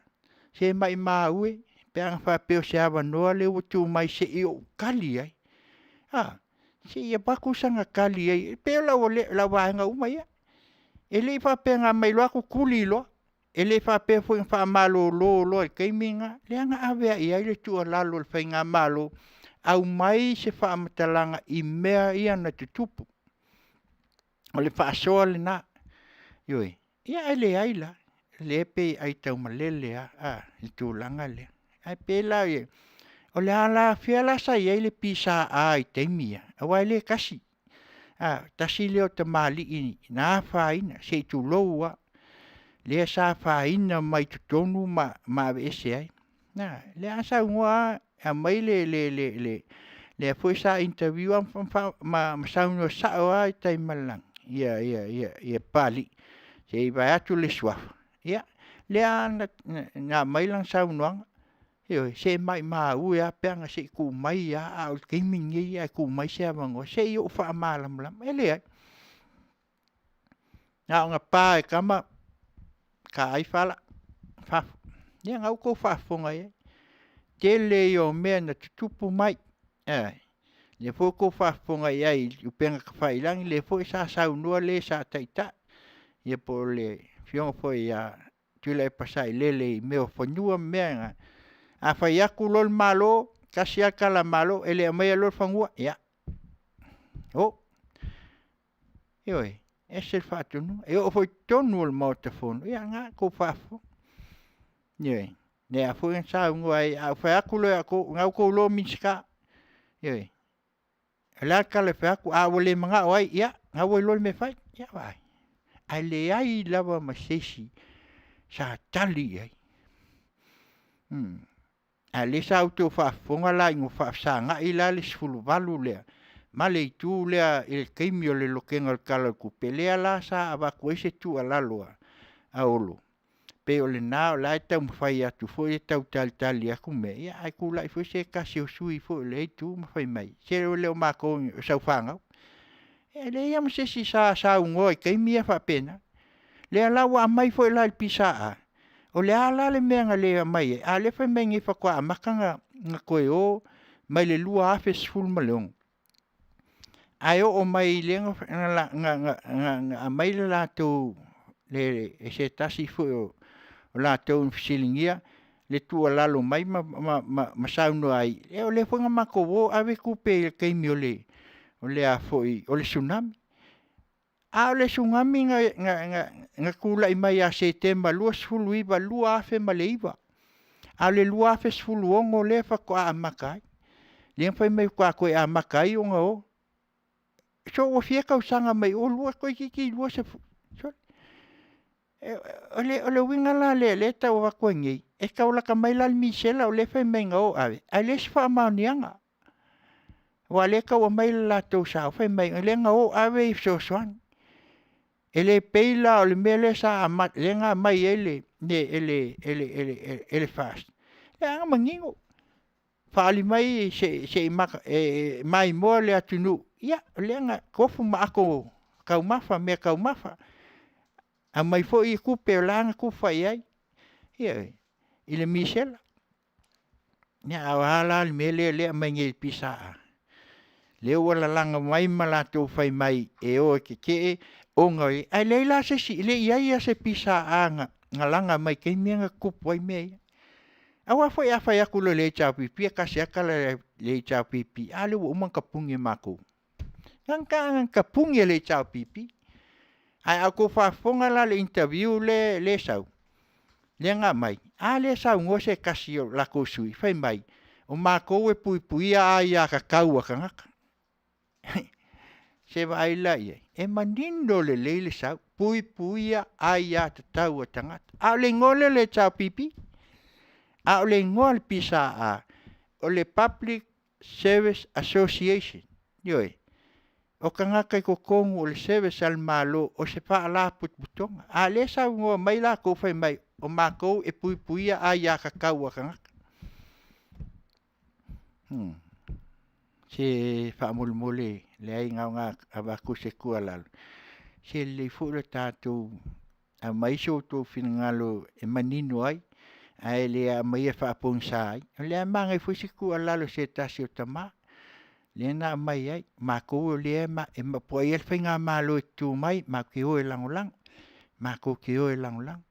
se maumau e pe ana faapea o se avanoa lea ua tuu mai se i ou tali ai, a, se i avatu sana tali i ai, e pei o lau vaega uma ia. E le faapea na aumai loa tutuli loa, e le faapea foi na faamalolo loa i le taimi lena, lea na ave lava i ai le tuualalo a le faigamalo, aumai se faamatalaga i mea ia na tutupu. O le faasoa lena, ioe, ia ae leai la, o lea e pei e aitaumalele lava i le tulaga lea. Ae pei la o le a fea la sa i ai le PSA i taimi ia? Aua e le tasi, tasi lea o tamalii na afaina se i tulou lava, lea sa afaina mai totonu ma aveese ai. O lea na saunoa lava aumai le foi sa interview ma saunoa sao lava Taimalelagi Papalii se i vaeatu le suafa, ia lea na aumai lana saunoaga, ioe, se maumau e a pe ana se i tuu mai lava a o le taimi lenei ae tuu mai se avanoa se i ou faamalamalama. E leai, na ona pa lava e tama ta ai fala i fafo. Ia lena ua outou faafofoga i ai, tele ia o mea na tutupu mai, ioe. O lea foi ua outou faafofoga i ai i upega tafailagi, lea foi sa saunoa le sa taitai, ia po o le Afioga foi ia Tuilaepa Sailele i mea o fanua ma mea na, a fai atu loa le Malo, tasi lava le tala a le Malo, e le aumaia loa le fanua, ia, o. Ioe, e ese le faatonuga. E oo foi i totonu o le Maota Fono, ia o lena ua outou faafofoga. Ioe. Lea foi na saunoa ai, a ou fai atu loa ia outou, o lena ua outou iloa Minisita. Ioe, o le a le tala e fai atu? A ua le manao ai, ia o lena ua iloa le mea e fai. Ia vaai, ae leai lava ma se isi sa tali i ai. A o lea sa outou faafofoga la ina ua faafesagai la le 18 lea ma le itu lea i le taimi o le lokega o le Tala o le Tupe, lea la sa avatu ai se tuualalo a Olo, pei o lena o la e taumafai atu foi e tau talitali atu mea, ia ae tulai foi se tasi o sui usufono foi o lea Itu ma fai mai, se e le o matou o sau fanau. E leai lava ma se isi sa saunoa i taimi ia faapena. O lea la ua aumai foi la i le PSA, o le a la le mea na le aumai ai? A o lea e fai mai nei faatoa amata ona toe o mai le 2016 ae oo mai lea na aumai le latou e se tasi foi o latou na fesiligia le tuualalo mai ma saunoa ai, ia o lea foi na matou o ave tupe i le taimi o le Tsunami. A o le Tsunami na tulai mai ia Setema 29, 2009, a o le 2016 lea faatoa amata ai. Lea na fai mai faatoa toe amata ai ona o. So ua fia tausaga mai o, toeitiiti 20… Sole, o le uiga la lea o lea e tau avatu ai nei, e tau lata mai la le misela o lea e fai mai na o ave, ae leai se faamaoniaga. Aua o lea e tau aumai le latou sao fai mai o lea na o ave fesoasoani. E le pei la o le mea lea na aumai ai e le FAST, lea na manino, faaali mai e maimoa le atunuu, ia o lea na tofu ma ato taumafa, meataumafa, aumai foi tupe o la e na tufa i ai, ioe, i le misela. Ia a o le a la le mea lea e aumai nei e le PSA? Lea ua lalaga mai ma latou fai mai e o e tetee ona e… Ae leai la se isi, e le i i ai lava se PSA na laga mai i taimi ia na tutupu ai mea ia. Aua foi a fai atu loa i le HRPP, e tasi lava tala a le HRPP, a lea ua uma ona tapuni e matou. E leaga na tapuni e le HRPP. Ae a outou faafofoga la i le interview lea e sau, lea na aumai, a lea e saunoa se tasi o latou sui usufono fai mai, o matou e puipuia aiatatau a tagata. Se i vaai la i ai? E manino lelei le sau, puipuia aiatatau a tagata. A o le igoa lea o le HRPP, a o le igoa o le PSA, o le Public Service Association. Ioe, o tagata i totonu o le service a le Malo, o se faalapotopotoga. A o lea e saunoa mai latou fai mai o matou e puipuia aiatatau a tagata. Se faamolemole leai na ona avatu o se tuualalo, se lelei foi lo tatou aumai so outou finagalo e manino ai, ae le aumaia faapogisa ai. O lea e manaia foi si tuualalo a se tasi o tama lea na aumai ai, matou o lea e po o ai lava le faigamalo e tu mai, matou te o e lagolago, matou te o e lagolago.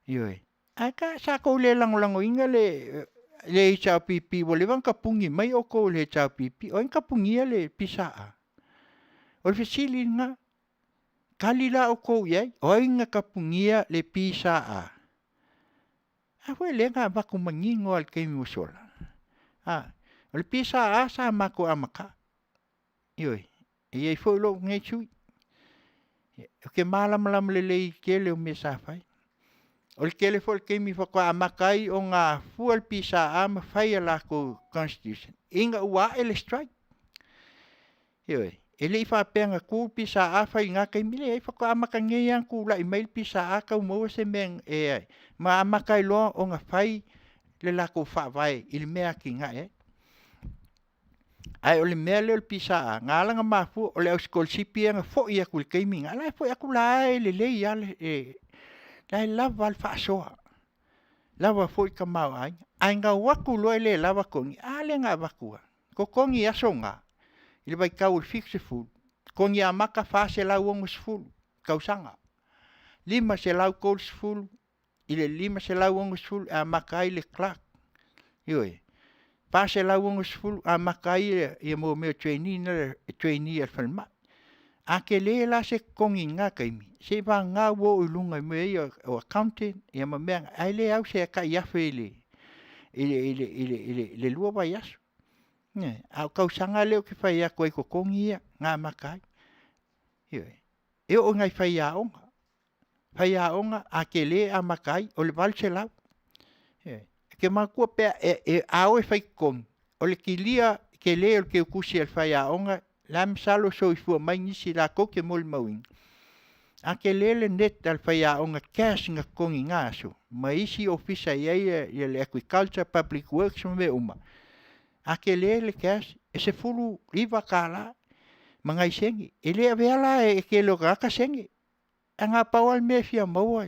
Ioe, ae sa outou le lagolagoina le HRPP ua leva ona tapuni mai outou e le HRPP. O ai na tapunia le PSA? O le fesili lena. Tali la outou i ai, o ai na tapunia le PSA? A foi lea na avatu manino lava i le taimi ua sola. O le PSA sa matou amata, ioe, e i ai foi lou nei sui usufono. Ou te malamalama lelei i le tele o mea sa fai. O le tele foi o taimi faatoa amata ai ona afua le PSA ma fai a latou constitution ina ua ae le strike. Ioe, e le i faapea na tu le PSA fai i na taimi, e leai faatoa amata nei lava ona tulai mai le PSA tau maua se mea e a… ma amata ai loa ona fai le latou faavae i le mea e atinae ai. Ae o le mea lea o le PSA, na ala ona mafua, o le au sikolasipi ia na foi atu i le taimi lena, o la e foi atu o la e lelei lava, o la e lava a le faasoa, lava foi le tamaoaiga. Ae na o atu loa e le lava totogi, a lea na avatu ai, totogi i aso na i le vaitau o le 1970, totogi amata e $460 i le tausaga, $530 i le $560 e amata ai le clerk, ioe, $460 e amata ai mea o trainee a le falemai. A tele la se totogi i lena taimi, seiavagana ua oo i luga i mea ia o accountant ia ma mea na, ae le au se tai $1,000 i le i le i le i le i le i le 2 vaiaso. Ioe, a o tausaga lea ou te fai atu ai i totogi ia na amata ai. Ioe, e oo i nai faiaoga, faiaoga a tele e amata ai o le $800. Ioe, ou te manatua pea a o e fai totogi, o le kilia tele o le teutusi a le faiaoga, la e masalo o soifua mai nisi latou te molimauina, a tele le net a le faiaoga cash na totogi i na aso ma isi ofisa e i ai le Agriculture, Public Works ma mea uma, a tele le cash e $19 ma nai sene. E le avea la e le tele o tagata sene, ae na o le pau lava le mea e fia maua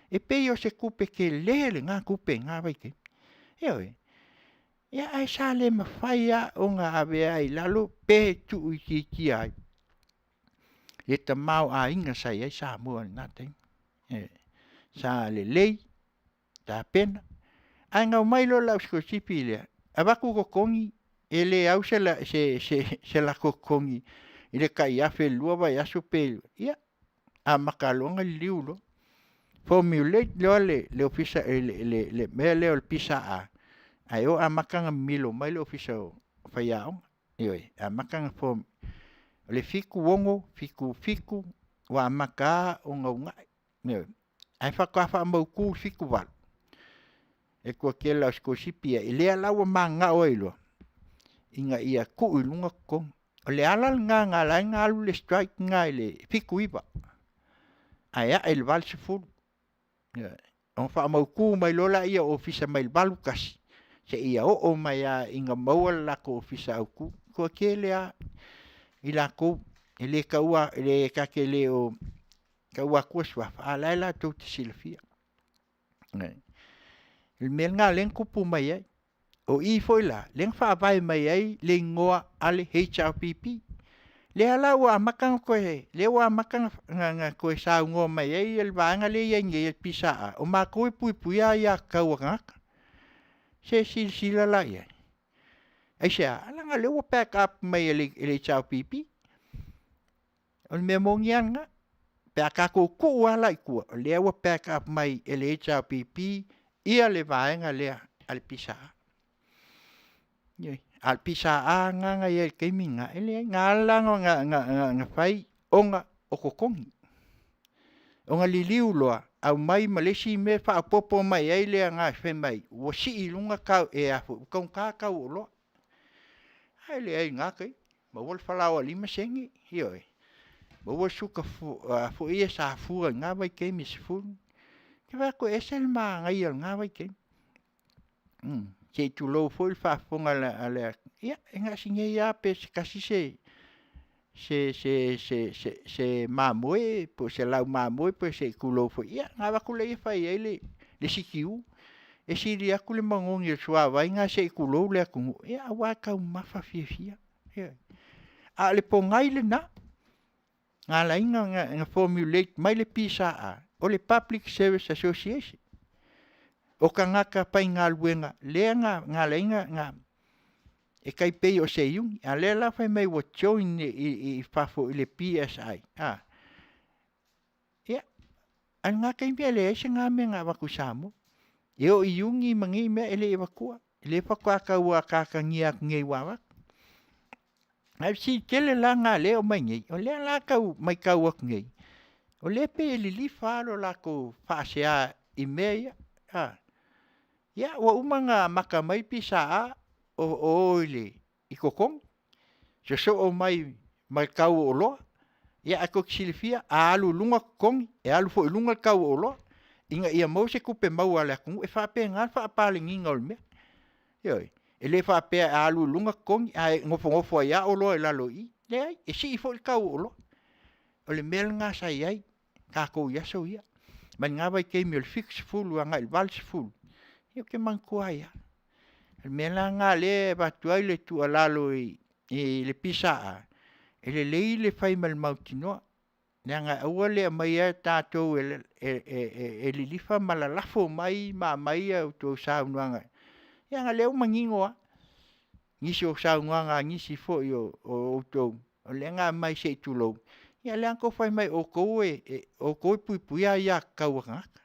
e pei o se tupe tele lena tupe i na vaitaimi. Ioe, ia ae sa le mafai lava ona avea i lalo pe tuuitiitia ai le tamaoaiga sa i ai Samoa i lena taimi. Ioe, sa lelei tapena, ae na omai loa le au sikolasipi lea, avatu totogi, e le au se latou totogi i le tai $1000 i le 2 vaiaso pe… ia amata loa ona liliu loa, formulate loa le Ofisa le mea lea o le PSA, ae o amata ona mimilo mai le Ofisa o Faiaoga. Ioe, e amata ona form o le 1976, 1977 ua amata lava ona uunai, ioe. Ae faatoa faamautu i le 1978 le toatele o le au sikolasipi ia, lea la ua mananao ai loa ina ia tuu i luga totogi. O le ala lena na ala ai ona alu le strike lena i le 1979 ae ae i le 1980. Ioe, ona faamautu mai loa lea o ofisa mai le 1981 seia oo mai lava ina maua le latou ofisa autu. E toatele lava i latou e le taua ta te le o taua atua suafa, a o la e latou te silafia. O le mea lena o lea na tupu mai ai. O i foi la lea na faavae mai ai le igoa a le HRPP, lea la ua amata ona toe saunoa mai ai le vaega lea e i ai nei o le PSA, o matou e puipuia aia tatau a tagata. Se i silasila la i ai? Aisea? Leaga o lea ua back up mai e le HRPP. O le mea moni lava lena, pe a tatou tuu lava la i tua, o lea ua back up mai e le HRPP le vaega lea a le PSA. Ioe, a o le PSA lena na i ai i le taimi lena, e leai na ala la ona fai ona o totogi. Ona liliu loa aumai ma le isi mea faaopoopo mai ai le agaga fai mai ua sii i luga ua taugata le tau o oloa. Ae leai i na taimi, maua le falaoa i le 5sene, ioe, maua le suka foi ia sa fua i na vaitaimi e 10. Ou te vaai atu e ese le manaia o lena vaitaimi. Se i tulou foi le faafofoga a le atunuu, ia e na o si nei lava pe se tasi se mamoe po o se laumamoe se i tulou foi, ia ona avatu lea fai ai le sitiū. E sili atu le manogi o le suavai lena se i tulou le atunuu, aua e taumafa fiafia. Ioe. A o le pogai lena na ala ai ona formulate mai le PSA, o le Public Service Association. O tagata faigaluega lea na ala ai ona… e tai pei o se iuni, a o lea la fai mai ua join i fafo i le PSI a o lena taimi e leai se mea na avatu i Samoa. E oo i iuni ma nei mea e le i avatua, o lea faatoa tau atagia atu nei ua avatu. Ae sili tele la ona o lea e aumai nei, o lea la e tau matau atu nei, o lea e pei e lilifa lava lo latou faasea i mea ia. Ia ua uma ona amata mai le PSA o o i totogi, sosoo mai ma le tau o oloa. Ia ae tou te silafia a alu i luga totogi, e alu foi i luga le tau o oloa ina ia maua se tupe maua a le atunuu. E faapena le faapaleniina o le mea. Ioe. E le faapea a alu i luga totogi ae nofonofo ai lava oloa i lalo i i, leai, e sii foi le tau o oloa. O le mea lena sa i ai tatou i aso ia, mai lena vaitaimi o le 1970 agai i le 1980, ia ou te manatua ai lava. O le mea la lena o lea e avatu ai le tuualalo i le PSA, e lelei le fai ma le mautinoa, leaga aua le aumaia tatou e lilifa ma lalafo mai ma aumai a outou saunoaga, leaga o lea ua manino lava nisi o saunoaga a nisi foi o outou, o lea na aumai se i tulou, ia o lea na outou fai mai o outou e puipuia aiatatau a tagata.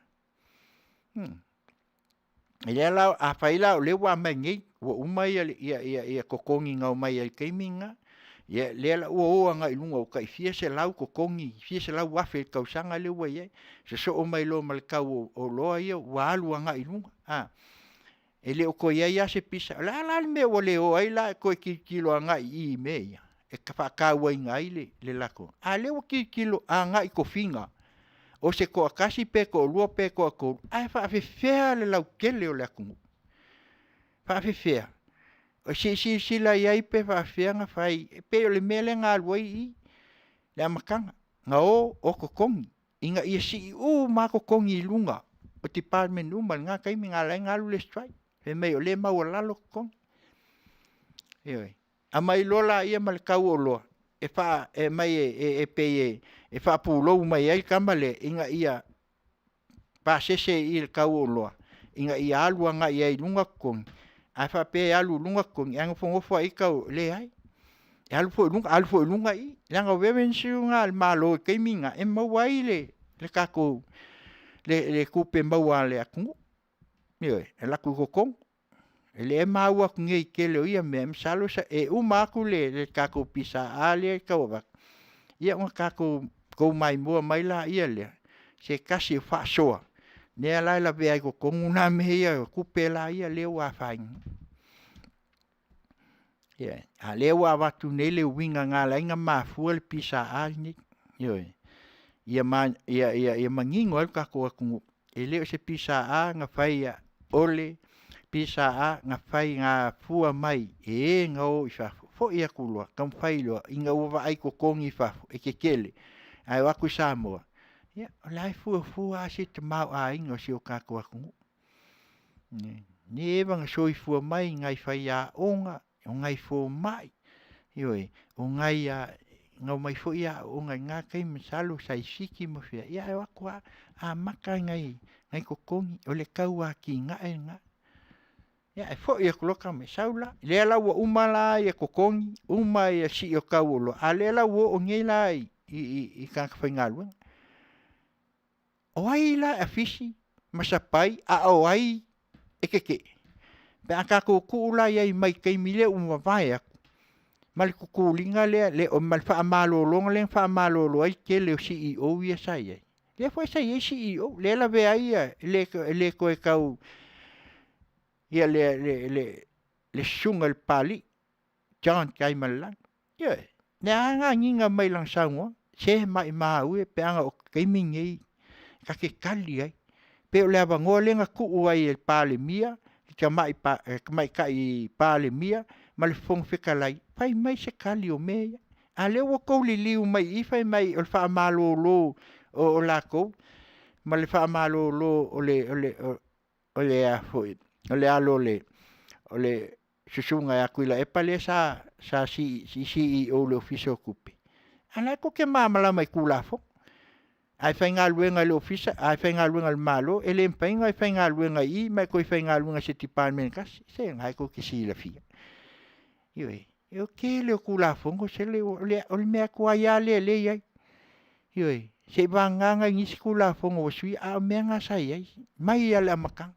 E lea la, afai la o lea ua aumai nei, ua uma ia ia ia totogi na omai ai i le taimi lena, ia lea la ua o agai i luga ua tai fia selau totogi, fia selau afe i le tausaga lea ua i ai, sosoo mai loa ma le tau o oloa ia ua alu agai i luga. E le o toe i ai lava se pisa. O le a la le mea ua le o ai la e toe tilotilo agai i i mea ia e faatauaina ai le latou... a o lea ua tilotilo agai i tofiga, o se toatasi pe toalua pe toatolu, ae faapefea le lautele o le atunuu? E faapefea? Se i silasila i ai pe faapefea ona fai, e pei o le mea lea na alu ai i i le amataga, na o o totogi ina ia sii uma lava totogi i luga o department uma i lena taimi na ala ai ona alu le strike, fai mai o lea e maualalo totogi. Ioe, aumai loa lea ma le tau o oloa, e aumai e pei e faapulou mai ai le tama lea ina ia pasese i i le tau o oloa ina ia alu agai ai i luga totogi, a faapea e alu i luga totogi ae nofonofo lava i i tau o oloa, e leai. E alu foi i luga, alu foi i luga i i, leaga o revenue na a le Malo i le taimi lena e maua ai le tatou tupe maua a le atunuu. Ioe, e alu atu i totonu. O lea e maua atu nei i le tele o ia mea, masalo e uma atu le tatou PSA lea e tau avatu, ia ona tatou maimoa mai lea i se tasi o faasoa lea la e lavea ai i totonu la mea ia o tupe la ua afaina nei. Ioe, a o lea ua avatu nei le uiga na ala ai ona mafua le PSA lenei, ioe, ia manino ai lo tatou atunuu, e le o se PSA na faia o le PSA na fai na afua mai e na o i fafo, foi atu loa taumafai loa ina ua vaai i totogi i fafo e tetele, ae o atu i Samoa, ia o la e fuafua lava se tamaoaiga o si o tatou atunuu. Ua leva ona soifua mai nai faiaoga, o nai fomai, ioe, o nai na omai foi aooga i na taimi masalo sa i Fiti ma fea, ae o atu lava amata nai totogi, o le tau atinae lena. Ia ae foi atu loa tama, sau la, lea la ua uma totogi, uma le sii o tau o oloa, a o lea la ua oo nei la i tagata faigaluega. O ai la e afisi ma sapai a o ai e tetee? Pe a tatou tuu la i ai mai le taimi lea ua mavae atu ma le tutuliga lea ma le faamalologa lea na faamalolo ai le tele o CEOs ia sa i ai, lea foi sa i ai CEOs, lea e lavea ai e le toe tau le susuga i le Papalii John Taimalelagi. Ioe, lea lava na agiga mai i lana saunoaga, se maumau e pe ana o le taimi lenei ta te tali ai, pe o le avanoa lea na tuu ai e le Palemia, le Tamaitai Palemia ma le Fofoga Fetalai, fai mai se tali o mea ia. A o lea ua outou liliu mai i i fai mai o le faamalolo o latou ma le faamalolo o le alo o le susuga ia Tuilaepa lea sa CEO i le Ofisa o Tupe, a o la e tou te malamalama i Tulafono. A e faigaluega i le Ofisa, a e faigaluega i le Malo, e le mafai ona e faigaluega i i ma e toe faigaluega i se department e tasi. Se o lena tou te silafia. Ioe, o le tele o Tulafono sole o le mea tuai lava lea o lea e i ai. Ioe, seivagana nai nisi Tulafono ua suia, a o mea na sa i ai mai lava i le amataga.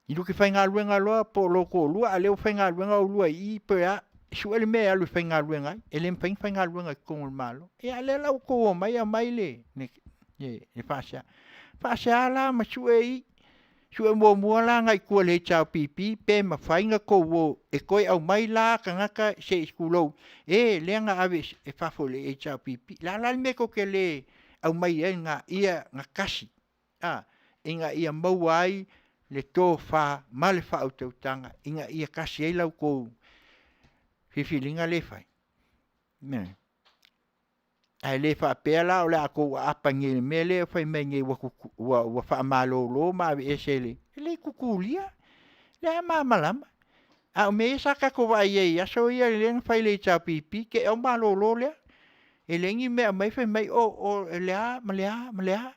E te faigaluega loa po o lou toalua, a o lea ua faigaluega oulua i i pe a, sue le mea e alu e faigaluega ai. E le mafai ona faigaluega i totonu o le Malo. Ia a o lea la ua outou omai aumai le faasea. Faasea la ma sue i, sue muamua la agai i tua i le HRPP pe mafai ona outou o e toe aumai la tagata se i tulou, e lea na ave i fafo i le HRPP. O le a la le mea tou te le aumaia ai lena ia gatasi ina ia maua ai le tofa ma le faautautaga ina ia tasi ai la outou filifiliga lea e fai? Ae le faapea la o le a outou aapa nei i le mea lea e fai mai nei ua faamalolo ma aveese e le i tutulia, o lea e malamalama. A o mea ia sa tatou vaai ai i aso ia lea na fai e le HRPP, te i lava ua malolo lea. E leai ni mea e aumai fai mai o le a ma le a ma le a,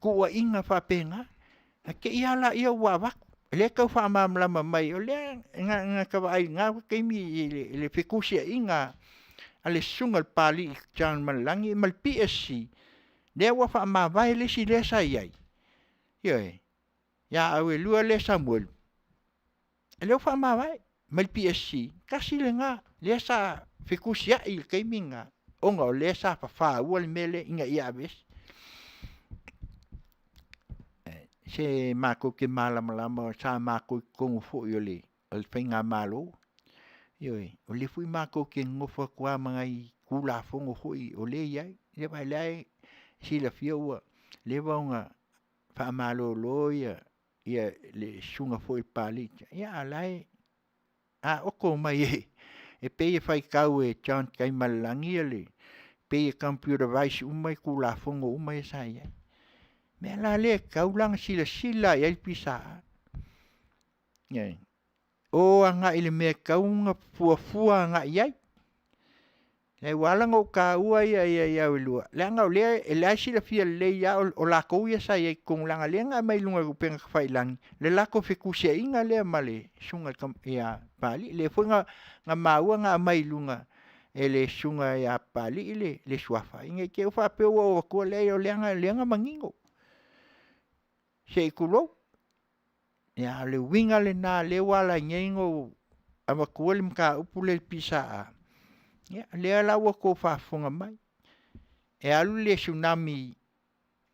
tuuaiga faapena. Ona te i lava lea ua avatu. O lea e tau faamalamalama mai, o lea na ta vaai i lena taimi i le fetusiaiga a le susuga i le Papalii John Malelagi ma le PSC, lea ua faamavae le isi lea sa i ai, ioe. Ia Auelua lea Samuelu, e lea ua faamavae mai le PSC, tasi lena lea sa fetusiai i le taimi lena ona o lea sa fafaua le mea lea ina ia aveese. Se matou te malamalama sa matou i totonu foi o le faigamalo, ioe, o lea foi matou te nonofo atu lava ma nai Tulafono foi o lea e i ai. Ia aua o lea e silafia ua leva ona faamalolo le susuga foi i le Papalii, a o la e aoto mai e pei e faitau e John Taimالelagi pei e computerise uma Tulafono uma ia sa i ai. O le mea la lea e tatau ona silasila i ai le PSA, ioe, o agai i le mea e tatau ona fuafua agai i ai. Ua ala ona ou taua ia Auelua, leaga o lea e silafia lelei lava o latou ia sa i ai i totonu leaga o lea na aumai i luga o upega tafailagi le latou fetusiaiga lea ma le susuga ia Papalii. O lea foi na maua na aumai i luga e le susuga ia Papalii le suafa ina ne i te i ua faapea ua ou avatua, leai o lea na manino, se i tulou. Ia a o le uiga lena lea ua ala ai nei ona ou avatua le mataupu lea i le PSA, ia o lea la ua outou faafofoga mai, e alu le Tsunami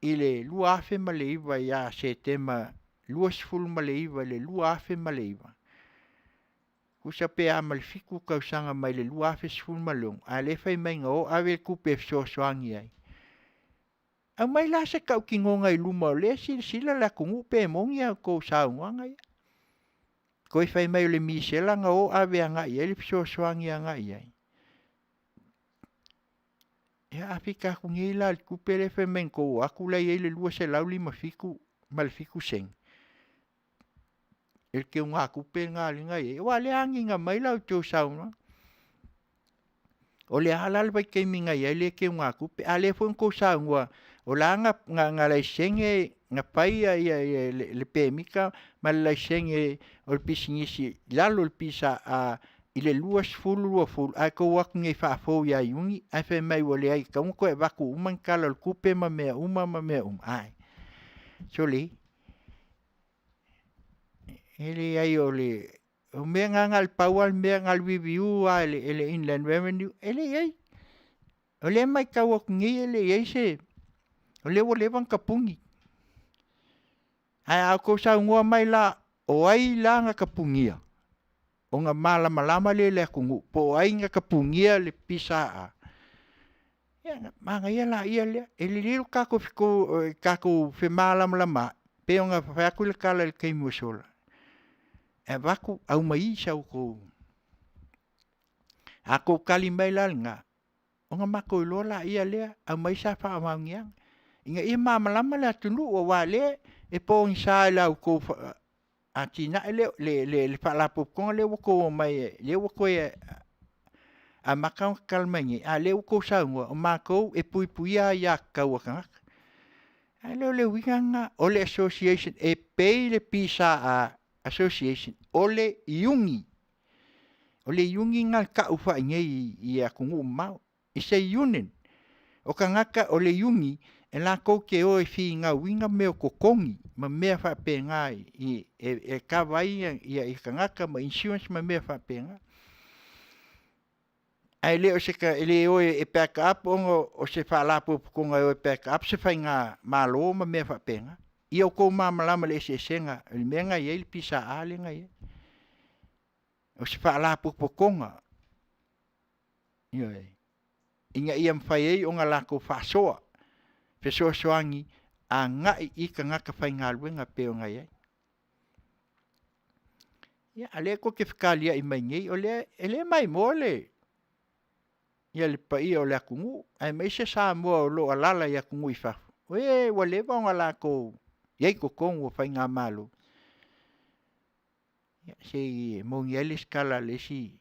i le 2009 ia Setema 29 i le 2009, tusa pe a ma le 7 tausaga mai le 2016, a o lea e fai mai na o ave le tupe e fesoasoani ai. Aumai la se tautinoga i luma o lea e silasila le atunuu pe moni a outou saunoaga ia. Toe fai mai o le misela na o ave agai i ai le fesoasoani agai i ai. Ia a fita atu nei la i le tupe lea fai mai na outou o atu la e i ai le $257.07 i le teugatupe lena na i ai, aua o lea e agiga mai la outou saunoaga. O le a la le vaitaimi na i ai lea teugatupe, a o lea foi na outou saunoa o la e na laisene, na fai le pemita ma le laisene o le pisinisi i lalo o le PSA i le 2020, ae tou o atu nei e faafou ia Iuni ae fai mai ua leai e tatau ona toe avatu uma ni tala o le tupe ma mea uma ma mea uma. Sole, e leai o mea na na o le pau lava le mea na o le review lava e le Inland Revenue, e leai. O lea e matau atu nei e leai se… o lea ua leva ona tapuni. Ae a outou saunoa mai la o ai la na tapunia, ona malamalama lea i le atunuu po o ai na tapunia le PSA, ia ona manaia laia lea. E lelei lo tatou femalamalamaai, e pei ona fai atu le tala i le taimi ua sola, e avatu aumai sa outou… A outou tali mai la lena, ona matou iloa laia lea, aumai sa faamaoniaga, ina ia malamalama le atunuu aua o lea e pogisa i la outou atinae lea, le faalapotopotoga lea ua outou omai lea ua toe amata ona tatala mai nei, a o lea ua outou saunoa, o matou e puipuia aia tatau a tagata. Ae le o le uiga lena, o le association e pay le PSA Association o le iuni. O le iuni lena e tau faainei i atunuu mamao, it's a union. O tagata o le iuni, e latou te o e finauina mea o totogi ma mea faapena e kava ai tagata ma insurance ma mea faapena. Ae le o e back up ona o se faalapotopotoga e o e back up se faigamalo ma mea faapena. Ia outou malamalama i le eseesega o le mea lena e i ai le PSA lea na i ai. O se faalapotopotoga, ioe, ina ia mafai ai ona latou faasoa, fesoasoani agai i tagata faigaluega e pei ona i ai. Ia a o lea tou te fetaliai mai nei, o lea e maimoa le paia o le atunuu aemaise Samoa o lo o alaala i atunuu i fafo, o e ua leva ona latou i ai i totonu o faigamalo. Ia se e moni ai le isi tala a le isi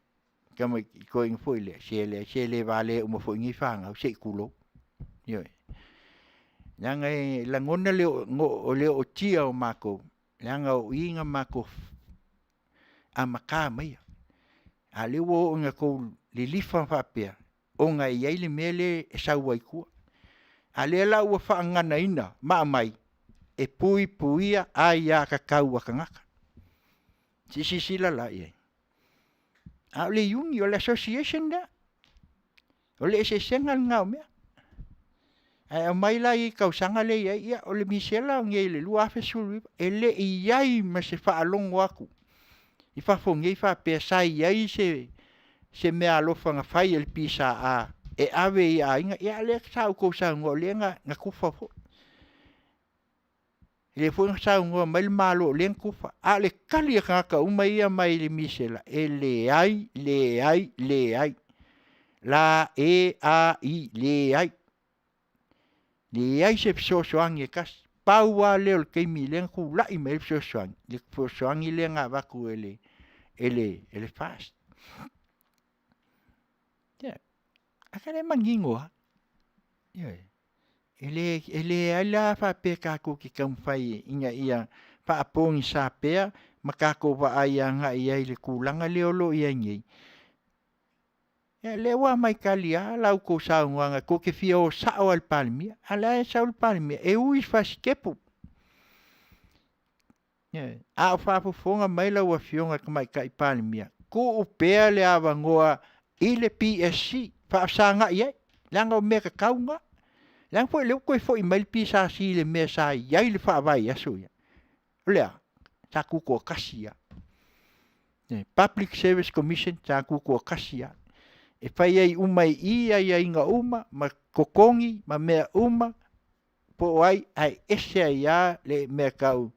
toeaina foi lea, se leai se le valea uma foi nei fanau se i tulou. Ioe, leaga e lagona le ootia o matou, leaga o i na matou amata mai ai. A o lea ua oo ina outou lilifa faapea, ona e i ai le mea lea e sau ai i tua. A o lea la ua faagaganaina ma aumai, e puipuia aiatatau a tagata. Se i silasila la i ai. A o le iuni, o le association lea. O le eseesega lena o mea. Ae aumai la i tausaga lea e i ai, ia o le misela nei i le 2019, e le i i ai ma se faalogo atu i fafo nei faapea sa i ai se meaalofa na fai e le PSA e ave i aiga, ia a o lea sa outou saunoa o lea na tufa foi. O lea foi na saunoa mai le Malo o lea na tufa. A o le tali a tagata uma ia mai le misela, e leai, leai, leai, l e a i, leai. Leai se fesoasoani e tasi. Pau lava lea o le taimi lea na tulai mai ai le fesoasoani, le fesoasoani lea na avatu e le FAST. Ioe, a lea e manino lava, ioe, e leai la faapea tatou te taumafai ina ia faapogisa pea ma tatou vaai agai i ai i le tulaga lea o lo o i ai nei. Ia o lea ua aumai tali lava la outou saunoaga tou te fia o sao lava i le Palemia, a o la e sau le Palemia e ui i le fasitepu. Ioe. A o faafofoga mai lau Afioga i le Tamaitai Palemia, tuu pea le avanoa i le PSC faafesagai ai, leaga o mea tatau na. Leaga foi o lea ua toe foi mai le PSC i le mea sa i ai le faavae i aso ia. O le a? Sa tutoatasi lava. Public Service Commission sa tutoatasi lava. E fai ai uma i i aiaiga uma ma totogi ma mea uma po o ai, ae ese ai lava le mea tau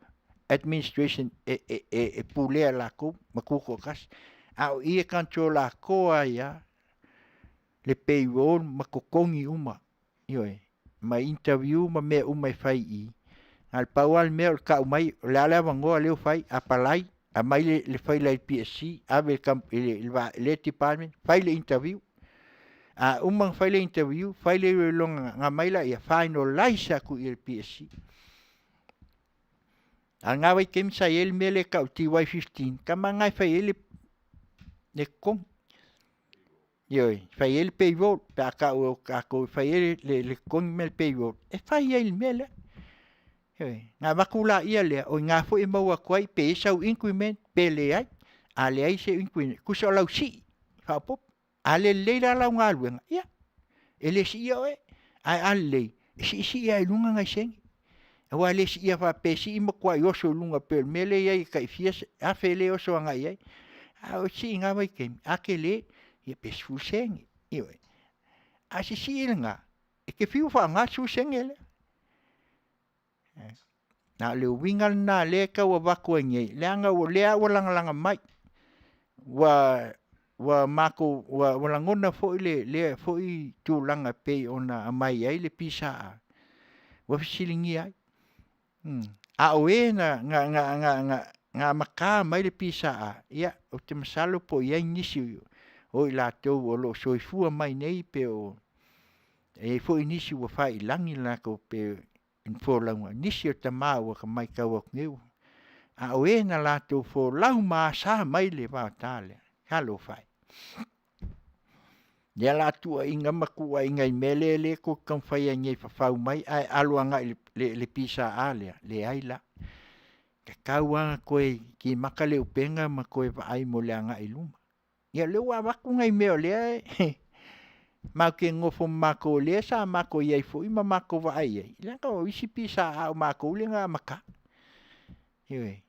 administration e pulea e latou ma tutoatasi. A o i e control atoa ai lava le payroll ma totogi uma, ioe, ma interview ma mea uma e fai i i. Na o le pau lava le mea o le tau mai o le a le avanoa lea ua fai, apalai, aumai le faila i le PSC ave i lea department, fai le interview. A uma ona fai le interview, fai le iloiloga ona aumai lea finalize atu i i e le PSC. A o lena vaitaimi sa i ai le mea lea e tau o le TY-15, o tama na e fai ai le totogi. Ioe, fai ai le payroll pe a tau e tatou e fai ai le totogi ma le payroll, e fai ai i le mea lea. Ioe, ona avatu laia lea, o i ina foi e maua atu ai pe i ai sau increment pe leai. A leai se increment, tusa o lau sii faaopoopo. A le lelei la lau galuega, ia, e le siia oe, ae a lelei, e siisii lava i luga nai sene. Aua e le siia faapea e sii ma matuai oso i luga pei o le mea lea e i ai e tai fia afe lea e oso agai i ai. A o le sii i na vaitaimi, a tele, ia pe 10 sene. Ioe. A o le sisii lena, e te fiu e faaaoga le 10 sene lea. A o le uiga lena o lea e tau avatu ai nei, leaga o lea ua lagalaga mai, ua lagona foi lea foi tulaga e pei ona aumai ai le PSA, ua fesiligia ai. A o e na amata mai le PSA, ia ou te masalo po o i ai nisi o i latou o lo o soifua mai nei po o i ai foi nisi ua fai i lagi le latou folauga, nisi o tama ua ta matau atu nei, a o e na latou folau ma asa mai le vaota lea, talofa e. O lea o le a tuuaia ma tuuaia i le mea lea tou te taumafai ai nei e fafau mai ae alu agai i le PSA lea, leai la. E tatau lava ona toe kimaka le upega ma toe vaai mo le agai i luma. Ia o lea ua avatu nai mea o lea e matou te nonofo ma matou o lea sa matou i ai foi ma matou vaai i ai, leaga o isi PSA o matou lea na amata. Ioe.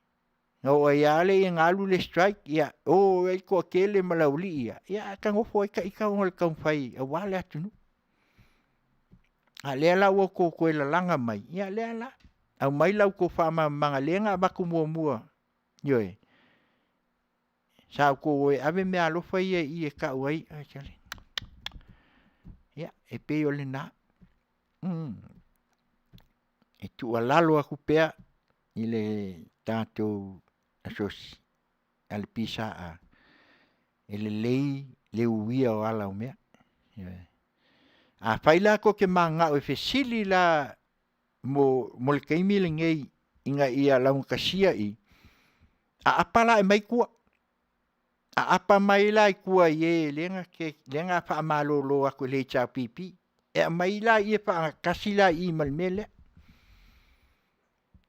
Na oo ai lava lea ina alu le strike, ia o ai le toatele ma le aualii ia, ae ota nofo ai ita ona o le taumafai aua le atunuu. A o lea la ua outou toe lalaga mai, ia o lea la, aumai la outou faamalamalamaga lea na avatu muamua, ioe, sa outou o e ave meaalofa ia i i e tau ai, ia e pei o lena. E tuualalo atu pea i le tatou asosi a le PSA, e lelei le uia o ala o mea. Ioe. Afai la tou te mananao e fesili la mo le taimi lenei ina ia laugatasia i i, aapa la e aumai tua, aapa mai la i tua i e lea na faamalolo atu e le HRPP, e aumai laia e faatasi la i i ma le mea lea.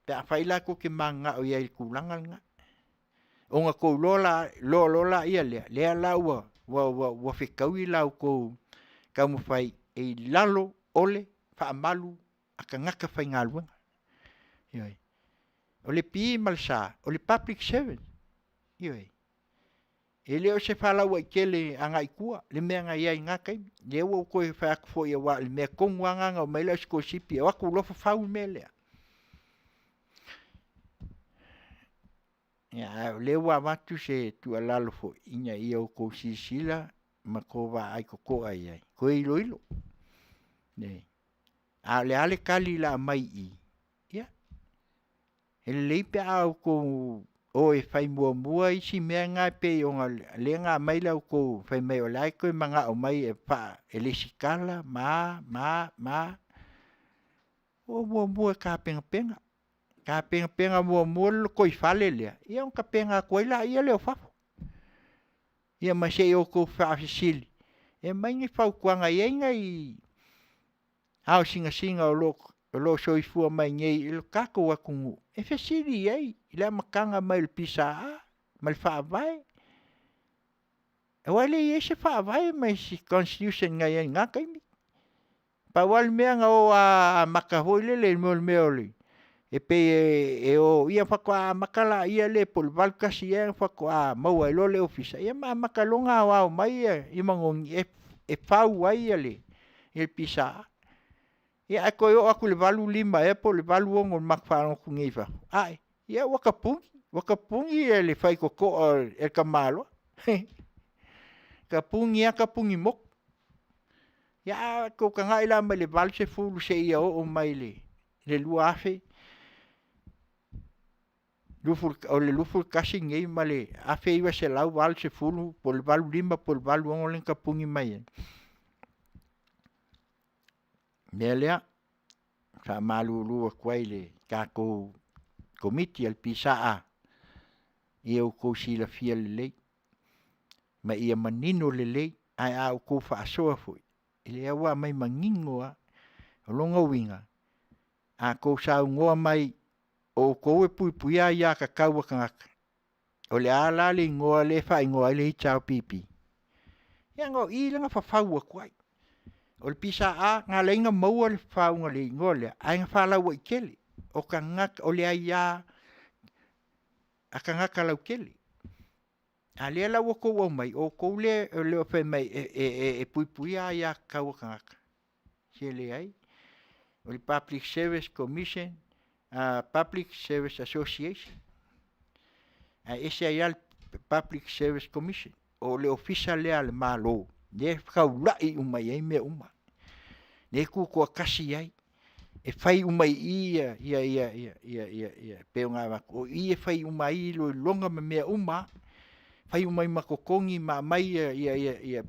Pe afai la kou te mananao i ai i le tulaga lena. Ona kou iloa la iloa loa lea lea, lea la ua ua ua ua fetaui la outou taumafai e i lalo o le faamalu a tagata faigaluega. Ioe, o le P ma le S, o le public servant, ioe. E le o se falauaitele agai i tua le mea na i ai i na taimi, lea ua ou toe fai atu foi aua o le mea tonu lava lena na omai ai le au sikolasipi o atu loa fafau le mea lea. Ia ae o lea ua avatu se tuualalo foi ina ia outou silasila ma outou vaai totoa i ai, toe iloilo. A o le a le tali o le a aumai i i? Ia, e lelei pe a outou o e fai muamua isi mea na e pei ona o lea na aumai la outou fai mai o la e toe manao mai e lesitala ma a ma a. O muamua e tapenapena, tapenapena muamua le lotoifale lea, ia ona tapena atu ai lea o fafo. Ia ma se i outou faafesili e aumai ni fautuaga e i ai nai ao sinasina o lo o soifua mai nei i lo tatou atunuu e fesili i ai i le amataga mai o le PSA ma le Faavae. Aua e le i i ai se Faavae ma se Constitution na i ai i na taimi. Pau lava le mea na o lava amata foi lele i le mea o le e pei e o ia faatoa amata lea po o le 1981 ea faatoa maua ai loa le Ofisa, ia ma amata loa ona aoao mai ia manogi e fau ai le PSA. Ia ae toe oo atu i le 1985 ea po o le 1986 na matou faalogo atu nei i fafo, ae, ia ua tapuni, ua tapuni le faitotoa e le tamaloa. Tapuni lava tapuni motu. Ia a outou tagai la mai le 1980 seia oo mai i le 2000, o le 21 lenei ma le 1980 po o le 1985 po o le 1986 lea na tapuni mai ai. O le mea lea, e faamalulu atu ai i le tatou Komiti a le PSA, ia outou silafia lelei ma ia manino lelei, ae a outou faasoa foi, o lea ua aumai manino lava. O lona uiga, a outou saunoa mai o outou e puipuia aiatatau a tagata, o le a la le igoa lea e faaigoa ai le HRPP? Ia o i lea na fafau atu ai. O le PSA na ala ai ona maua le faauiga o le igoa lea, ae na faalauaitele, o tagata o le aia a tagata lautele. A o lea la ua outou aumai, o outou lea e fai mai e puipuia aiatatau a tagata, se leai. O le Public Service Commission, Public Service Association, ae ese ai lava le Public Service Commission. O le Ofisa lea a le Malo lea e taulai uma i ai mea uma, lea e tutoatasi ai, e fai uma i i pei ona avatu, o i e fai uma ai iloiloga ma mea uma lava, fai uma ai ma totogi ma aumai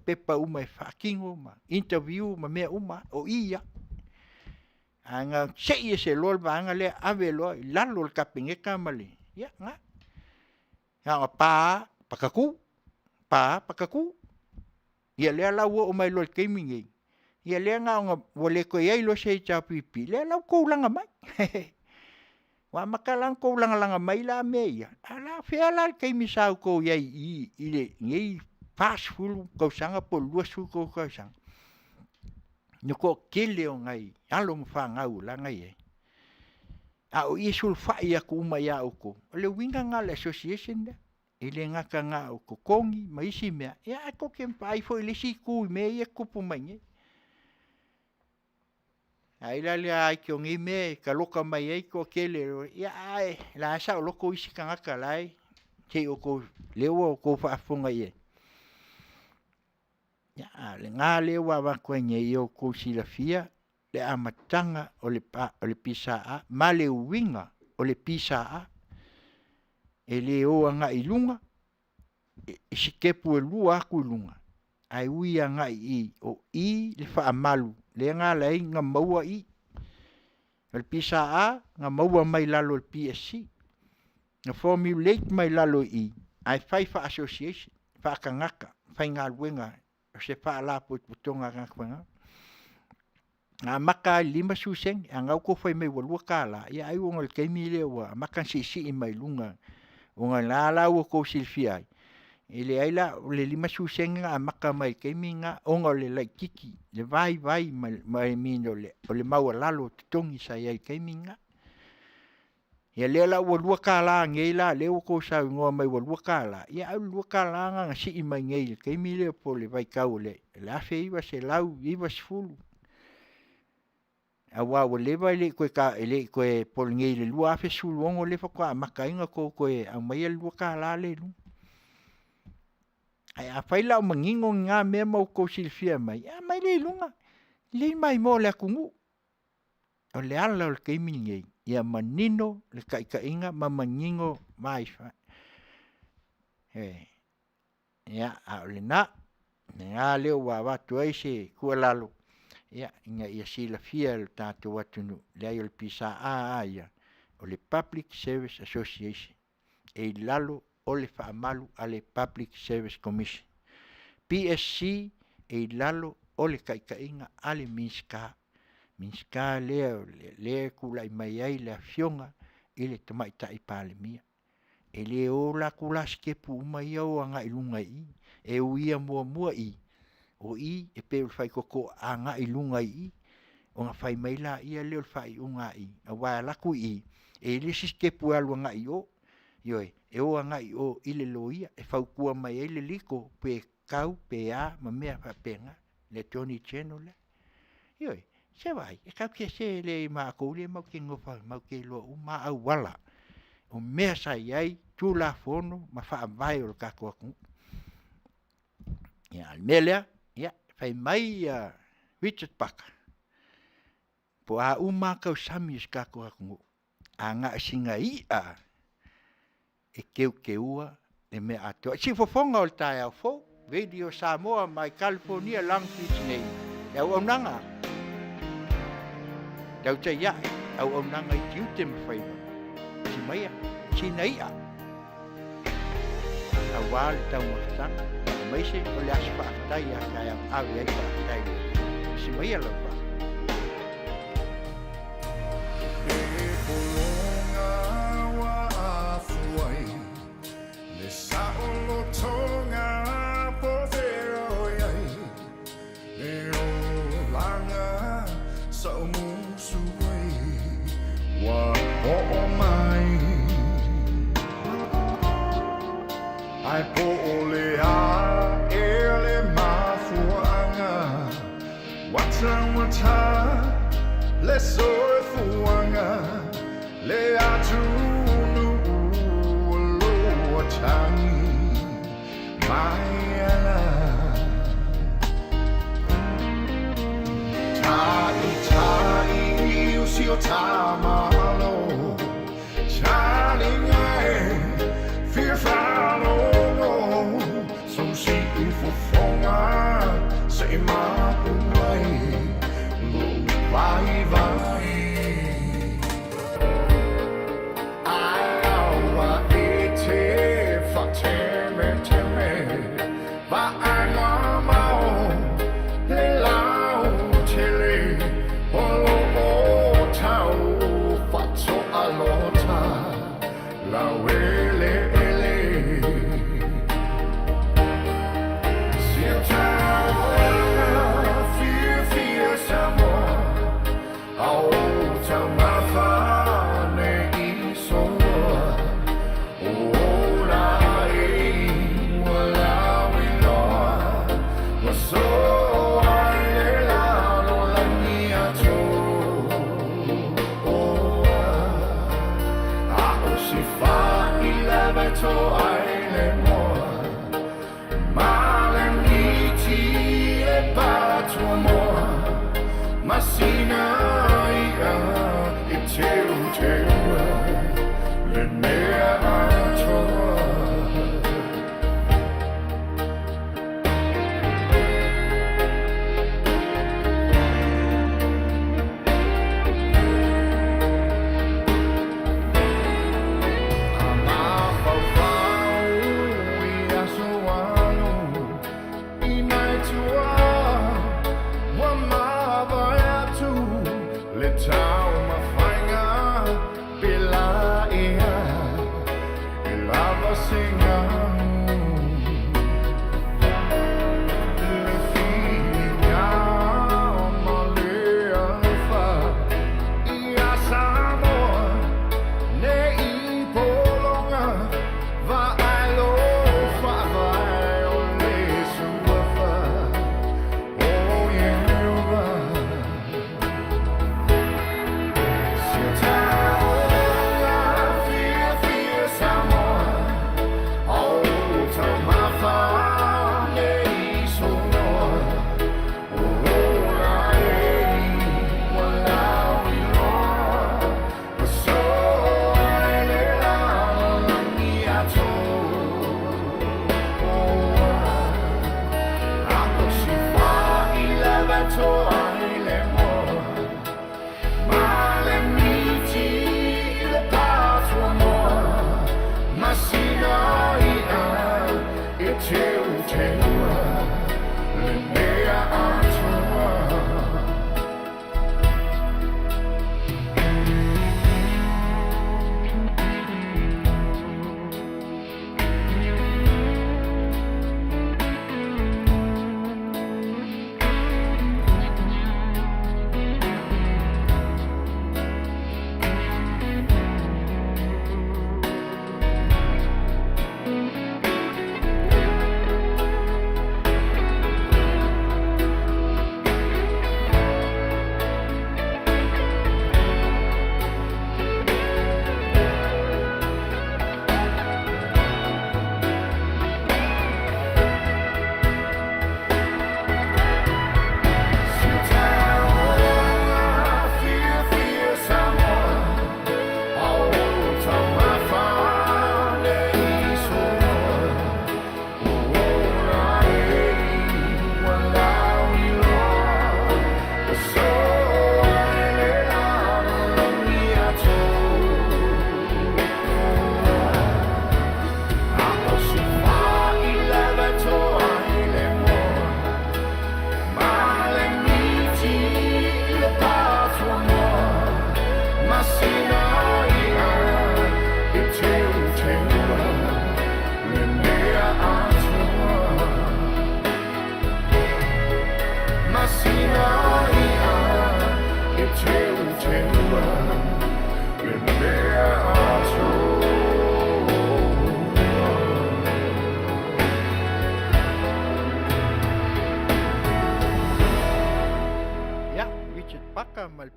pepa uma e faatino ma interview ma mea uma lava, o i lava. Ae na sei ese loa le vaega lea ave loa i lalo o le Kapeneta ma le, ia lena. Na ona pa lava patatu, pa lava patatu. Ia lea la ua oo mai loa i le taimi lenei, ia lea na ona ua le toe i ai loa se HRPP, lea la ua outou laga mai. Ua amata la ona outou lagalaga mai la mea ia, a o fea la le taimi sa outou i ai i i i lenei 40 tausaga po o le 23 tausaga i le toatele o nai alo ma fanau la na i ai, a o i e sulufai atu uma ia outou? O le uiga lena o le association lea, e le gata na o totogi ma isi mea, ae tou te vaai foi i le isi itu i mea ia e tutupu mai nei. Ai la lea aikia o nei mea e taloka mai ai le toatele, ae o la e saoloto isi tagata o la e… se i outou, lea ua outou faafofoga i ai. A o lena lea ua avatu ai nei ia outou silafia le amataga o le PSA ma le uiga o le PSA. E le o agai i luga i sitepu e 2 atu i luga, ae ui agai i i, o i le faamalu lea na ala ai ona maua i. O le PSA na maua mai lalo o le PSC, na formulate mai lalo i i, ae fai faa-association, faatagata faigaluega o se faalapotopotoga a tagata faigaluega. Na amata lava i le 50 sene, a o lena ua outou fai mai ua $2, ia ai ona o le taimi lea ua amata ona siisii mai i luga, ona o la la ua outou silafia ai, e leai la, o le 50 sene na amata mai i le taimi lena ona o le laitiiti, le vaivai o le maualalo o totogi sa i ai i le taimi lena. Ia lea la ua $2 nei la lea ua outou saunoa mai ua $2, ia ai o le $2 lena na sii mai nei i le taimi lea po o le vaitau o le 1990, aua ua leva e le i toe po o lenei i le 2016 lea faatoa amata ai ona outou toe aumaia le $2 lea i luga. Ae afai la o manino lena mea ma ua outou silafia mai, ia aumai lea i luga, lelei maimoa a le atunuu. O le ala o le taimi lenei, ia manino le taitaiga ma manino Ia a o lena, o lena lea ua avatu ai se tuualalo ina ia silafia e le tatou atunuu, leai o le PSA lava ia, o le Public Service Association, e i lalo o le faamalu a le Public Service Commission. PSC e i lalo o le taitaiga a le Minisita, Minisita lea o lea e tulai mai ai le Afioga i le Tamaitai Palemia. E le o latou la sitepu uma ia o agai i luga i i, e uia muamua i o i e pei o le faitotoa agai i luga i i, ona fai mai lea o le faaiuga a i, aua e alu atu i i, e i ai le isi sitepu e alu agai i o, ioe, e o agai i o i le loia e fautua mai ai le legal pe tatau pe a ma mea faapena, le Attorney General lea. Ioe, se vaai, e tatou te se leai o matou lea matou te nonofo matou te iloa uma lava auala o mea sa i ai Tulafono ma Faavae o le tatou atunuu. Ia a o le mea lea, fai mai Richard Parker, po o a uma lava tausami a si o tatou atunuu, ae na o sina ia lava e teuteua le mea atoa. Siufofoga o le taeao fou, Radio Samoa mai Kalifonia Long Beach nei, le auaunaga tautai ae, auaunaga i tiute ma faiva, si maia, sina ia aua le taumafataga, aemaise o le aso faafetai ia taeao, ave ai faafetai i le Atua. Si maia lau faafetai. E pologa ua afuai le saolotoga po feoi ai le olaga sa o musu ai ua oo mai. Ae po o le a ea le mafuaaga ua taugata le soifuaga le atunuu o lo o tagi mai ana. Ta'ita'i o si o ta Malo, taliga e fia faalogo, sou siufofoga se i mapu ai lou vaivai. Ae aua e te faatemeteme, vaaiga mao le lautele o lo o tau faatoalota laueleele. Siutaola fiafia Samoa, a o taumafa nei soloa, o ola e ua lauiloa, ua soa i le lalolagi atoa. A o se failave toa ai le moa, malagiti e patuamoa, masina ia e teuteua le mea atoa. A mafaufau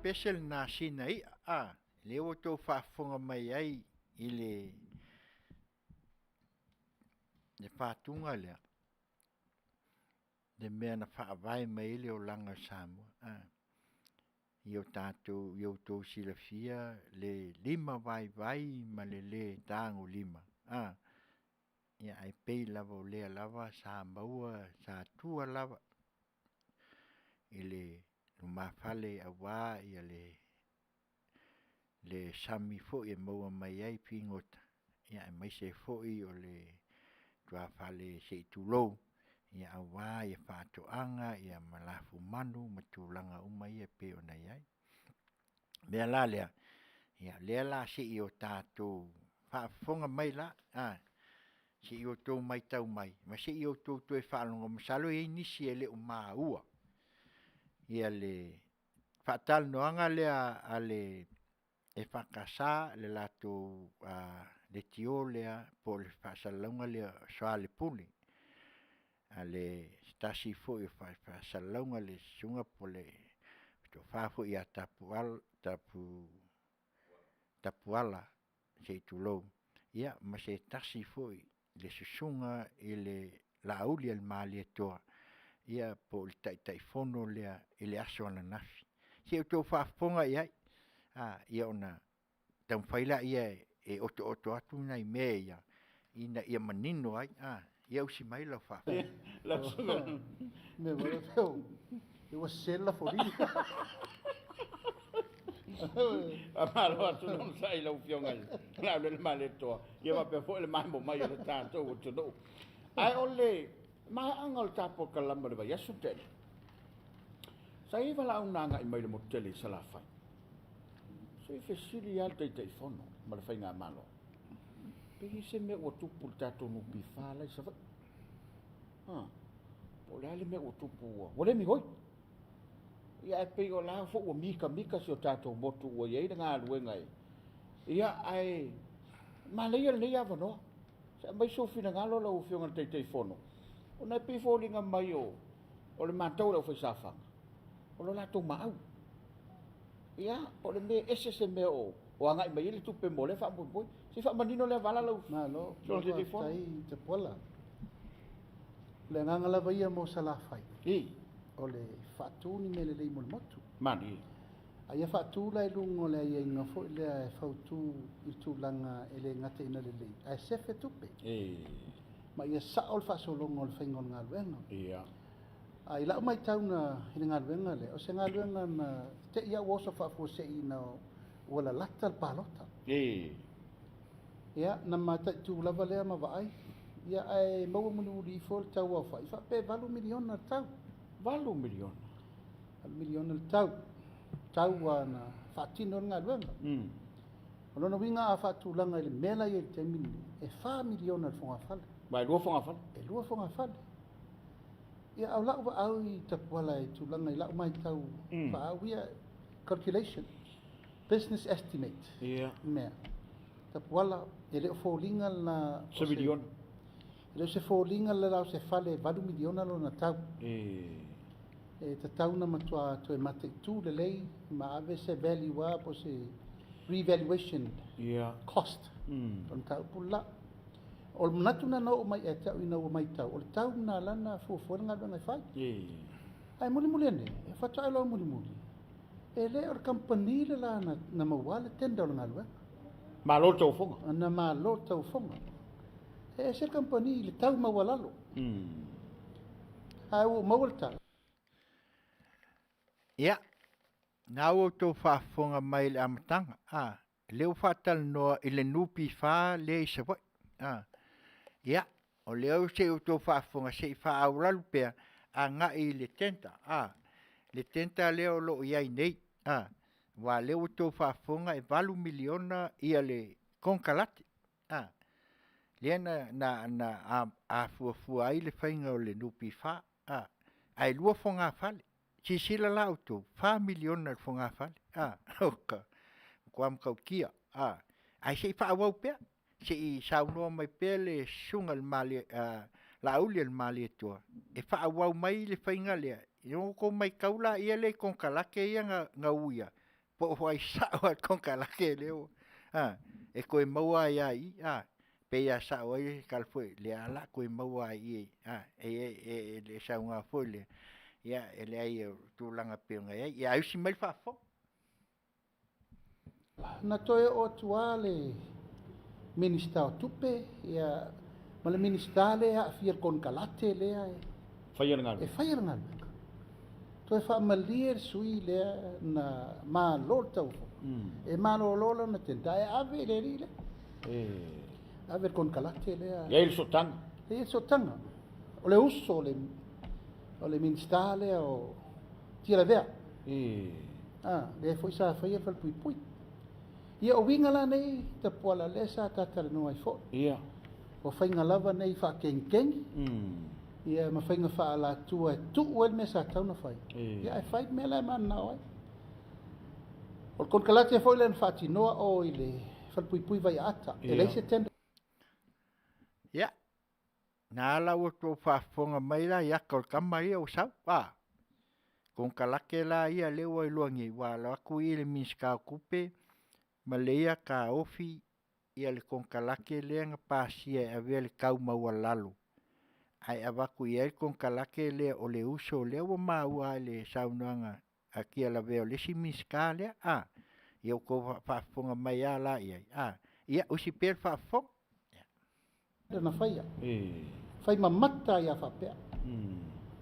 pese lena a sina i'a a lea ua outou faafofoga mai ai i le le fatuga lea, le mea na faavae mai ai le olaga o Samoa. I o tatou i outou silafia le limavaivai ma le le tagolima ia ae pei lava o lea lava sa maua sa tua lava i le lumafale aua le sami foi e maua mai ai figota, ia aemaise foi o le tuafale se i tulou, ia aua faatoaga ia ma lafumanu ma tulaga uma ia e pei ona i ai. O le mea la lea, ia o lea o le a se i o tatou faafofoga mai la, se i outou matau mai, ma se i outou toe faalogo masalo e i ai nisi e le o maua ia le faatalanoaga lea a le EFKS le latou leitio lea po o le faasalalauga lea o Soalepule a le se tasi foi o faasalalauga le Susuga po o le Tofa foi ia Tapuala se i tulou, ia ma se tasi foi le Susuga i le Laaulialemalietoa, ia po o le Taitaifono lea i le aso ananafi. Se i outou faafofoga i ai, ia ona taumafai lea e otooto atu nai mea ia, ina ia manino ai, ia usi mai lau faafofoga. Ua sese le lafoliga. Faamalo atu le onosai i lau Afioga i le Laaulialemalietoa, ia faapea foi le maemo mai o le tatou atunuu. Ae o le maea o le tatou polokalame o le vaiaso na tea nei, sa i ai valaau na agai mai le motu tele i Salafai. Se i fesili lava le Taitaifono ma le Faigamalo, pe i ai se mea ua tupu i le tatou NPF la e i Savaii. Po o le a le mea ua tupu ua le migoi. Ia ae pei o la foi ua mitamita si o tatou motu ua i ai le galuega e... Ia ae manaia lenei avanoa. Se aumai sou finagalo lau Afioga i le Taitaifono, ona e pei e foliga mai o le matou le aufaisaofaga, o lo latou maau. Ia, po o le mea e ese se mea o agai mai ai le tupe mo lea faamoemoe. Se i faamanino lea vala lau Malo, Afioga i le Taitaifono. faafetai Tapuala. O le agaga lava ia mo Salafai, o le faatu ni mea lelei mo le motu. Malie. A ia faatu la i luga o le aiaiga foi lea e fautu i le tulaga e le gata ina lelei, ae sefe tupe. Ma ia sao le faasologa o le faiga o le galuega. A i lau matau na i le galuega lea, o se galuega na te i au oso faafuasei ina ua lalata le palota. Ia, na mataitu lava lea ma vaai. Ia, ae maua mulimuli ifo le tau aofai, faapea e $8 miliona le tau. 8 miliona. 8 miliona le tau. Tau na faatino le galuega. O lona uiga a faatulaga i le mea la i ai i le taimi lenei, e $4 miliona le fogafale. Ma e 2 fogafale. E 2 fogafale. Ia, a o lau vaau i Tapuala i tulaga i lau matau faaau ia, calculation, business estimate. Mea. Tapuala, e le o foliga lena... Se miliona. E le o se foliga le la o se fale e $8 miliona lona tau. E tatau na matua toe mataitu lelei ma ave se value a po se revaluation cost. O le mataupu la. O le manatu na na oo mai ia te au ina ua matau, o le tau na lana fuafua le galuega e fai. Ae mulimuli ane, e faatoa loa mulimuli, e le o le kamupani le la na maua le tender o le galuega. Malo le tauofoga. Na malo le tauofoga. E ese le kamupani i le tau maualalo. Ae ua maua le tau. Ia, na ua outou faafofoga mai i le amataga, lea ua faatalanoa i le NPF lea i Savaii. Ia, o lea ua se i outou faafofoga se i faaauau pea agai i le tender, le tender lea o lo o i ai nei, aua o lea ua outou faafofoga e $8 miliona le konekarate, lea na afuafua ai le faiga o le NPF, ae 2 fogafale. Silasila la outou, $4 miliona i le fogafale, oka, matua matautia. Ae se i faaauau pea, se i saunoa mai pea le Susuga i le Laaulialemalietoa e faaauau mai le faiga lea, ia ona outou matau laia i konekarate ia na uia. Po o fai sa'o a le konekarate lea ua a e toe maua ai lava i i a pei lava e sa'o ai le tala foi lea lava o le a toe maua lava i i a e e le saunoaga foi lea ia e leai o tulaga e pei ona i ai. Ia ae usi mai le faafofoga. Na toe oo atu lava le Minisita o Tupe ia ma le Minisita lea e aafia i le konekarate lea e faia le galuega. E faia le galuega. Toe faamalie le sui lea na malo le tauofoga. E malolo lana tender ae ave i le alii lea. Ave i le konekarate lea. E i ai le sootaga. E i ai le sootaga. O le uso o le o le Minisita lea o Tialavea. A, lea foi sa faia le falepuipui. Ia, o uiga la nei, Tapuala, lea sa ta talanoa ai foi. O faiga lava nei faakegikegi, ia ma faiga faaalatua e tuu ai le mea sa tatau ona fai, ia ae fai le mea la e mananao ai. O le konekarate foi lea na faatinoa o i le falepuipui Vaiaata, e leai se tender. Ia, na ala ua tou faafofoga mai la i ata o le tama ia ua sau, a, konekarate la ia lea ua iloa nei, ua alo atu i le Minisita o Tupe ma le ia taofi ia le konekarate lea na pasia e avea le tau maualalo ae avatu i ai le konekarate lea o le uso lea ua maua i le saunoaga a Tialavea o le isi Minisita lea, a, ia ua outou faafofoga mai lava la i ai, a, ia usi pea le faafofoga. Na faia. Fai mamata ai a faapea.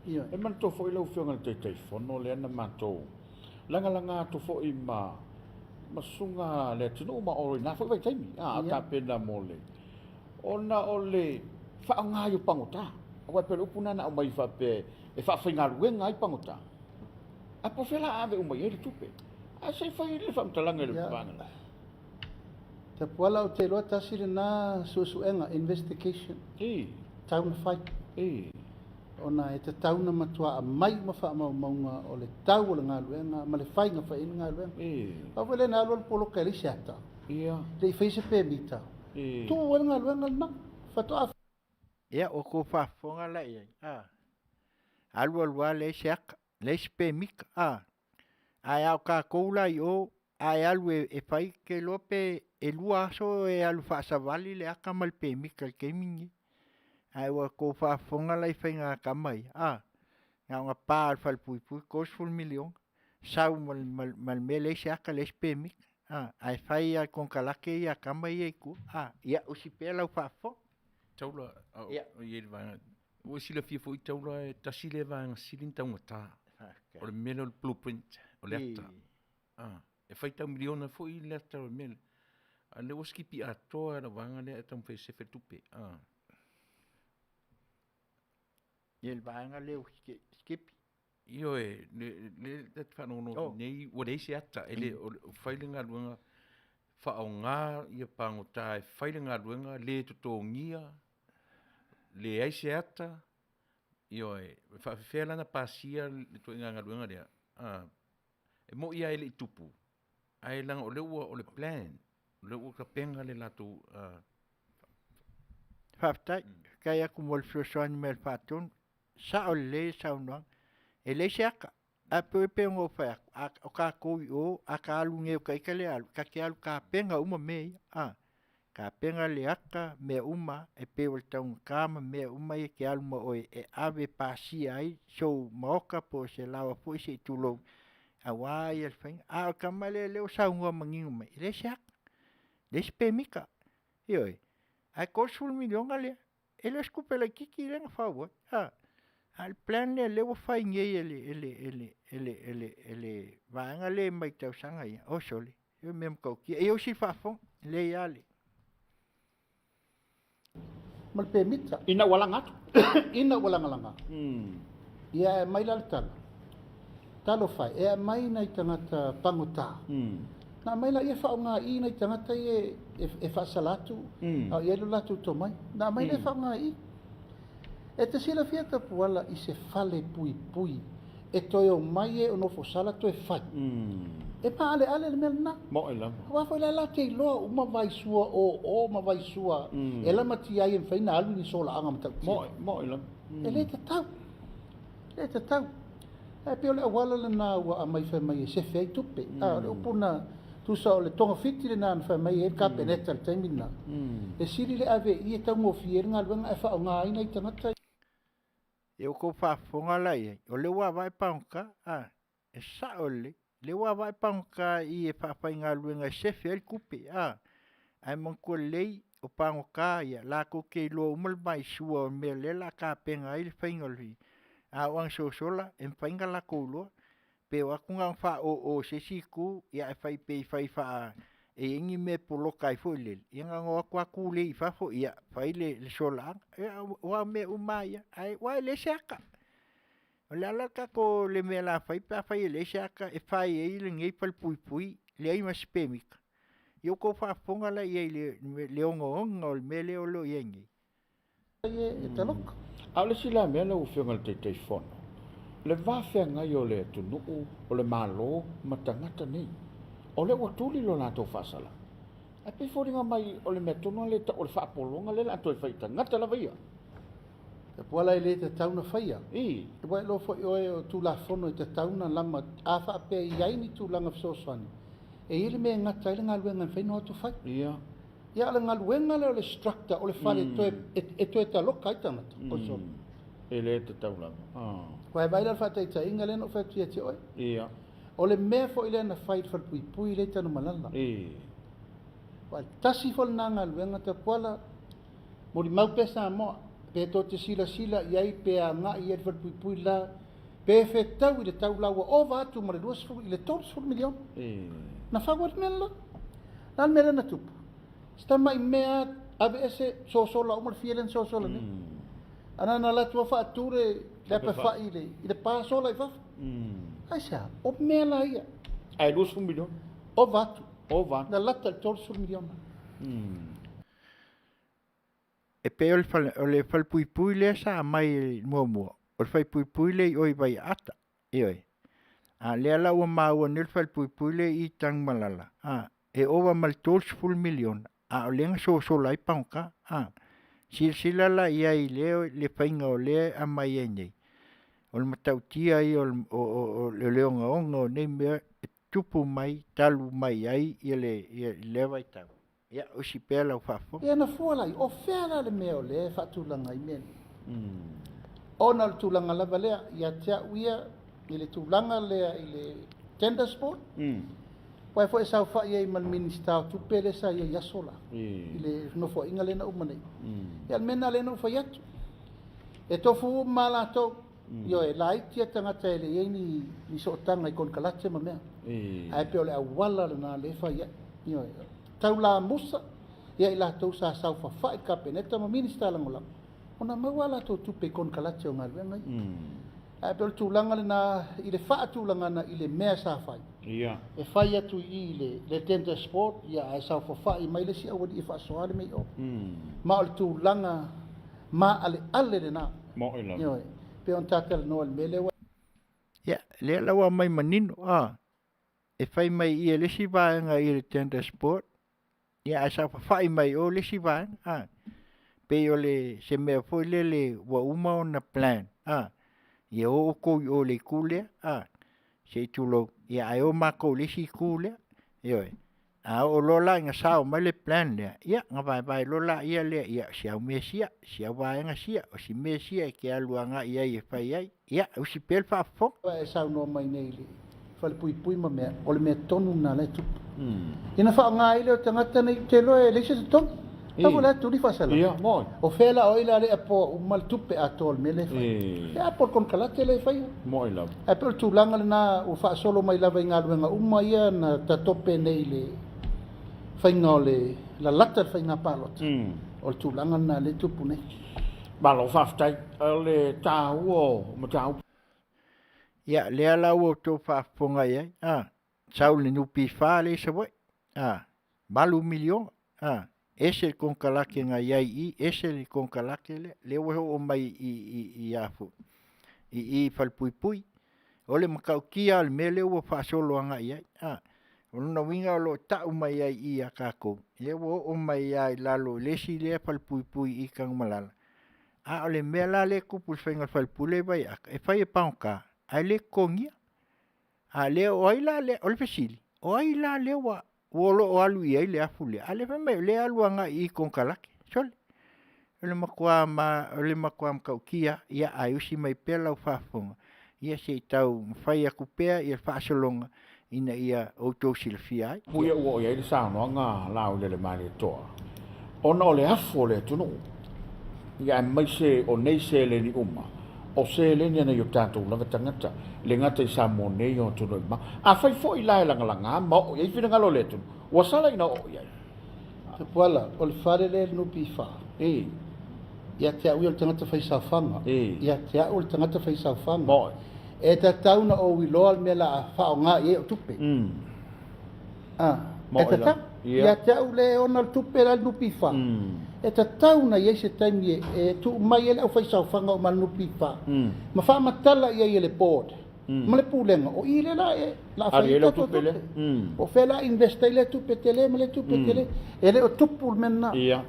Ioe. E manatua foi lau Afioga i le Taitaifono lea na matou lagalaga atu foi ma ma Susuga Leatinuu ma Olo i na foi vaitaimi a o tapena mo le ona o le faaaoga ai o pagota. Aua e pei o le upu lena na aumai faapea e faafaigaluega ai pagota. Ae po o fea o le a ave uma i ai le tupe. Ae se i fai le faamatalaga i le vaega lea. Tapuala ou te iloa tasi lena suesuega, investigation, tatau ona fai. Ona e tatau ona matua aumai uma faamaumauga o le tau o le galuega ma le faiga fai ai le galuega. Aua foi lea na alu alu poloka e leai se ata, le i faia se pemita, tuu ai le galuega lena, faatoa. Ia, ua tou faafofoga la i ai, a, alu alu lava leai se ata, leai se pemita, a. Ae a o tatou la i o, a e alu e fai, ou te iloa pe e 2 aso e alu faasavali le ata ma le pemita i le taimi lenei. Ae ua outou faafofoga la i faiga tama ia, a, na ona pa lava o le falepuipui $30 miliona, sau ma le mea leai se ata leai se pemita, a, ae fai lava e le konekarate ia a tama ia i tua, a. Ia usi pea lau faafofoga. Taula, a o i ai le vaega, ua e silafia foi Taula e tasi lea vaega sili ona taugata. O le mea lea o le blueprint, o le ata. A, e faitau miliona foi le ata o le mea lea. A o lea ua sikipi atoa lava e lau vaega lea ae taumafai e sefe le tupe. A. Ia le vaega lea ua sikipi. Ioe, le le ta te faalogologo atu nei, ua leai se ata, e le o fai le galuega, faaaoga ia pagota e fai le galuega, le totogia, leai se ata, ioe, e faafefea la ona pasia le ituaiga galuega lea? A, e moni lava e le i tupu, ae leaga o lea ua o le plan, o lea ua tapena le latou a. Faafetai. Faafetai atu mo le fesoasoani mai o le faatonu. Sao lelei le saunoaga. E leai se ata. Ae pei e pei ona ou fai atu, a o tatou i o, a ta alu nei o ta ita lea e alu, ta te alu tapena uma mea ia, a. Tapena le ata, mea uma, e pei o le taugata ma mea uma ia e te alu ma oe e ave e pasia ai sou maota po o se laoa foi se i tulou, aua le faiga. A o le tama lea o lea ua saunoa manino mai, e leai se ata, leai se pemita, ioe. Ae $30 miliona lea, e le o se tupe laitiiti lea na fau ai, a. A o le plan lea o lea ua fai nei e le e le e le e le e le e le vaega lea mai tausaga ia, oi sole, o le mea matautia. Ia usi le faafofoga, e lelei lava le. Ma le pemita. Ina ua laga atu. Ina ua lagalaga. Ia e aumai la le tala. Talofa e, e aumai nai tagata pagota. Na aumai laia faaaoga i i nai tagata ia e faasala atu a o i ai lo latou tomai. Na aumai lea faaaoga i i. E te silafia Tapuala i se fale puipui e toe omai e o nofosala toe fai. E maaleale le mea lena. Moe lava. Aua foi la la te iloa uma vaisua o o ma vaisua e lamatia ai e mafai ona alu ni solaaga matautia. Moe, moe lava. E le tatau. E le tatau. Ae pei o le auala lena ua aumai fai mai e sefe ai tupe. A o le upu na tusa o le togafiti lena na fai mai ai le Kapeneta i le taimi lena, e sili le ave i i e taugofie ai le galuega ae faaaoga ai nai tagata. Ia ua tou faafofoga la i ai, o lea ua ava'e pagota, a, e sa'o lelei, lea ua ava'e pagota i e faafaigaluega e sefe ai le tupe, a, ae manatua lelei o pagota ia latou te iloa uma le maisua o le mea o lea o le a tapena ai le faiga o le a oo lava ina sosola e mafai ona latou iloa pe o atu na ona faaoo i se isi itu ae fai pei e fai faa e i ai ni mea e poloka ai foi lele ia na ona o atu lava tulei i fafo ia fai le solaaga. Ia aua o mea uma lava ia aua e leai se ata. O le a la le tatou le mea o le a fai pe afai e leai se ata e fai ai lenei falepuipui leai ma se pemita? Ia ua outou faafofoga la i ai i le ogaoga o le mea lea o lo o i ai nei. A o le isi la mea lau Afioga i le Taitaifono, le va feagai o le atunuu, o le Malo ma tagata nei, o lea ua tuli lo latou faasalaga. Ae pei e foliga mai o le mea tonu lava lea e tau o le faapologa lea o le a toe fai i tagata lava ia. Tapuala e le tatau ona faia. Ua iloa foi oe o Tulafono e tatau ona lama a faapea e i ai ni tulaga fesoasoani, e i ai le mea e gata ai le galuega e mafai ona o atu fai. Ia a o le galuega lea o le structure o le fale e toe taloka ai tagata, oi sole. E le tatau lava. Aua e vaai la i le faataitaiga lea na ou fai atu ia te oe. O le mea foi lea na fai i le falepuipui lea i Tanumalala. Aua e tasi foi lena galuega Tapuala, molimau pea Samoa, pe tou te silasila i ai pe agai i ai i le falepuipui la, pe fetau i le tau la ua ova atu ma le 20 i le 30 miliona. Na fau ai le mea lela. O le a le mea lea na tupu? Se tamai mea aveese sosola uma le fia lea na sosola nei. Ana na alu atu lava faatu le apefai i le pa sola i fafo. Aisea? O mea la ia. Ae 20 miliona. Ova atu. Ova atu. Na lata i le 30 miliona. E pei o le fale, o le falepuipui lea sa aumai muamua, o le falepuipui lea i o i Vaiaata, ioe. A o lea la ua maua nei o le falepuipui lea i Tanumalala, a, e ova ma le $30 miliona, a o lea na sosola ai pagota, a. Silasila la i ai i le faiga o lea e aumai ai nei, o le matautia ia o le ogaoga o nei mea e tupu mai talu mai ai lea vaitau. Ia, usi pea lau faafofoga. Ia na fua la i, o fea la le mea o lea e faatulaga ai mea nei? Ona o le tulaga lava lea, ia te au ia, i le tulaga lea i le tenders board, aua foi e saofai ai ma le Minisita o Tupe lea sa i ai i aso la, i le nofoaiga lea na uma nei. Ia o le mea lena lea na ou fai atu, e tofu uma lava latou, ioe, laiti lava tagata e le i ai ni sootaga i konekarate ma mea, ae pei o le auala lena lea e fai ai, ioe. Tau lamusa ia i latou sa saofafai i le Kapeneta ma Minisita Lagolago ona maua a latou tupe i konekarate o galuega ia. Ae pei o le tulaga lena i le faatulagaga i le mea sa fai. E fai atu i i i le Tenders Board ae saofafai mai le isi aualii e faasoa le mea i o. Ma o le tulaga maaleale lena. Ioe, pei ona ta talanoa i le mea lea ua. Ia, lea la ua aumai manino, a, e fai mai i le isi vaega i le Tenders Board, ia ae saofafai mai i o le isi vaega, a. Pei o le se mea foi lele ua uma ona plan, a, ia o outou i o i le itu lea, a, se i tulou, ia ae o matou i le isi itu lea, ioe. A oo loa la ina sao mai le plan lea, ia ona vaevae loa laia lea, ia o si au mea sia, si au vaega sia, o si mea sia e te alu agai i ai e fai ai. Ia, usi pea le faafofoga. Ua e saunoa mai nei i le falepuipui ma mea, o le mea tonu lena la e tupu. Ina faaaoga ai lea o tagata nei, ou te iloa e leai se totogi. Lea foi la e tuli faasalaga. O fea la o ai la lea e apoa uma le tupe atoa o le mea lea e fai? E apo le konekarate lea e faia. Ae pei o le tulaga lena ua faasolo mai lava i galuega uma ia na tatope nei i le faiga o le lalata i le faiga palota, o le tulaga lena lea e tupu nei. Malo faafetai. O le taua o mataupu. Ia, lea la ua outou faafofoga i ai, a, sau le NPF lea i Savaii, a, $8 miliona, a, ese le konekarate na i ai i i, ese le konekarate lea, lea ua oo mai i i i a foi, i i i Falepuipui. O le matautia lava o le mea lea ua faasolo agai i ai, a. O lona uiga o lo o tau mai ai i i ia tatou, lea ua oo mai lava i lalo i le isi lea falepuipui i Tanumalala, a o le mea la lea e tupu i le faiga o le falepule lea i Vaiaata, e fai e pagota. Ae le totogia. A lea o ai la lea, o le fesili, o ai la lea ua ua o lo o alu i ai le afu lea? A lea fai mai o lea e alu agai i konekarate. Sole, o le matua ma o le matua matautia lava, ia ae usi mai pea lau faafofoga, ia se i taumafai atu pea ia le faasologa ina ia outou silafia ai. Ia ua oo i ai le saunoaga a Laaulialemalietoa, ona o le afu o le atunuu, ia aemaise o nei seleni uma, o seleni a nai o tatou lava tagata, e le gata i Samoa nei o atunuu e mamao. Afai foi la e lagalaga ma oo i ai finagalo o le atunuu, ua sala ina oo i ai. Tapuala, o le fale lea i le NPF. Ia te au ia o le tagata faisaofaga. Ia te au o le tagata faisaofaga. E tatau ona ou iloa le mea o le a faaaoga i ai au tupe. A, e tatau. Ia te au le ona le tupe la i le NPF. E tatau ona i ai se taimi e tuu mai ai le aufaisaofaga uma a le NPF ma faamatala i ai e le board ma le pulega, o i lea la e la fai ai tatou tupe. O fea la invest ai lea tupe tele ma lea tupe tele. E le o tupu le mea lena.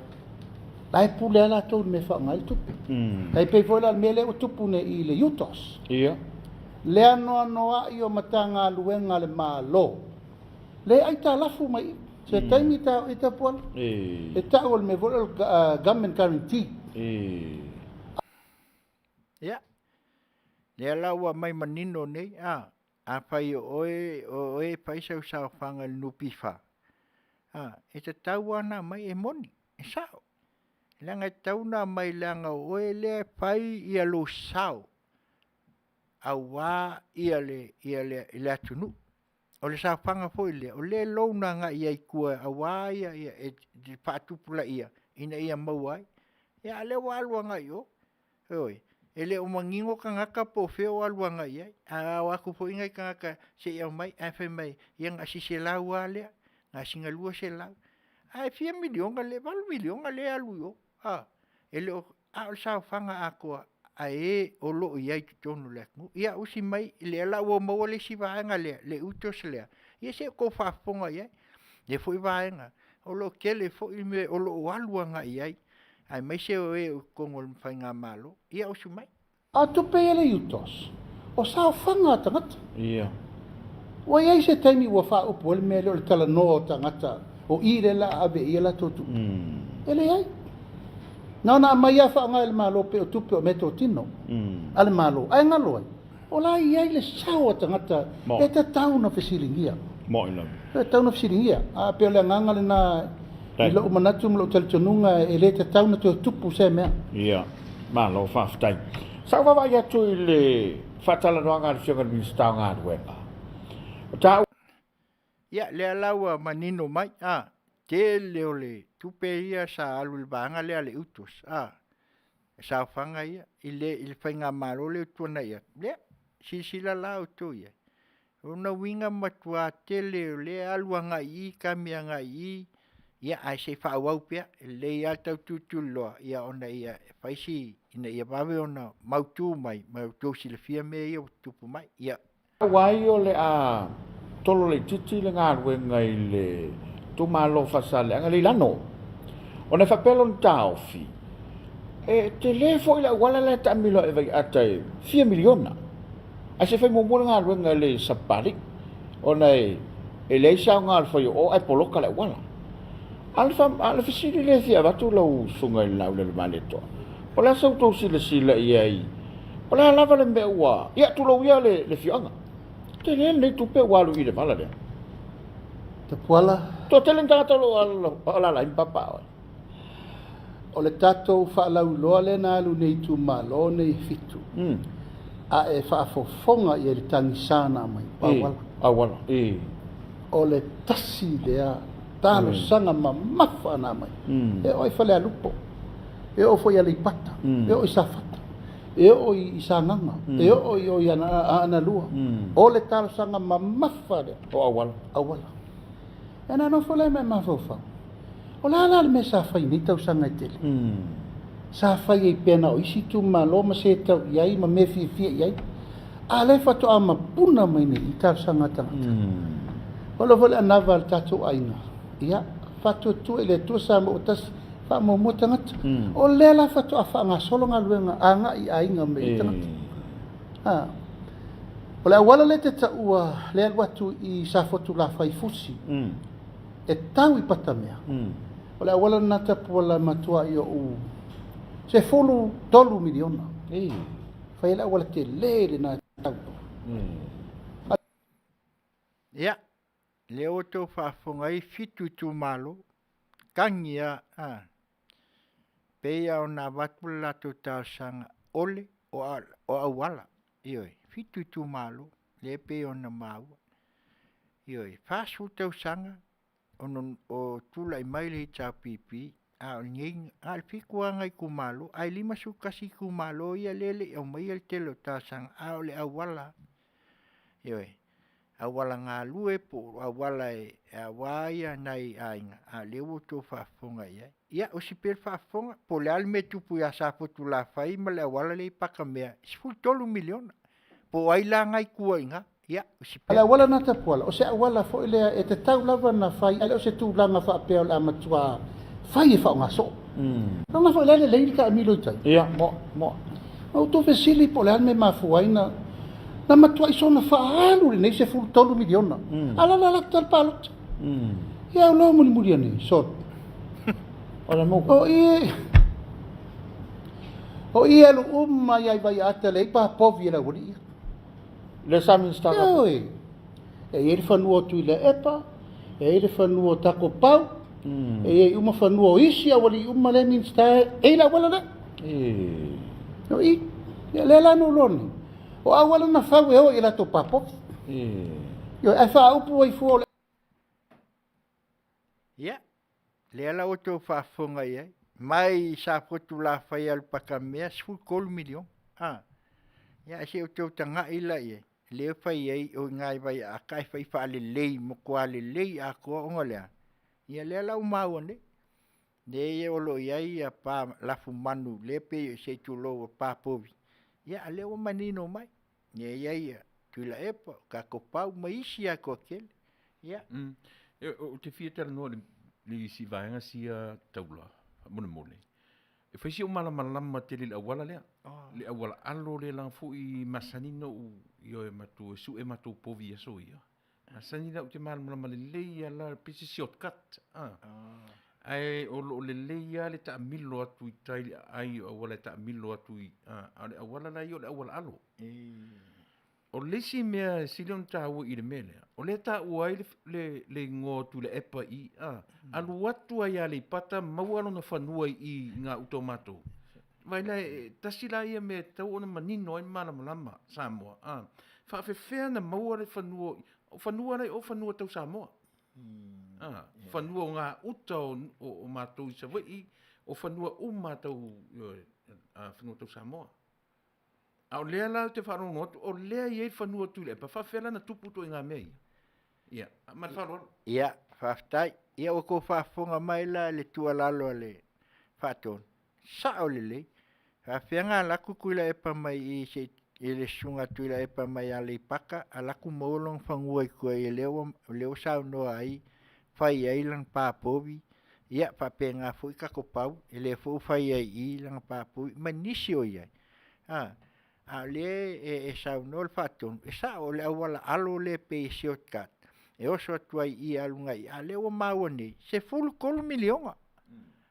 La e pule lava latou i le mea e faaaoga ai le tupe. Tai pei foi la o le mea lea ua tupu nei i le UTOS. Le anoanoai o Matagaluega a le Malo, le aitalafu mai i se taimi ta i Tapuala, e tau o le mea foi lea o le government guarantee. Ia, lea la ua aumai manino nei, a, afai o oe o oe e fai sau saofaga i le NPF, a, e tatau lava ona aumai e moni, e sao. Leaga e tatau ona aumai leaga o oe lea e fai ia lou sao aua ia le ia le le atunuu. O le saofaga foi lea, o lea e loan agai i ai i tua aua ia e faatupulaia ina ia maua ai. Ia ae o lea ua alu agai i o, ioe, e le o manino tagata po o fea o alu agai i ai. A o atu foi nai tagata se i aumai ae fai mai, ia na o si $100 lava lea, na o sina $200, ae fia miliona, $8 miliona lea e alu i o. A, e le o, a o le saofaga atoa a e o lo o i ai i totonu o le atunuu. Ia usi mai, lea la ua maua le isi vaega lea, le UTOS lea, ia se i outou faafofoga i ai, lea foi vaega, o lo o tele foi mea o lo o alu agai i ai, aemaise o e o i totonu o le faigamalo. Ia usu mai. A o tupe ia le UTOS, o saofaga a tagata. Ua i ai se taimi ua faaupu ai le mea lea o le talanoa o tagata o i lea o le a ave i ai a latou tupe? E leai. Na ona aumai lava faaaoga e le Malo pei o tupe o meatotino a le Malo, ae galo ai, o la e i ai le sao a tagata e tatau ona fesiligia. E tatau ona fesiligia. A pei o le agaga lena i lou manatu ma lou talitonuga e le tatau ona toe tupu sea mea. Ia, malo faafetai. Sa ou vaavaai atu i le faatalanoaga a le Afioga i le Minisita o Galuega, o taua. Ia, lea la ua manino mai, a, tele o le tupe ia sa alu i le vaega lea a le UTOS, a, saofaga ia i le i le faigamalo lea ua tuanai atu, ia, silasila la outou i ai, o lona uiga matua tele o lea e alu agai i i, kami agai i i, ia ae se i faaauau pea, e lelei lava le tau tulituliloa, ia ona ia fai si, ina ia vave ona mautu mai ma outou silafia mea ia ua tutupu mai. Ia. Taua ai o le a tolo laitiiti le galuega i le itumalo o Faasaleleaga le i lano. Ona e faapea lona taofi, e tele foi le auala la e taamilo ai e Vaiaata e fia miliona. Ae se i fai muamua le galuega i le Sapapalii ona e leai se aoga o le fai o o ae poloka le auala. A o le fesili lea e fia avatu lau susuga i le Laulelomalietoa, o le a sa outou silasila i ai O le a lava le mea ua, ia tulou ia le afioaga. Tele lenei tupe ua alu i le vala lea. Tapuala. Toatele ni tagata o lo o alaala ai ma papaaao ai. O le tatou faalauiloa lea na alu nei itumalo nei e fitu, a e faafofoga i ai i le tagisa na aumai, o auala. Auala. O le tasi lea talosaga mamafa na aumai. E oo i Falealupo, e oo foi i Aleipata, e oo i Safata. E oo i Sagaga, e oo i o i Aana Lua. O le talosaga mamafa lea. O auala. Auala. Ia na nofo lea ma e mafaufau, o le a la le mea sa fai i nei tausaga e tele? Sa fai ai pea na o isi itumalo ma se tau i ai ma mea fiafia i ai, a lea faatoa mapuna mai nei i talosaga a tagata. O lea foi le anava a le tatou aiga, ia, faatuatua i le Atua Samoa ua tasi, Faamuamua tagata. O lea la faatoa faagasolo galuega agai i aiga ma i tagata. O le auala lea e te taua lea e alu atu i Safotulafai i Fusi, e tau i Patamea, o le auala lena Tapuala e matuai ou 13 miliona. Fai ai le auala tele lena e tau. Ia, lea ua outou faafofoga ai, 7 itumalo, tagi lava, a, pei lava ona avatu le latou talosaga, ole o auala, ioe, 7 itumalo, lea e pei ona maua. Ioe, 40 tausaga o tulai mai le HRPP, a o lenei, na o le 7 lava nai itumalo, ae 51 itumalo ia lea e le i aumaia le tele o talosaga, a o le auala lava. Ioe, auala galue po o auala aua nai aiga, a o lea ua outou faafofoga i ai. Ia, osi pea le faafofoga, po o le a le mea e tupu ia Safotulafai ma le auala lea e i Patamea, 13 miliona. Po o ai la lena e i tua i ina? Ia, osi O le pea. auala lena Tapuala, o se auala foi lea e tatau lava ona fai, ae le o se tulaga faapea o le a matua fai e faaaoga soo. Leaga foi o la e lelei le taamilo i tai. Ia, mo, mo. Ma outou fesili po o le a le mea e mafua ai na matuai soona faaalu lenei 13 miliona. A la la latou tala palota. Ia o mulimuli ane, sol. O le mo. O i alu uma ia i Vaiaata le ipa povi e la wali ia. Le sa minista. Oi. E i ai le fanua o Tuilaepa, e i ai le fanua o Takopau, e i ai uma fanua o isi a wali uma le minista e i la wala le. O i, ia le la no loni. O auala na fau e o i latou papovi. Ioe, ae faaupu ai fua o le Ia, lea la ua outou faafofoga i ai, mai Safotulafai alu i Patamea, 13 miliona. A, ia ae se i outou tagai la i ai, lea e fai ai o i ina i Vaiaata ae fai faalelei, matua lelei atoa ona o le a? Ia lea la ua maua nei, lea o lo o i ai pa lafumanu lea pei se i tulou o pa povi, ia a o lea ua manino mai, lea e i ai Tuilaepa, o Cakopau ma isi lava e toatele. Ia. Ou te fia talanoa i le isi vaega sia taula, faamolemole. E fai si ou malamalama tele i le auala lea. Le auala alo lea leaga foi masani ona ou ioe matou e sue matou povi i aso ia. Masani la ou te malamalama lelei lava la pei se shortcut. Ae o lo o lelei lava le taamilo atu i tai i le aai o auala e taamilo atu i, a o le auala la ia o le auala alo. O le isi mea e sili ona taua i le mea lea, o lea e taua ai le igoa o Tuilaepa i, a, alu atu ai Aleipata maua lona fanua i gauta o matou. Vaai la, e tasi la ia mea e tatau ona manino ai ma malamalama Samoa, a, faafefea na maua le fanua, o fanua la i o fanua tau Samoa. A, fanua o gauta o matou i Savaii, o fanua uma tau, fanua tau Samoa. A o lea la ou te faalogo atu, o lea e i ai fanua Tuilaepa, faafefea la na tupu ituaiga mea ia? Ia, ma le faaaloalo. Ia, faafetai. Ia, ua outou faafofoga mai la i le tuualalo a le Faatonu, sao lelei. Faafefea na alu atu Tuilaepa mai i se i le susuga Tuilaepa mai Aleipata, alu atu maua lona fanua i tua i lea ua saunoa ai, fai ai lana papovi, ia faapena foi Cakopau, e lea foi ua fai ai i i lana papovi, ma nisi o i ai. A o lea e saunoa le Faatonu, e sao o le auala alo lea e pei e shortcut, e oso atu ai i i alu agai i, a o lea ua maua nei, 13 miliona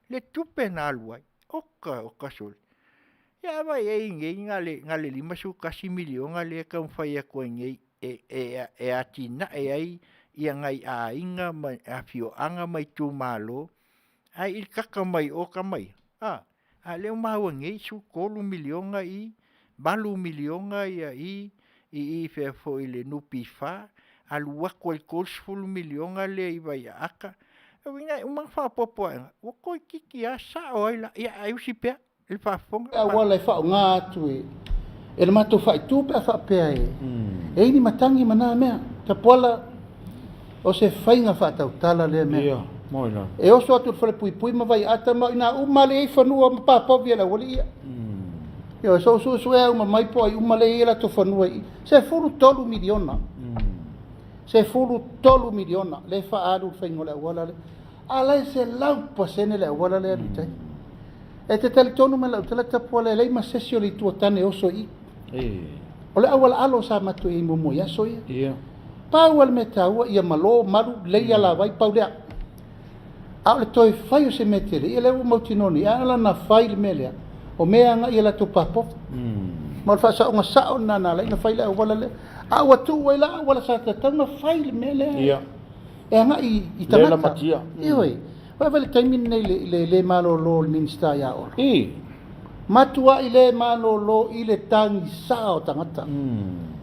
le tupe na alu ai. Oka oka sole. Ia a vaai i ai nei na o le 51 miliona lea e taumafai atu ai nei e atinae ai ia nai aiga ma afioaga ma itumalo, ae i le kaka mai o tama ia, a o lea ua maua nei 13 miliona i, 8 miliona ia i i fea foi le NPF, alu atu ai i le 30 miliona lea i Vaiaata. O lona uiga e uma ona faaopoopo ane, ua toeitiiti lava sao ai la, ia ae usi pea i le faafofoga. Auala e faaaoga atu e le matou faaitu pe a faapea e i ai ni matagi ma na mea. Tapuala, o se faiga faatautala lea mea. Ia, moi la. E oso atu le falepuipui ma Vaiaata ma ina uma le i fanua ma papovi e le auali ia. Ia, so suesuea uma mai po ai uma le i latou fanua i. 13 miliona. 13 miliona le faaalu le faiga o le auala lea. A la e 100% le auala lea alu i tai. E te talitonu mai lau tala Tapuala e leai ma se isi o le itu o tane e oso i. O le auala alo sa matou i ai muamua i aso ia. Ia. Pau lava le mea taua ia malo, malu, lelei alavai, pau lea. A o le toe fai o se mea tele, ia lea ua mautinoa nei, a la na fai le mea lea, o mea e agai i a latou papovi. Ma o le faasaoga sao lena na ala ai ona fai le auala lea. A ua tuu ai la auala sa tatau ona fai le mea lea Ia. e agai i Lea tagata. lamatia. Ioe. Vaai le taimi lenei i le le malolo o le Minisita ia Olo. I. Matuai le malolo i le tagisa o tagata,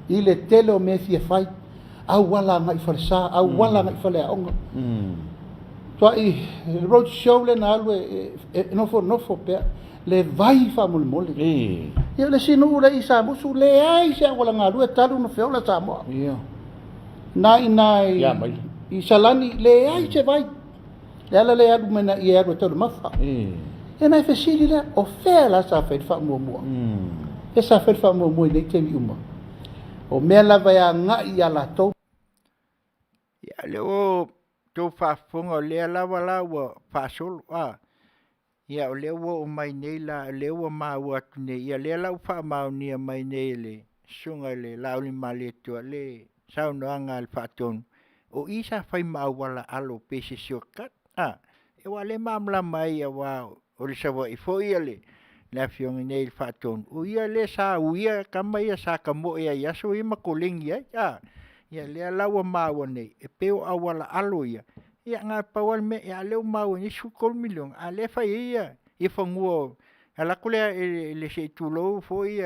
i le tele o mea e fia fai, auala agai falesa, auala agai faleaoga. Tuai le road show lea na alu e nofonofo pea, le vai faamolemole. Ia o le isi nuu lea i Samusu, leai se auala galue talu ona feola Samoa. Na i ina i Salani, leai se vai. Le ala lea e alu mai i e alu e tau le mafa. Ia na e fesili lea, o fea la sa fai le faamuamua? Fea sa fai le faamuamua i nei taimi uma? O mea lava e agai ia latou. Ia, lea ua outou faafofoga, o lea lava la ua faasolo, a. Ia, o lea ua oo mai nei la, o lea ua maua atu nei, ia lea la ua faamaonia mai nei e le Susuga i le Laauliamalietoa le saunoaga a le Faatonu, o i sa fai ma auala alo pei se shortcut, a. Aua o lea e malamalama ai aua o le Savaii foi ia le Afioga nei i le Faatonu, o ia lea sa uia tama ia sa tamoe ai i aso ia ma koleni ai, a. Ia lea la ua maua nei, e pei o auala alo ia, ia na o le pau lava le mea, a o lea ua maua nei e $13 miliona, a o lea e fai ai fanua o… E alu atu lea se i tulou foi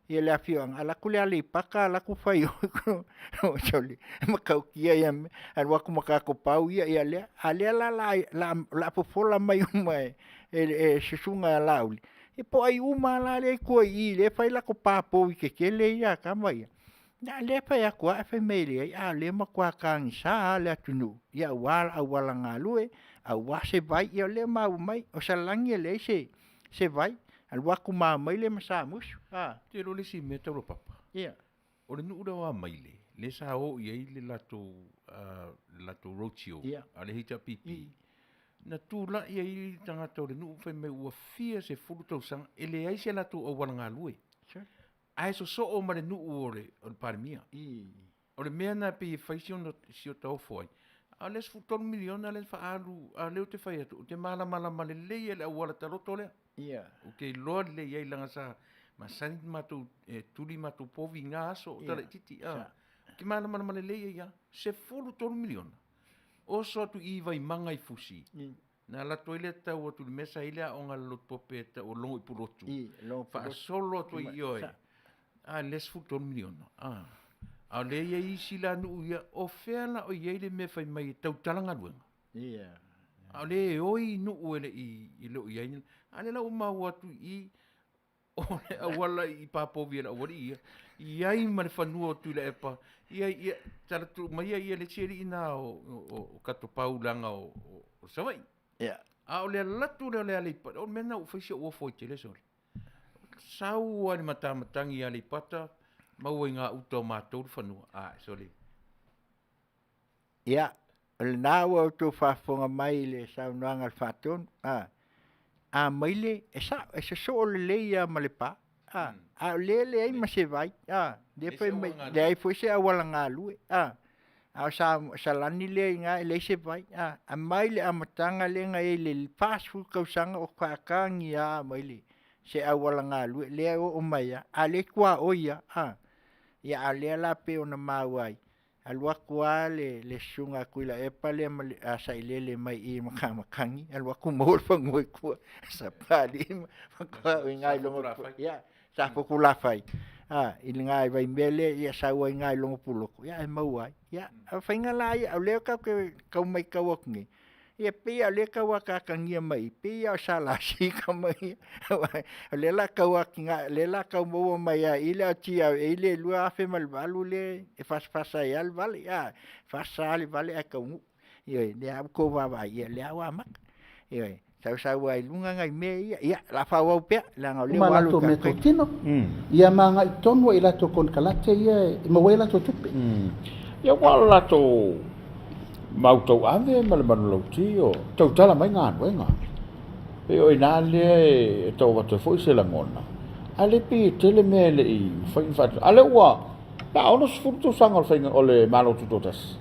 le afioaga, alu atu le Aleipata alu atu fai i o, sole, e matautia ia mea, alu atu ma tagata pau ia, ia lea. A o lea la o le a fofola mai uma e le susuga ia Laauli, ia po o ai uma lava la lea e i tua i i lea e fai latou papovi tetele ia a tama ia, a o lea e fai atu lava ae fai mai e leai, a o lea e matua tagisa lava le atunuu aua auala galue, aua se vai. Ia o lea ua maua mai, o Salani e leai se vai, alu atu ma Amaile ma Samusu, a. Ou te iloa o le isi mea Taulapapa, o le nuu lea o Amaile, lea sa o i ai le latou roadshow a le HRPP, na tulai ai tagata o le nuu fai mai ua fia sefulu tausaga e leai se latou auala galue, ae sosoo ma le nuu o le Palemia. O le mea lena e pei e fai si ota ofo ai, a o le $13 miliona lea na faaalu, a o lea ou te fai atu, ou te malamalama lelei lava i le auala taloto lea. Ou te iloa lelei ai leaga sa masani ona matou tuli matou povi i na aso o talaitiiti. Ou te malamalama lelei ai lava, $13 miliona, oso atu i i Vaimaga i Fusi, na alu atu ai lea tau atu i le mea sa i ai le aoga a le Lotu Pope e tau o Logo i Pulotu, faasolo atu ai i o, a lea $13 miliona. A o lea e i ai isi la nuu ia, o fea la o i ai le mea fai mai e tautala galuega? A o lea e oi nuu e le o i ai. A lea la ua maua atu i i, o le auala i Papovi e le aualii ia, i ai ma le fanua o Tuilaepa, ia, ia, tala atu mai ia le isi alii na o Katopau leaga o Savaii. A o le alu atu lea o le Aleipata, o le mea lena ua fai si ou ofo ai tele sole. Sau lava i le matamatagi i Aleipata, maua i gauta o matou le fanua. A, sole. Ia, o lena ua outou faafofoga mai i le saunoaga a le Faatonu, a, Amaile, e sao, e sosoo lelei lava ma Lepa, a, a o lea e leai ma se vai, a, lea fai mai, leai foi se auala galue, a, a o Salani lea e i ina e leai se vai, a, aumai le amataga lea na i ai i le 40 tausaga o faatagia Amaile se auala galue, lea e oo mai lava, a o lea e tuaoi lava, a, ia a o lea la pei ona maua ai, alu atu lava le susuga a Tuilaepa lea ma le Sailele mai i Matamatagi, alu atu maua le fanua i tua, sapalii ma tuaoi i ina i Logotulafai, Safotulafai, i lena i Vaimea lea, ia sau ai i ina i Logopuloto, ae maua ai. Ia, o faiga la ia, o lea tatou te tau matau atu nei, ia pei lava o lea e tau ataatagia mai i i, pei lava o SLC tama ia. O lea o le a tau atiae, o lea o le a tau maua mai lava i i le GRA lea i le 2008 lea e fasafasa ai lava le vale, a, fasa lava le vale ae taunuu. Ioe, o lea lava ua outou vaavaai, ia o lea lava ua amata. Ioe, sau sau lava i luga nai mea ia, ia o le a faaauau pea, leaga o lea ma ua alu latou i le mea tatou taimi. totino, ia ma agai tonu ai i latou konekarate ia e maua ai a latou tupe. Ia ua o latou mau tauave ma le manulauti o tautala mai galuega. Pei o i ina lea e tau avatu ai foi se lagona. A le pei e tele mea e le i mafai ona faatino. A lea ua pe a 60 tausaga o le faiga o le Malo Tutoatasi.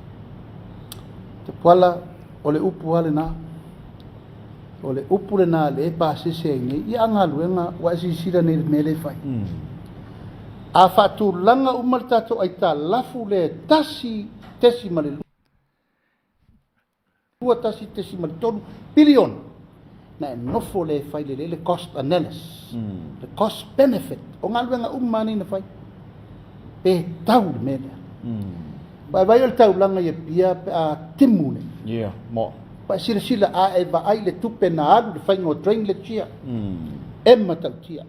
Tapuala, o le upu lava lena. O le upu lena lea e pasese ai nei. Ia a galuega ua e silasila nei i le mea lea e fai. A faatulaga uma le tatou aitalafu lea e 1.2 1.3 piliona, na e nofo lea e fai lelei le cost analysis, le cost benefit o galuega uma lava nei na fai, pe tau le mea lea. Ua e vaai o le taulaga i Apia pe a timu nei. Ia, mo. Ua e silasila a e vaai i le tupe na alu i le faiga o drainage ia, e matautia.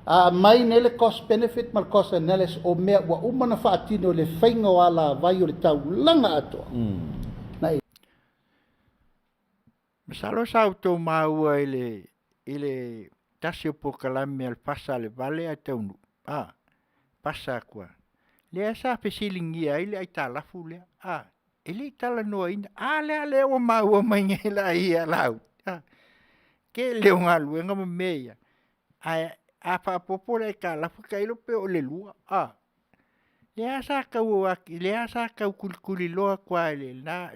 A aumai nei le cost benefit ma le cost analysis o mea ua uma ona faatino i le faiga o alavai o le taulaga atoa, na e. Masalo sa outou maua i le i le tasi o polokalame a le fasa a le vale ae taunuu, a, pasa atu lava. Lea sa fesiligia ai le aitalafu lea, a, e le i talanoaina. A lea, lea ua maua mai nei la i a lau, a, tele o galuega ma mea ia, ae a faaopoopo le aitalafu tailo pe oo i le 2, a. Lea sa tau lea sa tau tulituliloa atu lava i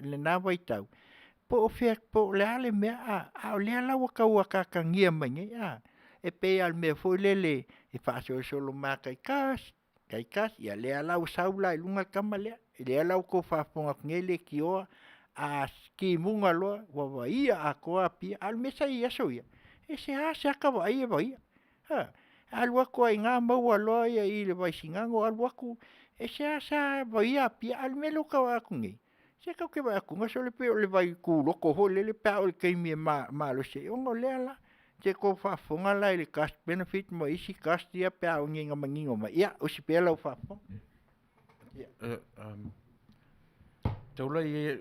lena vaitau, po o fea po o le a le mea, a, a o lea la ua tau ataatagia mai nei, a. E pei lava o le mea foi lele e faasolosolo mai lava taitasi, taitasi, ia lea la ua sau la i luga le tama lea, lea la ua outou faafofoga atu nei leitioa a timuga loa ua vaaia atoa Apia. A o le mea sa i ai i aso ia, e seasea ota vaai e vaaia, ioe. A alu atu lava i ina maua loa i le Vaisigano alu atu, e seasea vaaia Apia. A o le mea lea ou te vaai atu nei, se tatou te vaai atu sole pei o le vaituloto foi lele pe a oo i le taimi e malosi ai, ona o lea la, se tou faafofoga la i le cost benefit ma isi cost ia pe a oo nei ina manino mai, ia osi pea lau faafofoga. Taula ia,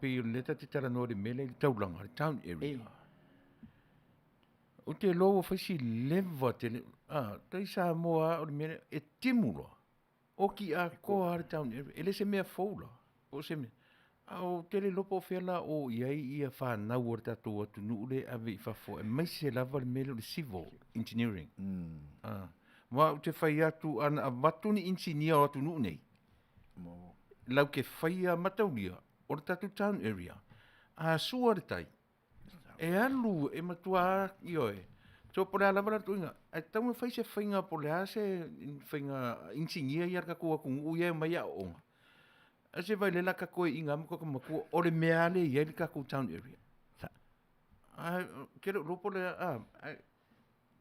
pei o lea ta te talanoa i le mea lea i le taulaga, le town area. Ou te iloa ua fai si leva tele, a, tai Samoa lava o le mea lea, e timu loa, oti atoa lava le town area. E le se mea fou la, po o se mea, a ou te le iloa po o fea la o i ai ia fanau a le tatou atunuu lea e ave i fafo, aemaise lava le mea lea o le civil engineering. A, aua ou te fai atu ana avatu ni inisinia o atunuu nei, lau ke faia mataulia o le tatou town area, a sua le tai, e alu e matua, ioe. So po o le a lava la le tuuaiga, ae tatau ona fai se faiga po o le a se faiga inisinia ia a le tatou atunuu ia e omai e aooga. Ae se vaai o lea o le a tatou toeaiina lava ma tatou matua, o le mea lava lea e i ai le tatou town area. Ae ou te le o iloa po o le a, ae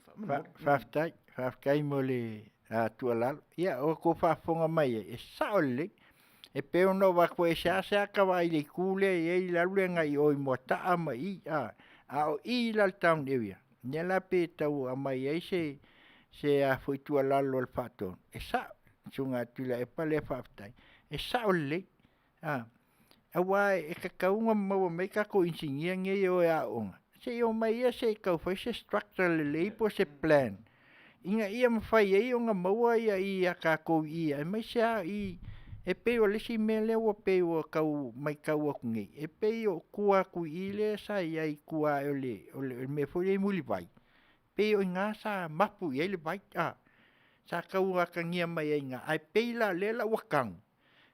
faamolemole. Faafetai, faafetai mo le tuualalo. Ia, ua outou faafofoga mai ai, e sao lelei. E pei ona ou avatu e seasea ota vaai i le itu lea e i ai le alu lea agai i o i Moataa ma i, a, a o i la i le town area, lea la pei e tau aumai ai se se a foi tuualalo a le Faatonu, e sao, le Susuga ia Tuilaepa lea faafetai, e sao lelei. A, aua e tatau ona maua mai tatou inisinia nei e o e aooga, se i omai ia se i tau fai se structure lelei po o se plan ina ia mafai ai ona maua ia i a tatou i i, aemaise lava i e pei o le isi mea lea ua pei ua tau matau atu nei, e pei o tua atu i i lea sa i ai i tua ae o le mea foi lea i Mulivai, pei o i ina sa mapu i ai le vai, a, sa tau atagia mai ai i ina, ae pei la o lea la ua tanu,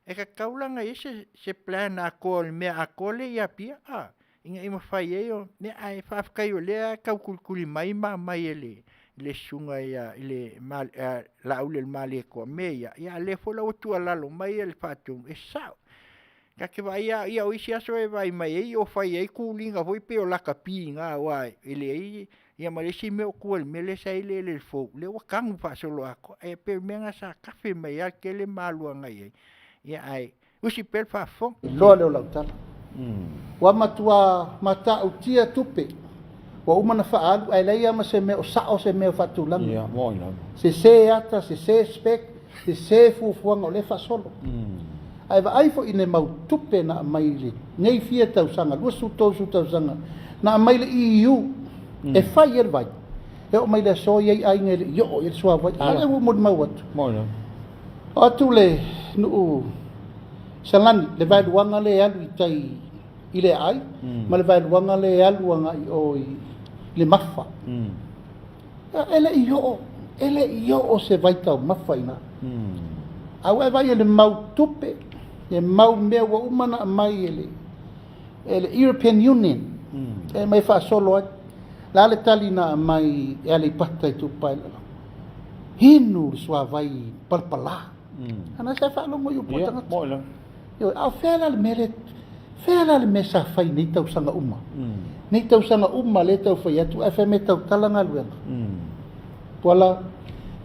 e tatau la ona i ai se plan atoa o le mea atoa lea i Apia, a, ina ia mafai ai ona, ae faafetai o lea e tau tulituli mai ma aumai e le susuga ia i le Laaulialemalietoa mea ia, a o lea foi la ua tuualalo mai le Faatonu, e sao. Ta te vaai lava, ia o isi aso e vaai mai ai o fai ai tuliga foi pei o lakapi i ina aua e leai ia ma le isi mea o tua i le mea lea sa i ai le eleele fou, lea ua tanu faasoloatoa. Ae pei o le mea lena sa tafe mai lava le tele ma alu agai i ai, ia ae usi pea le faafofoga. Iloa lea o lau tala. Ua matua matautia tupe ua uma ona faaalu ae leai lava ma se mea o sao se mea o faatulaga. Ia, moi lava. Sese ata, sese spec, sese fuafuaga o lea e faasolo. Ae vaai foi i le mau tupe na aumai i lenei fia tausaga, 20, 30 tausaga, na aumai le EU e fai ai le vai. E oo mai le aso e i ai aiga e le i oo i ai le suavai. A lea ua molimau atu. Moi lava. O atu le nuu Salani, le vaeluaga lea e alu i tai i le aai, ma le vaeluaga lea e alu agai i o i le Mafa. Ia, e le i oo, e le i oo se vaitaumafa i ina. A ua e vaai i le mau tupe, le mau mea ua uma ona aumai e le, e le European Union, e aumai faasolo ai. Le a le tali na aumai e Aleipata Itupa i Lalo? Inu le suavai palapala. Ana sa faalogo i upu a tagata. Ioe, a o fea la le mea lea, fea la le mea sa fai nei tausaga uma? Nei tausaga uma lea tau fai atu, ae fai mai e tautala galuega. Tuala,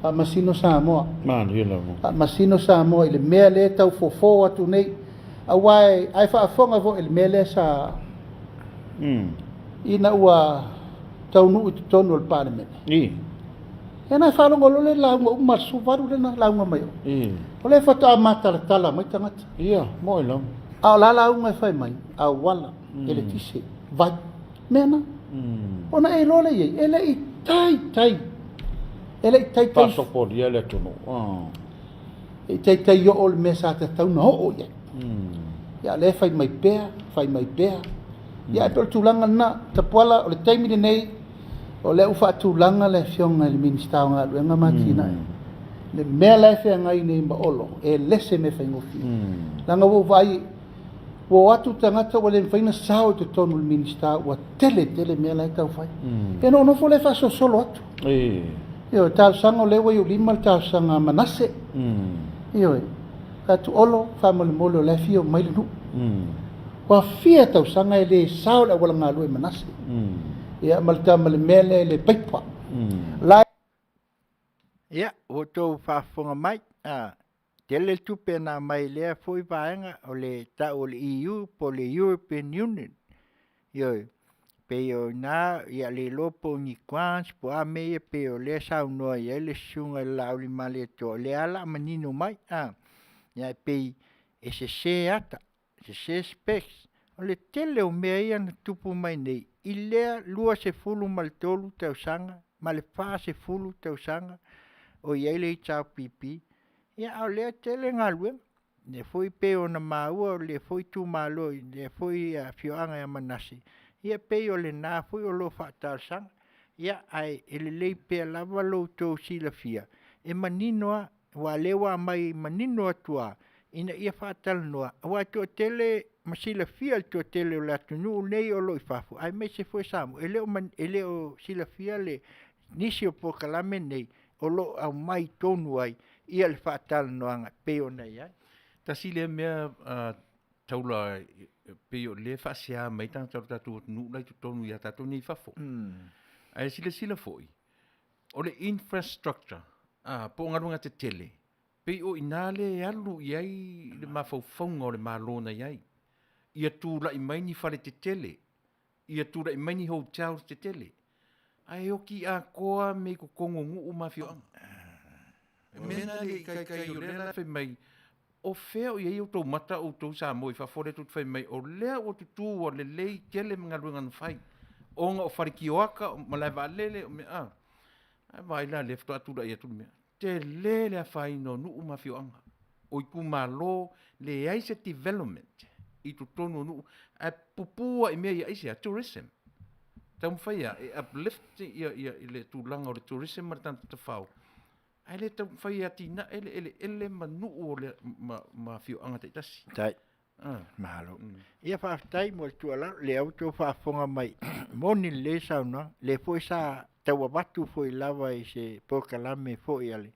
faamasino Samoa. Faamasino Samoa i le mea lea e tau fofo atu nei. Aua e, ae faafofoga foi i le mea lea sa, ina ua taunuu i totonu o le Palemene. Ia na e faalogo loa le lauga uma a le 18 lea na lauga mai ai. O lea faatoa matalatala mai tagata. Ia, moe lava. A o la lauga e fai mai, auala, eletise, vai, mea na. Ona e iloa lea i ai, e le i taitai, e le i taitai. Faasopolia le atunuu. E i taitai oo le mea sa tatau na oo i ai. Ia, o lea e fai mai pea, fai mai pea. Ia, e pei o le tulaga lena. Tapuala, o le taimi lenei, o lea ua faatulaga le Afioga i le Minisita o Galuega ma Atinae. Le mea la e feagai nei ma Olo, e le se mea faigofie. Leaga ua ou vaai, ua o atu tagata ua le mafai ona sao i totonu o le Minisita, ua tele tele mea la e tau fai. Ia ona ou nofo lea faasolosolo atu. Ioe, talosaga o lea ua i ou lima le talosaga a Manase. Ioe, fai atu Olo, faamolemole o la e fia omai le nuu. Ua fia tausaga e le sao le auala galue i Manase. Ia ma le tama le mea lea i le paipa. La Ia, ua outou faafofoga mai, a, tele le tupe na aumai i lea foi vaega o le tau o le EU po o le European Union. Ioe, pei o i ina, ia le iloa po o ni grants po o a mea ia pei o lea e saunoa i ai le Susuga i le Laauliamalietoa, o lea lava o le a manino mai, a, ia e pei e sese ata, sese specs. O le tele o mea ia na tupu mai nei i lea 23 tausaga ma le 40 tausaga o i ai le HRPP, ia a o lea e tele galuega. Lea foi pei ona maua o lea foi itumalo i lea foi afioaga ia Manase, ia pei o lena foi o lo o faatalosaga. Ia, ae e lelei pea lava lo outou silafia, e manino lava, aua o lea ua aumai manino atu lava, ina ia faatalanoa, aua e toatele ma silafia e le toatele o le atunuu lenei o lo o i fafo, aemaise foi Samoa, e le o e le o silafia le nisi o polokalame nei o lo o aumai tonu ai ia le faatalanoaga e pei ona i ai. Tasi lea mea taula pei o lea e faasea mai tagata o le tatou atunuu la i totonu ia tatou nei i fafo. Ae silasila foi, o le infrastructure, po o galuega tetele, pei o i ina lea e alu i ai le mafaufauga o le Malo na i ai. Ia tulai mai ni fale tetele, ia tulai mai ni hotels tetele, ae oki atoa mea i totonu o nuu ma afioaga. O le mea lena le ikaika o lea la fai mai, o fea o i ai outou mata outou Samoa i fafo lea tou te fai mai, o lea ua tutu ua lelei tele galuega na fai, ona o fale kioaka, o malae vaalele, o mea, a. Ae vaai la lea faatoa tulai atu le mea. Tele le afaina o nuu ma afioaga, o itumalo, leai se development i totonu o nuu, ae pupu lava i mea ia aisea? Tourism. Taumafai lava e uplift ia, ia, le tulaga o le tourism ma le tagata tafao, ae le taumafai e atinae le eleele ma nuu o le, ma, ma afioaga taitasi. Tai. Ah. Malo. Ia faafetai mo le tuualalo, lea ua outou faafofoga mai, moni lelei saunoaga, lea foi sa tau avatu foi lava i se polokalame foi a le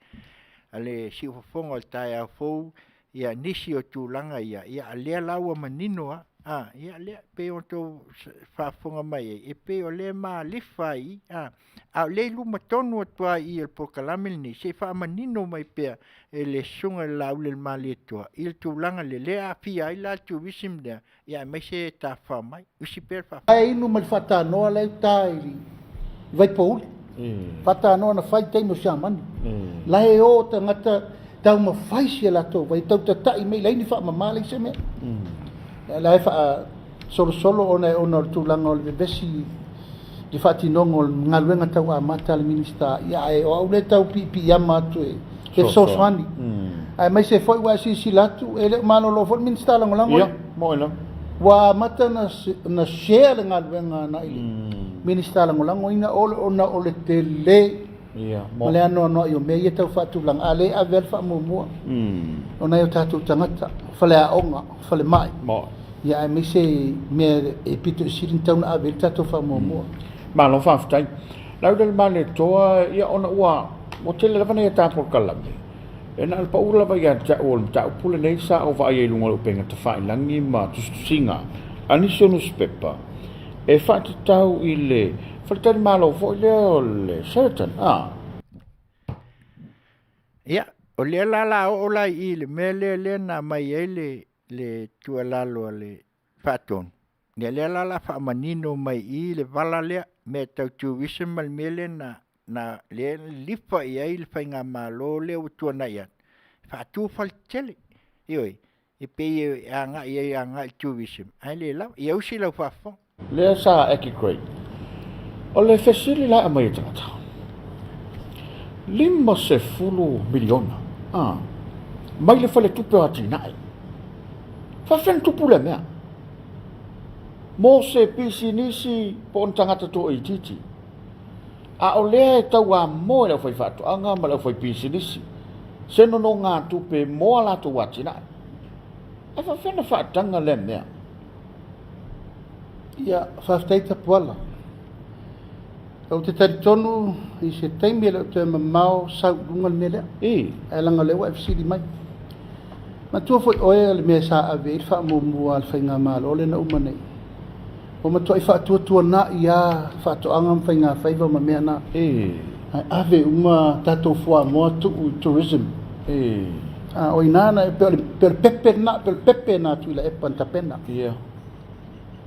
a le siufofoga o le taeao fou ia nisi o tulaga ia, ia a lea la ua manino lava, a, ia lea pei ona outou faafofoga mai ai, e pei o lea e malifa ai i, a, a o lea e i luma tonu atu lava i i o le polokalame lenei, se i faamanino mai pea e le Susuga i le Laaulialemalietoa i le tulaga lea, lea e aafia ai la le tourism lea, ia aemaise e tafafao mai. Usi pea le faafofoga. Ae inu ma le faatanoa la e uta i le Vaipouli. Faatanoa na fai i taimi o Siamani. La e o tagata taumafai si a latou vai, tau tatai mai, leai ni faamama, leai se mea. La e faasolosolo ona e ona o le tulaga o le vevesi i le faatinoga o le galuega tau amata a le Minisita, ia ae o au lea e tau piipiiama atu e fesoasoani. Aemaise foi ua e silasila atu, e le o malolo foi le Minisita Lagolago ia. Moe lava. Ua amata na share le galuega agai i le Minisita Lagolago ina ona o le tele. Ia, Ma le anoanoai o mea ia tau faatulaga, a lea e ave lava le faamuamua o nai o tatou tagata, faleaoga, falemai, ia aemaise mea e pito i sili ona tatau ona ave i ai le tatou faamuamua. Malo faafetai. Laulelemailetoa, ia ona ua ua tele lava nai a ta polokalame, e na o le pau lava ia te au o le mataupu lenei sa ou vaai ai i luga o le upega tafailagi ma tusitusiga a nisi o nusipepa e faatatau i le faletalimalo foi lea o le Sheraton. A. Ia, o lea la la oo la i i le mea lea lea na aumai ai le le tuualalo a le Faatonu, ia lea la la faamanino mai i i le vala lea, mea tau tourism ma le mea lea na na lea na lilifa i ai le faigamalo lea ua tuanai atu, e faatu faletetele. Ioe, e pei e agai ai agai i le tourism ae le lava. Ia usi lau faafofoga. Lea sa Aki Gray. O le fesili la e aumai e tagata, 50 miliona a, mai le faletupe o atinae. Faafefea ona tupu lea mea? Mo se pisinisi po o ni tagata toaitiiti. A o lea e tauamoe le aufaifaatoaga ma le aufaipisinisi se nonogatupe mo a latou atinae. Ae faafefea ona faataga lea mea? Ia, faafetai Tapuala. Ou te talitonu i se taimi e le o toe mamao sau i luga le mea lea. Ae leaga o lea ua e fesili mai. Manatua foi oe o le mea sa ave i ai le faamuamua a le Faigamalo lea na uma nei. Ua matuai faatuatuanai lava faatoaga ma faigafaiva ma mea na. Ae ave uma tatou fuamoa tuu i tourism. A o ina na, pei o le pepe lena, pei o le pepe lena a Tuilaepa na tapena.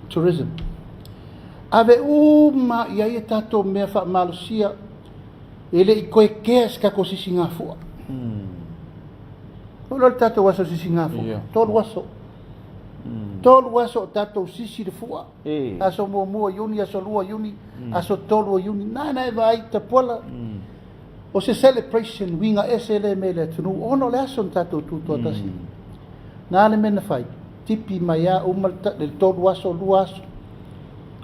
Tourism. Ave uma i ai a tatou mea faamalosia e le i toe kea se tatou sisigafua. Foi loa le tatou aso sisigafua, 3 aso. 3 aso o tatou sisi le fua. Aso muamua o Iuni, aso lua o Iuni, aso tolu o Iuni. Na na e vaai Tapuala. O se celebration uiga ese lea mea i le atunuu ona o le aso na tatou tutoatasi. Na le mea na fai, tipi mai a uma le 3 aso, 2 aso.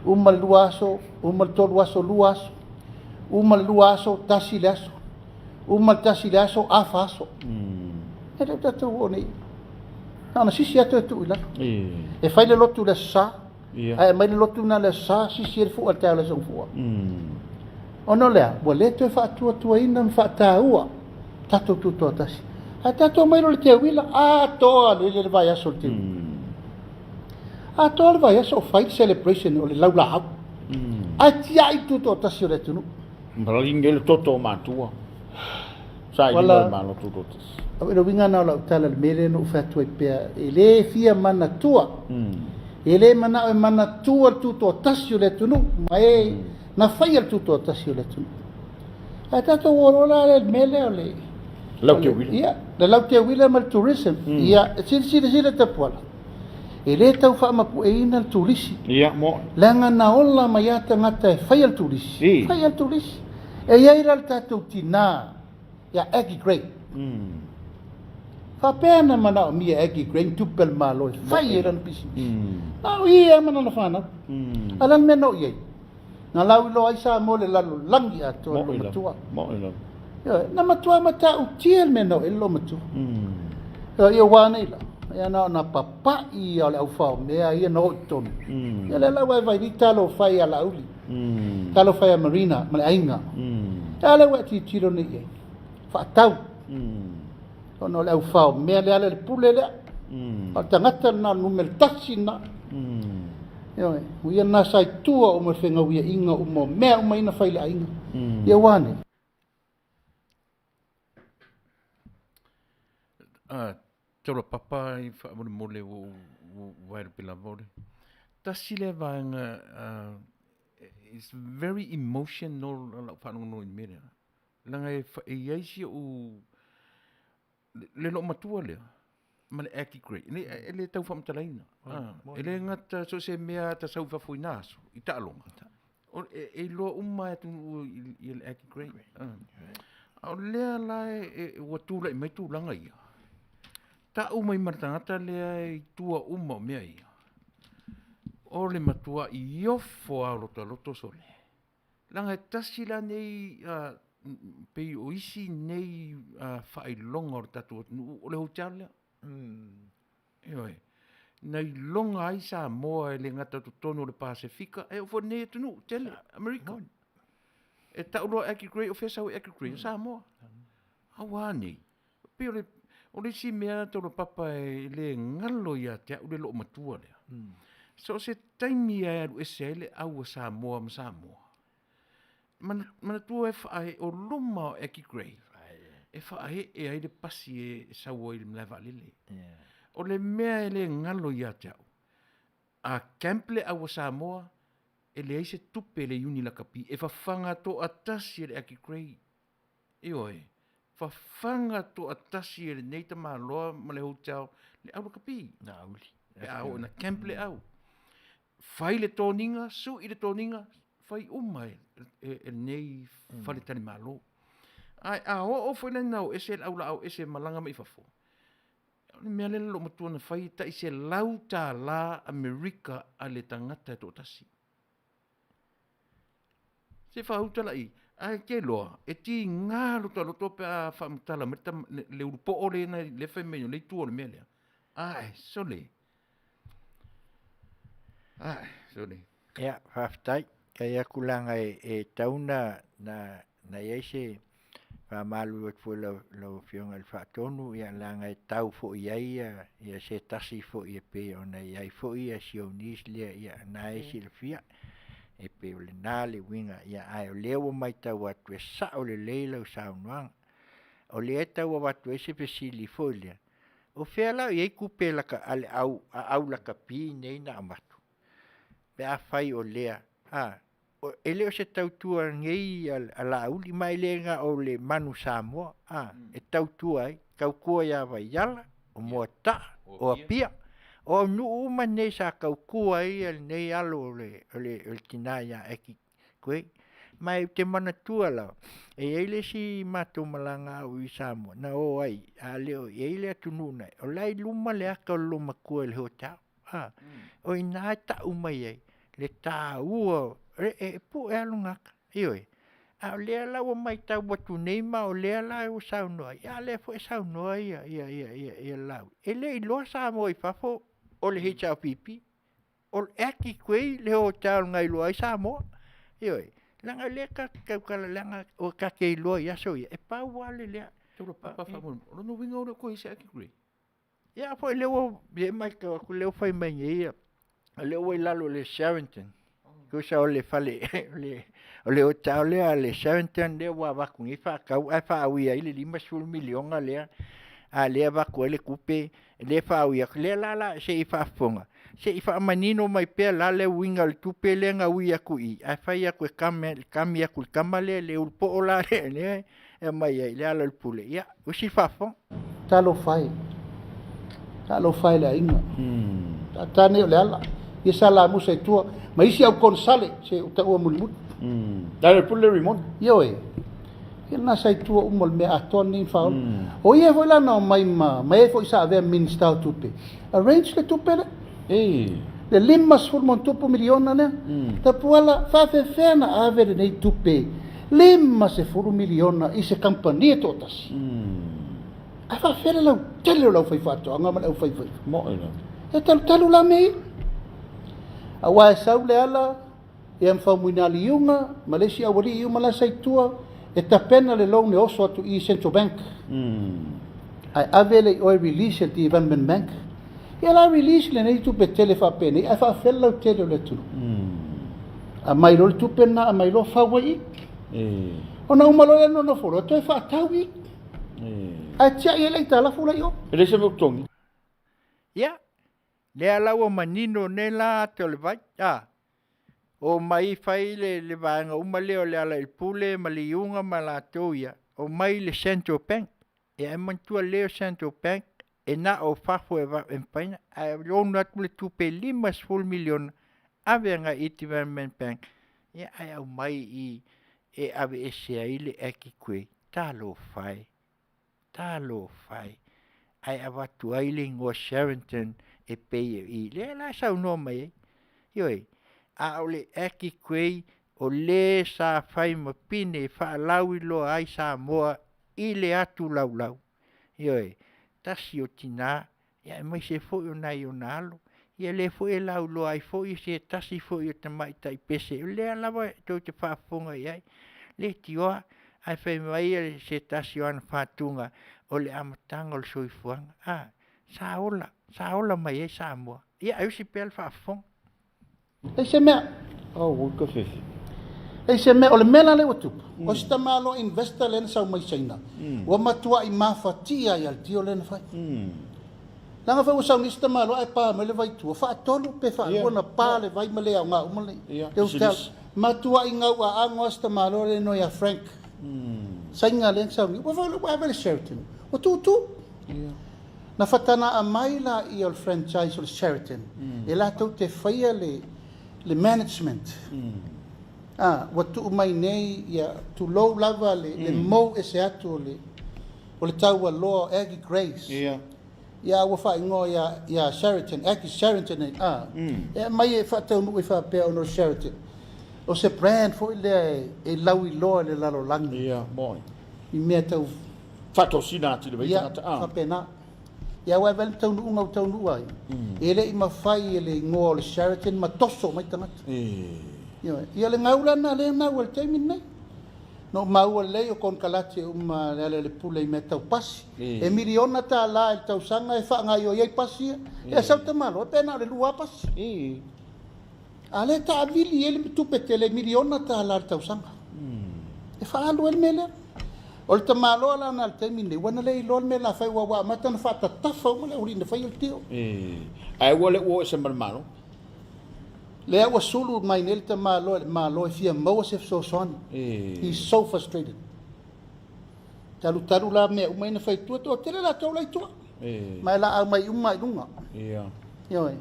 Uma le 2 aso, uma le 3 aso, 2 aso. Uma le 2 aso, tasi le aso. Uma le tasi le aso, afa aso. E le o tatou oo nei. Na ona sisi atu e tuu i lalo. E fai le lotu i le Aso Sa, ae aumai le lotu lena i le Aso Sa, sisi ai le fua i le taeao o le Aso Gafua. Ona o le a? Ua le toe faatuatuaina ma faataua tatou tutoatasi. Ae tatou omai loa i le teuila, atoa lele le vaiaso o le teuila. Atoa le vaiaso o fai le celebration o le laulaau. Ae tiai le tutoatasi o le atunuu. Maligi ai le toto o matua. Sa i lima le Malo Tutoatasi. O le uiga lena o lau tala i le mea lea na ou fai atu ai pea, e le fia manatua, e le manao e manatua le tutoatasi o le atunuu ma e na faia le tutoatasi o le atunuu. Ae tatou o loa la i le mea lea o le Lauteuila. Ia, le Lauteuila ma le tourism. Ia, silasila Tapuala, e le tau faamapueina le turisi. Ia, mo. Leaga na ola mai lava tagata e faia le turisi. Faia le turisi. E i ai la le tatou tinā ia Aggie Gray. Faapea na manaomia e Aggie Gray ni tupe a le Malo e fai ai lana pisinisi. Na o ia ma lana fanau. A o le a le mea na oo i ai? Na lauiloa ai Samoa i le lalolagi atoa i le loomatua. Ioe, na matua matautia le mea na oo i ai le loomatua. Ioe, ia ua nei la, ia na ona papai ia o le aufaomea ia na oo i totonu. Ia lea la ua e vaai talofa e ia Laauli. Talofa ia Marina ma le aiga. A lea ua e tilotilo nei i ai. Faatau. Ona o le aufaomea lea le pule lea. O le tagata lena o le numera tasi lena. Ioe, o ia lena sa i tua uma o le fegauiaiga uma o mea uma ia na fai i le aiga. Ia ua a nei? Taula papa i faamolemole ua ou vaelupe lava o le tasi lea vaega it's very emotional lau faalogologo i le mea lea. Leaga e i ai si ou le loomatua lea ma le Aki Gray. E le tau faamatalaina. E le gata so o se mea ta sau i fafo i na aso, i taaloga. E iloa uma e atunuu i le Aki Gray. A o lea la ua tulai mai tulaga ia, tau mai ma le tagata lea i tua uma o mea ia, o le matuai ofo lava o lota loto sole. Leaga e tasi la nei Pei o isi nei faailoga o le tatou atunuu o le hotel lea. Ioe. Na iloga ai Samoa e le gata i totonu o le Pasefika, e oo foi i lenei atunuu tele, Amerika. E tau loa Aki Gray, o fea e sau ai Aki Gray? O Samoa. Aua nei, pei o le, o le isi mea Taulapapa e le galo ia te au le loomatua lea. So o se taimi e alu ese ai le au a Samoa ma Samoa, manatua e faaee o luma o Aki Gray, e faaee ai le pasi e sau ai i le malae vaalele. O le mea e le galo ia te au, a camp le au a Samoa, e leai se tupe le iuni lakapi, e fafaga toatasi e le Aki Gray. Ioe, fafaga toatasi e lenei tamaloa ma le hotel le au lakapi. Pe a oo ina camp le au. Fai le toniga, sui le toniga, fai uma e lenei faletalimalo. Ae a oo foi la ina o ese le aulaau ese malaga mai fafo, o le mea lea le loomatua na fai e tai $100 Amerika a le tagata e toatasi. Se faauta la i, ae te loa, e tiga lo ta loto pe a faamatala mai le ulupoo le na le fai mai o le itu o le mea lea. Ae, sole. Ae, sole. Ia, faafetai. Kai aku laga e tau na na i ai se faamalulu atu foi i lau Afioga i le Faatonu, ia leaga e tau foi i ai ia se tasi foi e pei ona i ai foi ia si ou niece lea, ia na e silafia, e pei o lena le uiga, ia ae o lea ua matau atu e sao lelei lau saunoaga. O lea e tau avatu ai se fesili foi lea, o fea la o i ai tupe laka, a le au, a au lakapi nei na avatu? Pe afai o lea, e le o se tautua nei a Laauli, ma e le na o le Manu Samoa, e tautua ai, tautua ia Vaiala, o Moataa, o Apia, o nuu uma nei sa tautua ai lenei alo o le tina ia Aki Gray. Ma ou te manatua lava, e i ai le isi matou malaga au i Samoa, na o ai, a le o i ai le atunuu na, o la e i luma le ata o le loomatua i le hotel. O i ina e tau mai ai le taua e pue lava lona ata, ioe. A o lea la ua matau atu nei ma o lea la ua saunoa ai, a o lea foi e saunoa Laauli, e le iloa Samoa i fafo o le HRPP, o le Aki Gray le hotel na iloa ai Samoa. Ioe, leaga o lea tatou te tautala leaga o tatou te iloa i aso ia, e pau lava le lea. Taulapapa faamolemole, o lona uiga o le o toe i ai se Aki Gray? Ia foi lea ua e matau atu lea ua fai mai nei ia, o lea ua i lalo o le Sheraton. Tusa o le fale o le hotel lea a le Sheraton lea ua avatu nei faatau ae faaui ai le $50 miliona lea, a lea e avatu ai le tupe lea e faaui atu. Lea la la se i faafofoga, se i faamanino mai pea la le uiga o le tupe lea na ui atu i i, ae fai atu e kami atu i le tama lea, le ulupoo la lea e aumai ai le ala o le pule. Ia, usi faafofoga. Talofa e, talofa e le aiga. Tata nei o le ala. Ia sa lamusa i tua ma isi au konesale se u taua mulimuli. Tala le pule Rimoni. Ioe. Ia na sa i tua uma o le mea atoa lenei na faaola. O ia foi la na omai ma ma e foi sa avea Minista o Tupe. Arrange le tupe lea. Le 50+ miliona lea. Tapuala, faafefea na ave lenei tupe 50 miliona i se kamupani e toatasi. Ae faafefea le lautele o le aufaifaatoaga ma le aufaifaiva. Moe lava. E talutalu la mea ia. Aua e sau le ala ia ma Faumuina Liuga ma le isi aualii uma la sa i tua e tapena le loan e oso atu i Central Bank. Ae ave le i oe release e le Development Bank. Ia la release lenei tupe tele faapenei ae faafefea le lautele o le atunuu. Aumai loa le tupe lena aumai loa fau ai i. Ona uma loa lea nonofo loa toe faatau i. Ae tiai ai le aitalafu la i o. E leai se mea o totogi. Ia, lea la ua manino nei la ata o le vai, a, omai fai le vaega uma lea o le ala i le pule ma le iuga ma latou ia, omai i le Central Bank. Ia e manatua lelei o Central Bank e na o fafo e mafai ona, ae loan atu le tupe e $50 miliona ave agai i Development Bank, ia ae aumai i e aveese ai le Agri, talofa e, talofa e, ae avatu ai le igoa Sheraton e pei i lea la e saunoa mai ai. Ioe, a o le Agri. o lē sa fai ma pine e faalauiloa ai Samoa i le atu laulau. Ioe, tasi o tinā, ia aemaise foi o nai ona alo. Ia lea foi e lauiloa ai foi se tasi foi o tamaitai pese, o lea lava e tou te faafofoga i ai, leitioa ae fai mai se tasi o ana fatuga, o le amataga o le soifuaga. A, sa ola, sa ola mai ai Samoa. Ia ae usi pea le faafofoga. Leai se mea. Au ka fefe. Leai se mea, o le mea la lea ua tupu, o si tamaloa investor lea na sau mai Saina, ua matuai mafatia ai lava le deal lea na fai. Leaga foi ua sau nisi tamaloa ae pa mai le vai tua, faatolu pe faalua ona pa le vai ma le aoga uma le hotel. Matuai gauaago lava si tamaloa lea igoa ia Frank. Saina lea na sau nei, ua ave i le Sheraton, ua tutu. Na fatanaa mai laia o le franchise o le Sheraton e latou te faia le management. A, ua tuu mai nei, ia, tulou lava le mou ese atu o le taualoa o Aggie Grace. Ia, a ua faaigoa ia Sheraton, Aggie Sheraton, a, e aumai e faataunuu ai faapea ona o le Sheraton. O se brand foi lea e lauiloa i le lalolagi. Ia, moi. I mea tau Faatosina atili mai Ia, tagata a. faapena. Ia, aua e vaai le taunuuga ua taunuu ai, e le i mafai e le igoa o le Sheraton ma toso mai tagata. Ioe. Ia le gau la lena lea e gau ai i le taimi lenei. Na ou maua lelei o konekarate uma le Lealailepule i mea tau pasi. E miliona $1 i le tausaga e faagaoioi ai pasi ia. Ia sau tamaloa pe na o le 2 pasi. A lea e taavili ai le tupe tele e miliona $1 i le tausaga. E faaalu ai le mea lea. O le tamaloa la na i le taimi lenei, ua na le iloa le mea la fai, ua amata ona faatatafa uma le aualii na faia le tio. Ae ua le ua o ese ma le Malo. Lea ua sulu mai nei le tamaloa i le Malo e fia maua se fesoasoani. He's so frustrated. Talutalu la mea uma ia na fai i tua, toatele latou la i tua. Ma e laau mai uma i luga. Ioe.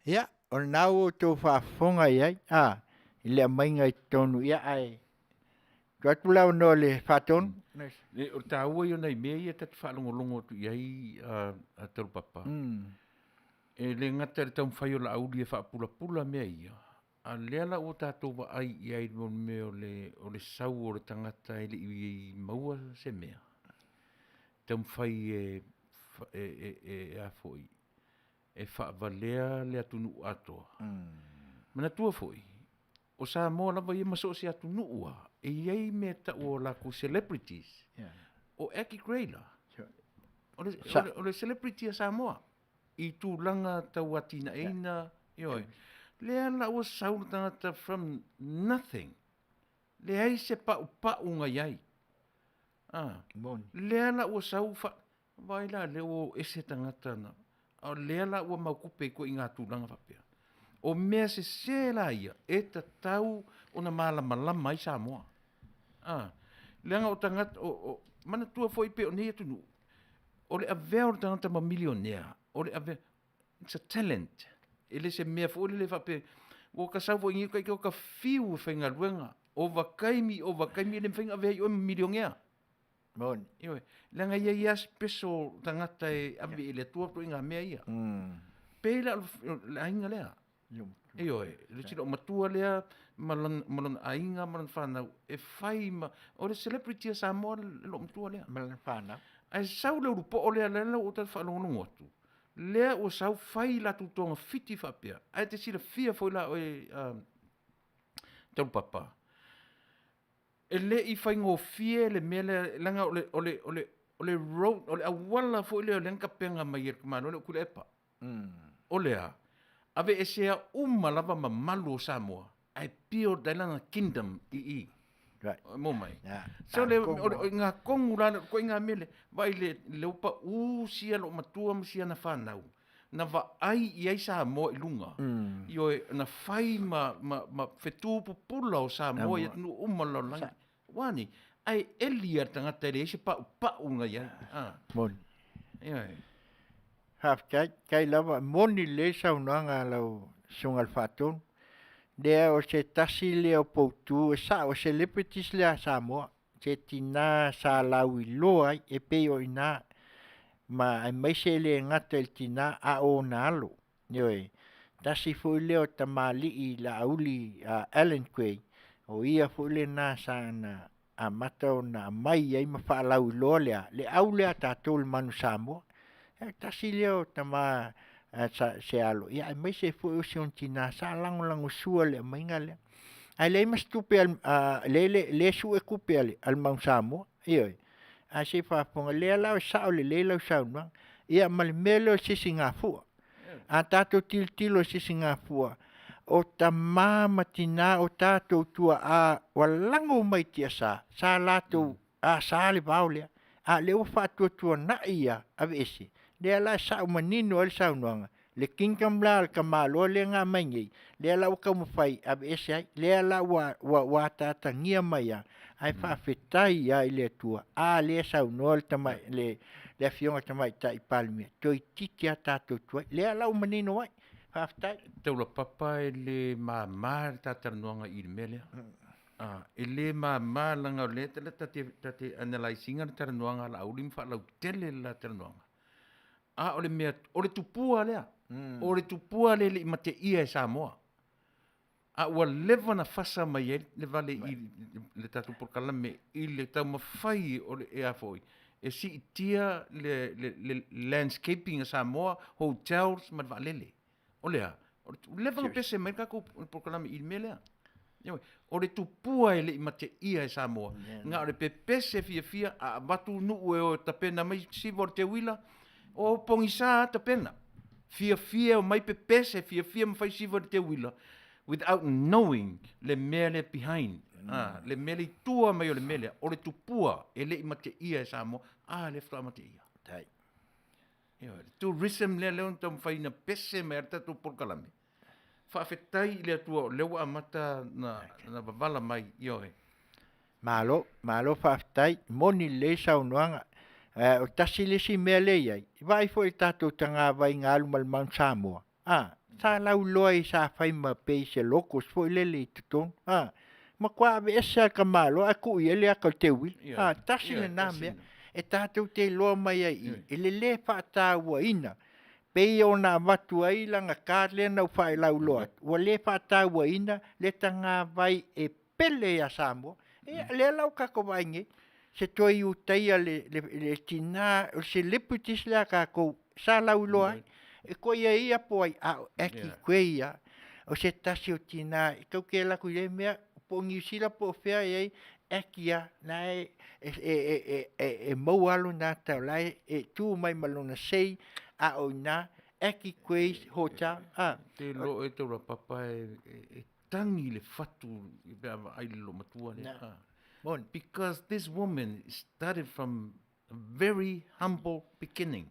Ia, o lena ua outou faafofoga i ai, a, i le aumaiga i totonu, ia ae tuu atu le avanoa i le Faatonu. Le, o le taua ia o nai mea ia ta te faalogologo atu i ai a Taulupapa. E le gata i le taumafai o Laauli e faapulapula mea ia, a lea la ua tatou vaai i ai i le mea o le sau o le tagata e le i maua se mea. Taumafai e a foi, e faavalea le atunuu atoa. Manatua foi, o Samoa lava ia ma so o se atunuu lava, e i ai mea tau o latou celebrities. O Aggie Grey la, o le celebrity a Samoa i tulaga tau atinaeina, ioe. Lea la ua sau le tagata from nothing, leai se paupau na i ai. Lea la ua sau Vaai la lea ua o ese tagata na, a o lea la ua mautupe i ituaiga tulaga faapea. O mea sese la ia e tatau ona malamalama ai Samoa. A, leaga o tagata, o, manatua foi pei o nei atunuu, o le avea o le tagata ma milionea, o le avea, it's a talent. E le se mea foi lele faapea, ua ka sau foi i nei, ka fiu e faigaluega, ovataimi, ovataimi, e le mafai ona avea ai oe ma milionea. Moni. Ioe, leaga ia ia special tagata e ave i le Atua ituaiga mea ia. Pei la o le aiga lea. Ioe, le tino matua lea ma lona aiga ma lona fanau e fai ma o le celebrity a Samoa le loomatua lea. Ma lana fanau. Ae sau le ulupoo lea lea ua ou faalogologo atu. Lea ua sau fai latou togafiti faapea. Ae te silafia foi la oe Taulupapa. E le i faigofie le mea lea, leaga o le, o le, o le, o le road, o le auala foi lea o lea na tapena mai e le tamaloa lea o Tuilaepa. O le a? Aveesea uma lava mamalu o Samoa, ae build ai lana kingdom i i. Right. Mo mai. Yeah. So le, o le, o ngā kongu la, ko ngā mele, vai le, le upa u sia lo matua ma sia na whanau. Na vaai i ai Samoa i luga, ioe, na fai ma, ma, ma fetu pupula o Samoa i atunuu uma o le lalolagi. Ua ni, ae eli lava le tagata e leai se paupau na i ai. Ah. Moni. Ioe. Faafetai, tai lava, moni lelei saunoaga a lau Susuga i le Faatonu. Lea o se tasi lea o poutu e sao, o celebrities lea a Samoa. Se tina sa lauiloa ai e pei o i ina, ma aemaise e le gata i le tina a o ona alo. Ioe, Tasi foi lea o tamalii Laauli Allan Gray, o ia foi lena sa na amata ona aumai ai ma faalauiloa le a? Le au lea a tatou le Manu Samoa. E tasi lea o tama se alo, aemaise foi o si ona tina sa lagolagosua i le aumaiga lea. Ae leai ma se tupe lea e sue tupe a le Manu Samoa, ioe. Ae se i faafofoga, o lea la e sao lelei lau saunoaga. Ia ma le mea lea o le sisigafua. A tatou tilotilo i le sisigafua, o tama ma tina, o tatou tuaa ua lago mai tiasa, sa latou asa le vao lea, a o lea ua faatuatuanai lava aveese, lea la e sao manino ai le saunoaga, le kingdom la a le tamaloa lea na aumai nei, lea la ua taumafai e aveese ai, lea la ua ataatagia mai lava, ae faafetai lava i le Atua, a lea e saunoa le Afioga i le Tamaitai Palemia, toeitiiti lava tatou tuai. Lea la ua manino ai, faafetai. Taulapapa e le mama le ta talanoaga i le mea lea. E le mama leaga o lea ta te analyse ina le talanoaga a Laauli ma faalautele le la talanoaga. A o le mea, o le tupua lea, o le tupua lea e le i mateia e Samoa. A ua leva ona fasa mai ai le vale i le tatou polokalame i le taumafai o le e a foi, e siitia le landscaping a Samoa, hotels ma le vaalele. O le a? Ua leva ona pese mai le tatou polokalame i le mea lea. Ioe. O le tupua e le i mateia e Samoa, na o le pepese fiafia a avatu nuu e o e tapena mai siva o le teuila, o pogisa lava tapena. Fiafia e omai pepese, fiafia ma fai siva i le teuila, without knowing le mea lea behind, le mea lea i tua mai o le mea lea, o le tupua e le i mateia e Samoa, a lea faatoa mateia. Ioe, le tourism lea lea na taumafai ina pese mai ai le tatou polokalame. Faafetai i le Atua o lea ua amata na vavala mai, ioe. Malo, malo faafetai, moni lelei saunoaga. O tasi le isi mea lea e i ai, vaai foi i le tatou tagavai na alu ma le Mount Samoa, a, sa lauiloa ai sa fai ma pei se locals foi lele i totonu, a, matua aveese lava e le tamaloa ae tuu i ai le ata o le teuila, a, tasi lena mea e tatou te iloa mai ai i i le le faatauaina pei ona avatu ai lana card lea na ou failauloa atu, ua le faatauaina le tagavai e pele ia Samoa. Ia, lea la ua tatou vaai nei, se toe Utaia le tina, o le celebrities lea a tatou sa lauiloa ai. E koia ia po o ai, a o Aggie Grey lava, o se tasi o tina e tou te alu atu i lea mea, po o Niu Sila po o fea e i ai, Aggie lava, la e maua lava lona ata o la e tu mai ma lona sei, a o i ina, Aggie Grey Hotel. Te iloa oe Taulapapa e tagi le fatu pe a vaai i le loomatua lea. Because this woman started from a very humble beginning.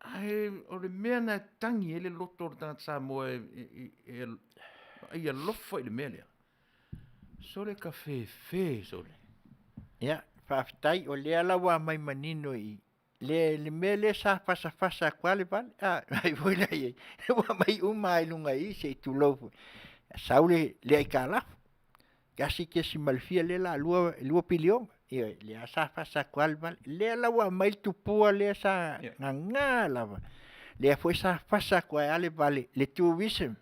Ae o le mea na e tagi ai le loto o le tagata Samoa e vaai alofa i le mea lea. Sole ka fefe sole. Ia, faafetai, o lea la ua aumai manino i i le, le mea lea sa fasafasa atu lava le vale, a, ai foi la i ai, ua aumai uma lava i luga i i, se i tulou foi. Sau le aitalafu, 1.5 lea o le a 2 piliona. Ioe, lea sa fasa atu lava le vale. Lea la ua aumai le tupua lea sa gaga lava, lea foi sa fasa atu ai lava le vale, le tourism,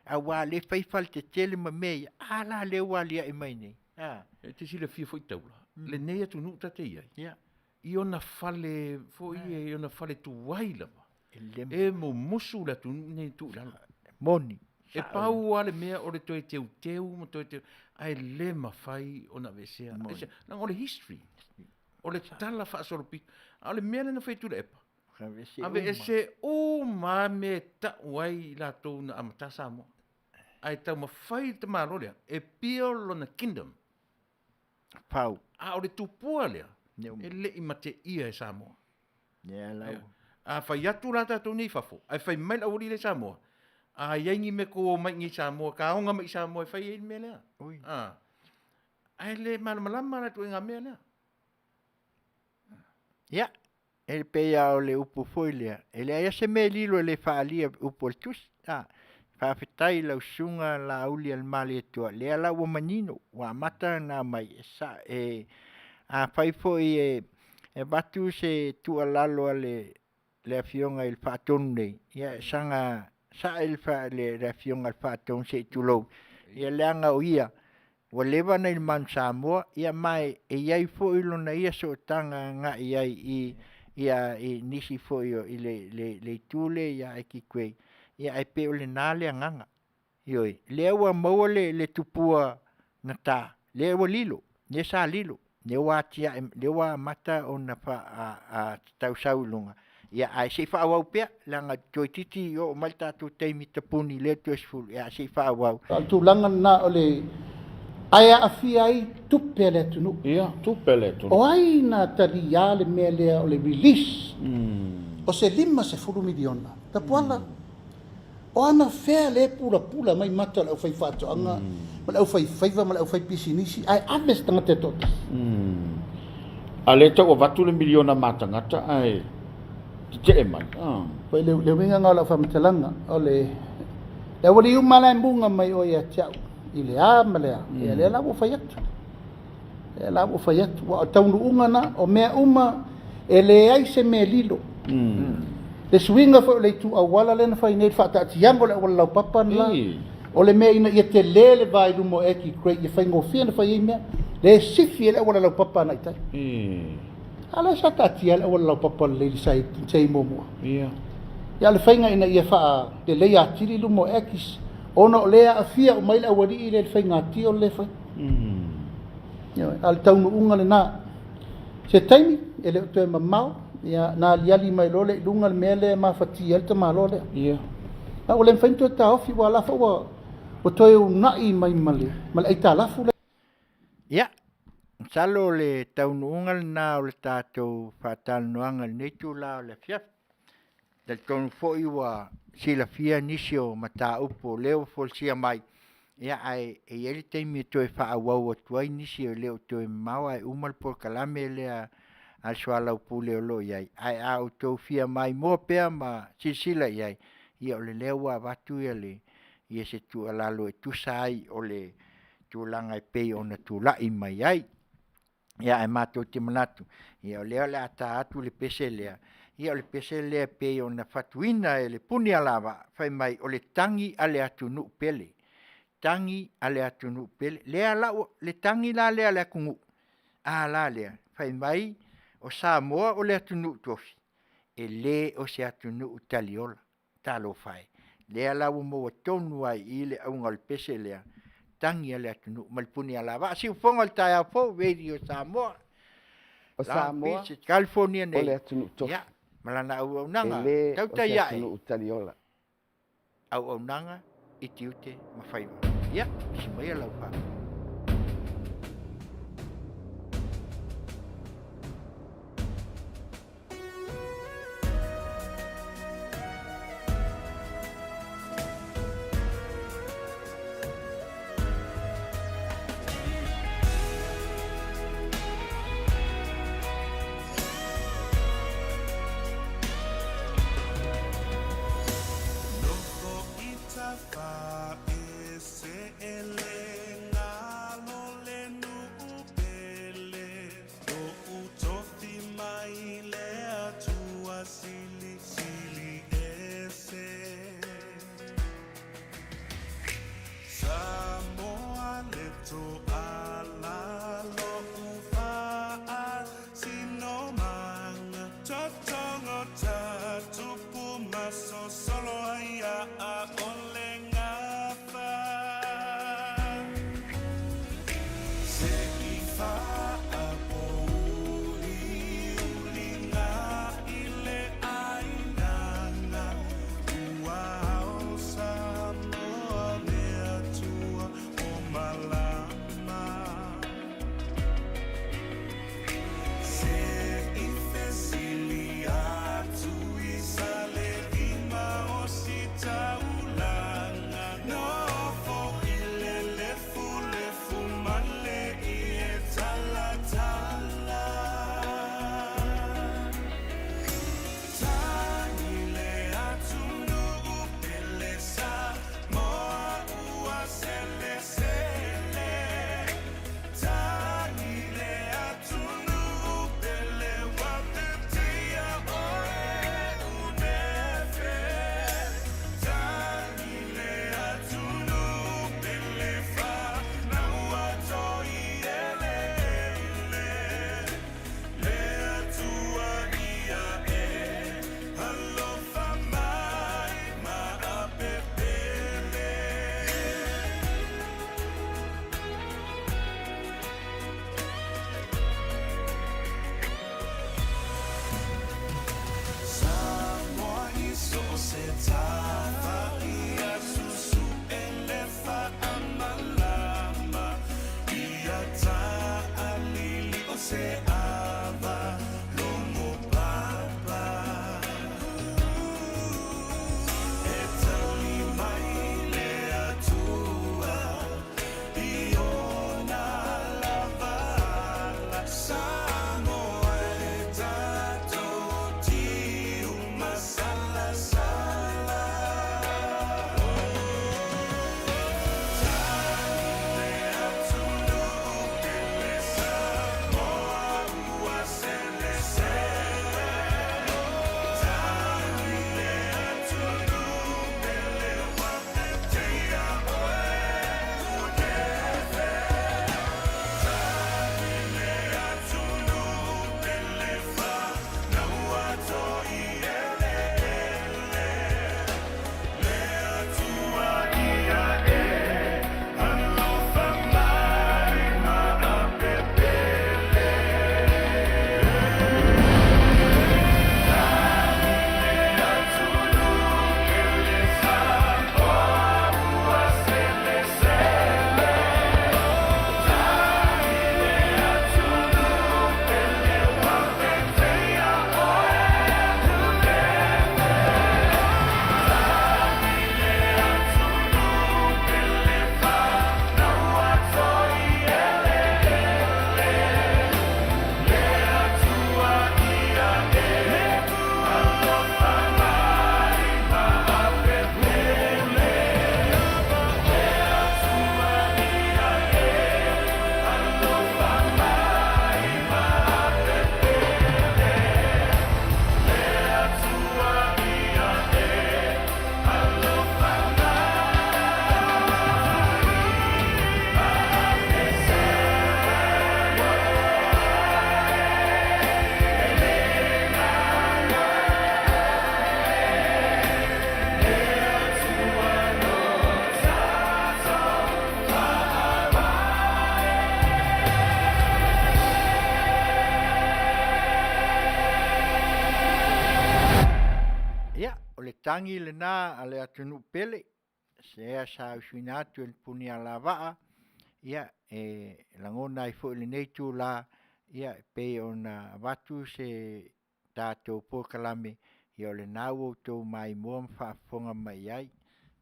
aua o lea e fai faletetele ma mea ia, a la lea ua aliae mai nei, a. E te silafia foi Taula, lenei atunuu ta te i ai, i ona fale foi ia, i ona fale tuai lava, e mumusu le atunuu lenei e tuu i lalo. Moni. E pau lava le mea o le toe teuteu ma toe teu, ae le mafai ona aveesea. Aisea? Leaga o le history, o le tala faasolopito. A o le mea lea na fai e Tuilaepa, aveese uma lava mea e tau ai i latou na amata Samoa. Ae taumafai le tamaloa lea e build lona kingdom. Pau. A o le tupua lea, e le i mateia e Samoa. A fai atu la tatou nei i fafo, ae fai mai le aualii lea i Samoa, a i ai ni mea tou o mai i nei i Samoa, taoga mai i Samoa e fai ai le mea lea. Ae le malamalama la ituaiga mea lea. Ia, e pei lava o le upu foi lea, e leai lava se mea e lilo e le faaalia i upu a le Tusi. A, faafetai i lau Susuga Laaulialemalietoa, lea la ua manino, ua amata ona aumai, e afai foi e avatu se tuualalo a le le afioga i le faatonu nei, ia e saga sae le, fa, le, le afioga i le faatonu se i tulou, ia leaga o ia, ua leva ona i le Manu Samoa, ia ma e i ai foi lona ia sootaga agai i ai i, ia, i nisi foi o, i le, le, le itu lea ia Eki Quei, ia ae pei o lena le agaga. Ioe, lea ua maua le, le tupua na ta, lea ua lilo, lea sa lilo, lea ua atiae, lea ua amata ona fa, a, a, tausau i luga, ia ae se i faaauau pea, leaga toeitiiti oo mai le tatou taimi tapuni i lea toe 10, ia ae se i faaauau. O le tulaga lena o le ae aafia ai tupe a le atunuu. Ia, tupe a le atunuu. O ai na taliā le mea lea o le release o se $50 miliona? Tapuala, o ana fea lea e pulapula mai mata o le aufaifaatoaga ma le aufaifaiva ma le aufaipisinisi ae ave se tagata e toatasi? A lea tau avatu le miliona ma tagata ae tetee mai. Poi le, le uiga na o lau faamatalaga o le le aualii uma la e muga mai oe ia te au i le a ma le a, ia lea la ua fai atu. Lea la ua fai atu. Ua o taunuuga na, o mea uma e leai se mea lilo. Le suiga foi o le itu auala lea na fai nei, le faataatiaga o le auala laupapa na, o le mea ina ia tele le va i luma o Eki Grey, ia faigofie na fai ai mea. Le sifi e le auala laupapa agai i tai. A lea sa taatia le auala laupapa lelei i le sai muamua. Ia. Ia o le faiga ina ia faalelei atili luma o Ekis, ona o lea e aafia uma ai le aualii lea i le faiga o le fai. Ioe, a o le taunuuga lena. Se taimi, e le o toe mamao, ia, na aliali mai loa lea i luga le mea lea e mafatia ai le tamaloa lea. Ia. A ua le mafai ona toe taofi, aua o la foi ua, ua toe uunai mai ma le, ma le aitalafu lea. Ia, masalo o le taunuuga lena o le tatou faatalanoaga i lenei itula o le afiafi. Talitonu foi ua silafia nisi o mataupu o lea ua folasia mai, ia ae e i ai le taimi e toe faaauau atu ai nisi e le o toe mamao ae uma le polokalame lea a le soalaupule o lo o i ai. Ae a outou fia maimoa pea ma silasila i ai, ia o lea ua avatu ia le ia se tuualalo e tusa ai o le tulaga e pei ona tulai mai ai. Ia ae matou te manatu, ia o lea o le a ta atu le pese lea, ia o le pese lea e pei ona fatuina e le Punialavaa, fai mai o le tagi a le atunuu pele, tagi a le atunuu pele. Lea la ua, le tagi la lea a le atunuu, a la lea, fai mai o Samoa o le atunuu tofi, e le o se atunuu taliola. Talofa e, lea la ua maua tonu lava i i le auga o le pese lea, tagi a le atunuu ma le Punialavaa. Siufofoga o le taeao fou, Radio Samoa, O Long Samoa Beach, California o nei, le atunuu tofi, ia, ma lana e auaunaga, lē o se tautai ae, atunuu taliola. auaunaga i tiute ma faiva. Ia, usi maia lau faa. Nofo i tafa e se ele Tagi lenā a le atunuu pele, sea sa usuina atu e le Punialavaa, ia e lagona ai foi i lenei itula, ia e pei ona avatu se tatou polokalame, ia o lena ua outou maimoa ma faafofoga mai i ai.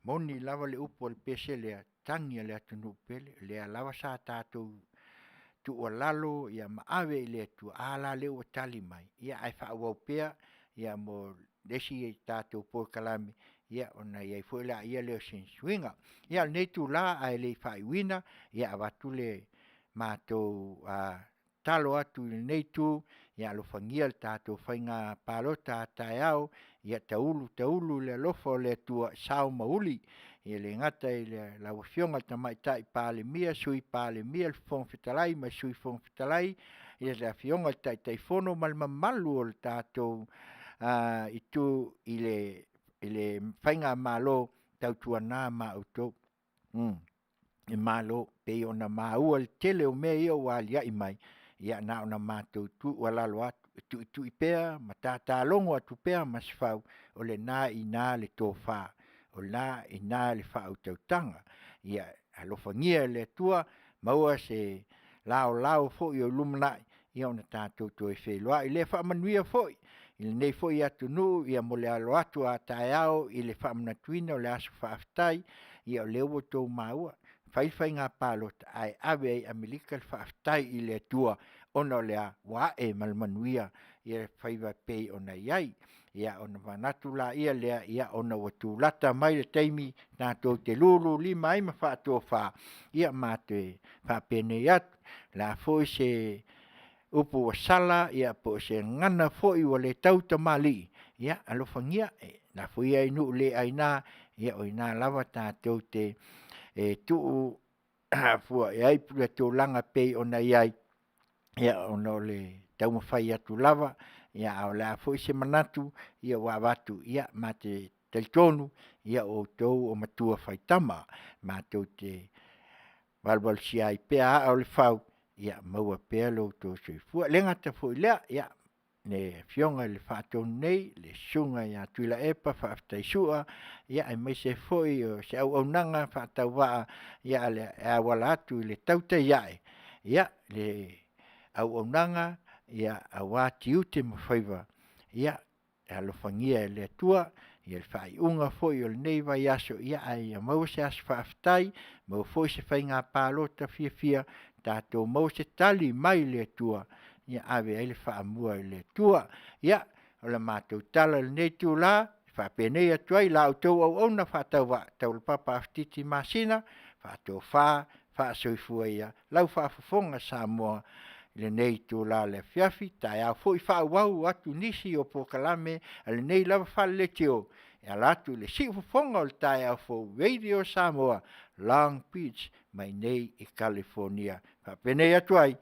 Moni lava le upu a le pese lea, tagi a le atunuu pele, lea lava sa tatou tuualalo ia ma ave i le Atua, a la lea ua tali mai, ia ae faaauau pea ia mo le isi tatou polokalame, ia ona i ai foi lea o sina suiga. Ia o lenei itula ae le i faaiuina, ia avatu le matou tatalo atu i lenei itu, ia alofagia le tatou faiga palota a taeao, ia taulu taulu i le alofa o le Atua, sao ma uli. E le gata i lau Afioga i le Tamaitai Palemia, Sui Palemia, le Fofoga Fetalai ma le Sui Fofoga Fetalai, ia le Afioga i le Taitaifono ma le mamalu o le tatou itu i le faigamalo, tautuana ma outou e malo. E pei ona maua le tele o mea ia ua aliai mai, ia na ona matou tuualalo atu, e tuitui pea ma tatalogo atu pea Masefau, o lena e i ina le tofa, o lena e i ina le faautautaga. Ia alofagia e le Atua maua se laolao foi o lumanai, ia ona tatou toe feiloai lea. Faamanuia foi i lenei foi atunuu mo le alo atu a taeao i le faamanatuina o le aso faafetai, ia o lea ua outou maua, fai le faiga palota ae ave ai i Amerika le faafetai i le Atua, ona o le a? Ua ae ma le manuia faiva e pei ona i ai. Ia ona manatu laia lea, ia ona ua tulata mai le taimi tatou te lululima ai ma faatofa, ia matou faapenei atu, o le a foi se upu ua sala ia po o se gagana foi ua le tautamalii, ia alofagia lafo ia i nuu le aina, ia o i ina lava tatou te tuu fua i ai le tulaga e pei ona i ai, ia ona o le taumafai atu lava, ia ae o le a foi se manatu ua avatu, ia ma te talitonu o outou o matua faitama, matou te valuvalusia ai pea aa o le fau, ia maua pea lo outou soifua. E le gata foi i lea, ia le Afioga i le Faatonu nei, le Susuga ia Tuilaepa Faafetai Sua, ia aemaise ai foi o se auaunaga faatauvaa e auala atu i le tautai ae, ia le auaunaga aua tiute ma faiva, ia alofagia e le Atua le faaiuga foi o lenei vaiaso, ae ia maua se aso faafetai, maua foi se faiga palota fiafia, tatou maua se tali mai le Atua, ia ave i ai le faamua i le Atua. Ia o le matou tala i lenei itula, e faapenei atu ai la outou auauna faatauvaa Taulapapa Afatiti Masina, faatofa, faasoifua ia lau faafofoga Samoa i lenei itula o le afiafi, taeao foi faaauau atu nisi o polokalame a lenei lava faleleitio e ala atu i le siufofoga o le taeao fou Radio Samoa Long Beach mai i inei i Kalifonia. Faapenei atu ai,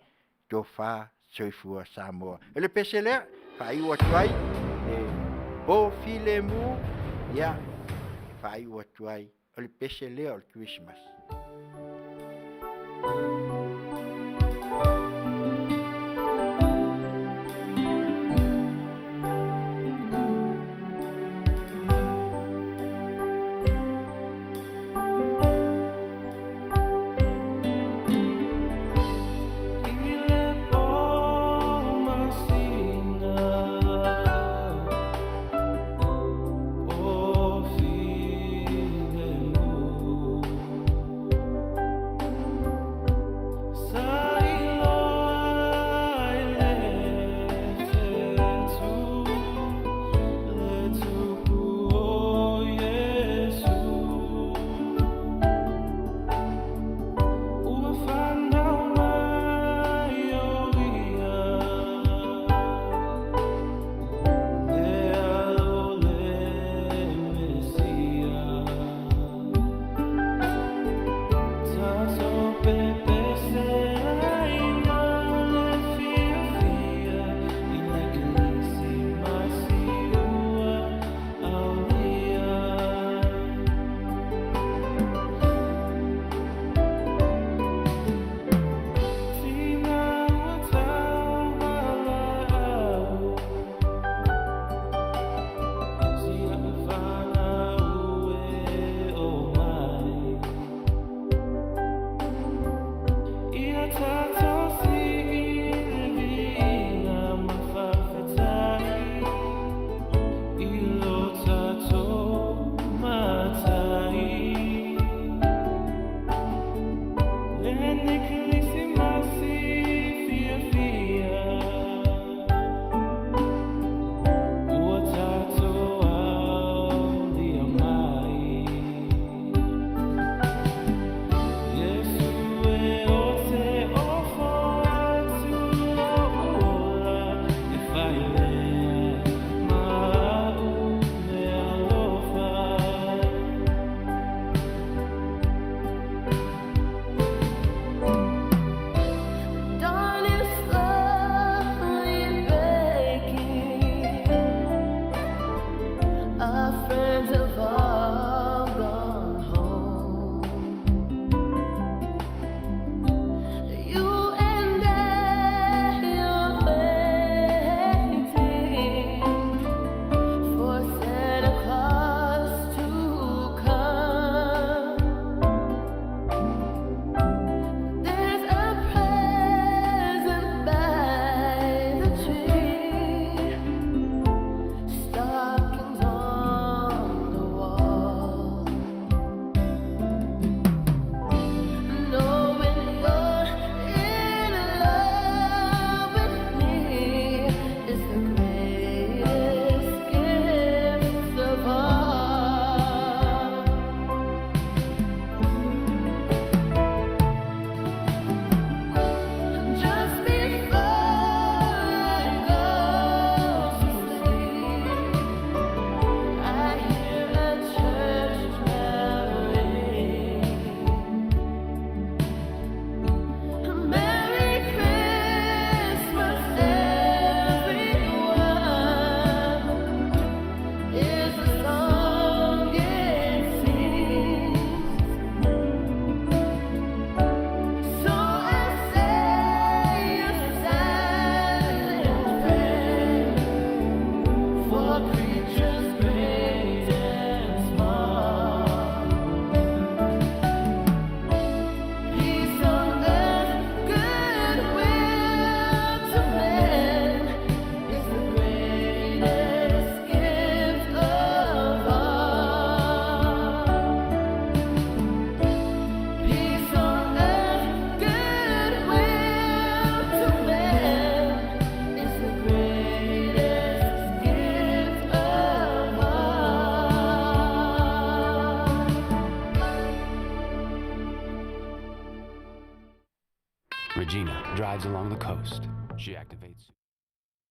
tofa soifua Samoa. O le pese lea, faaiu atu ai le po filemu, ia, faaiu atu ai o le pese lea o le Christmas. Regina drives along the coast. She activates.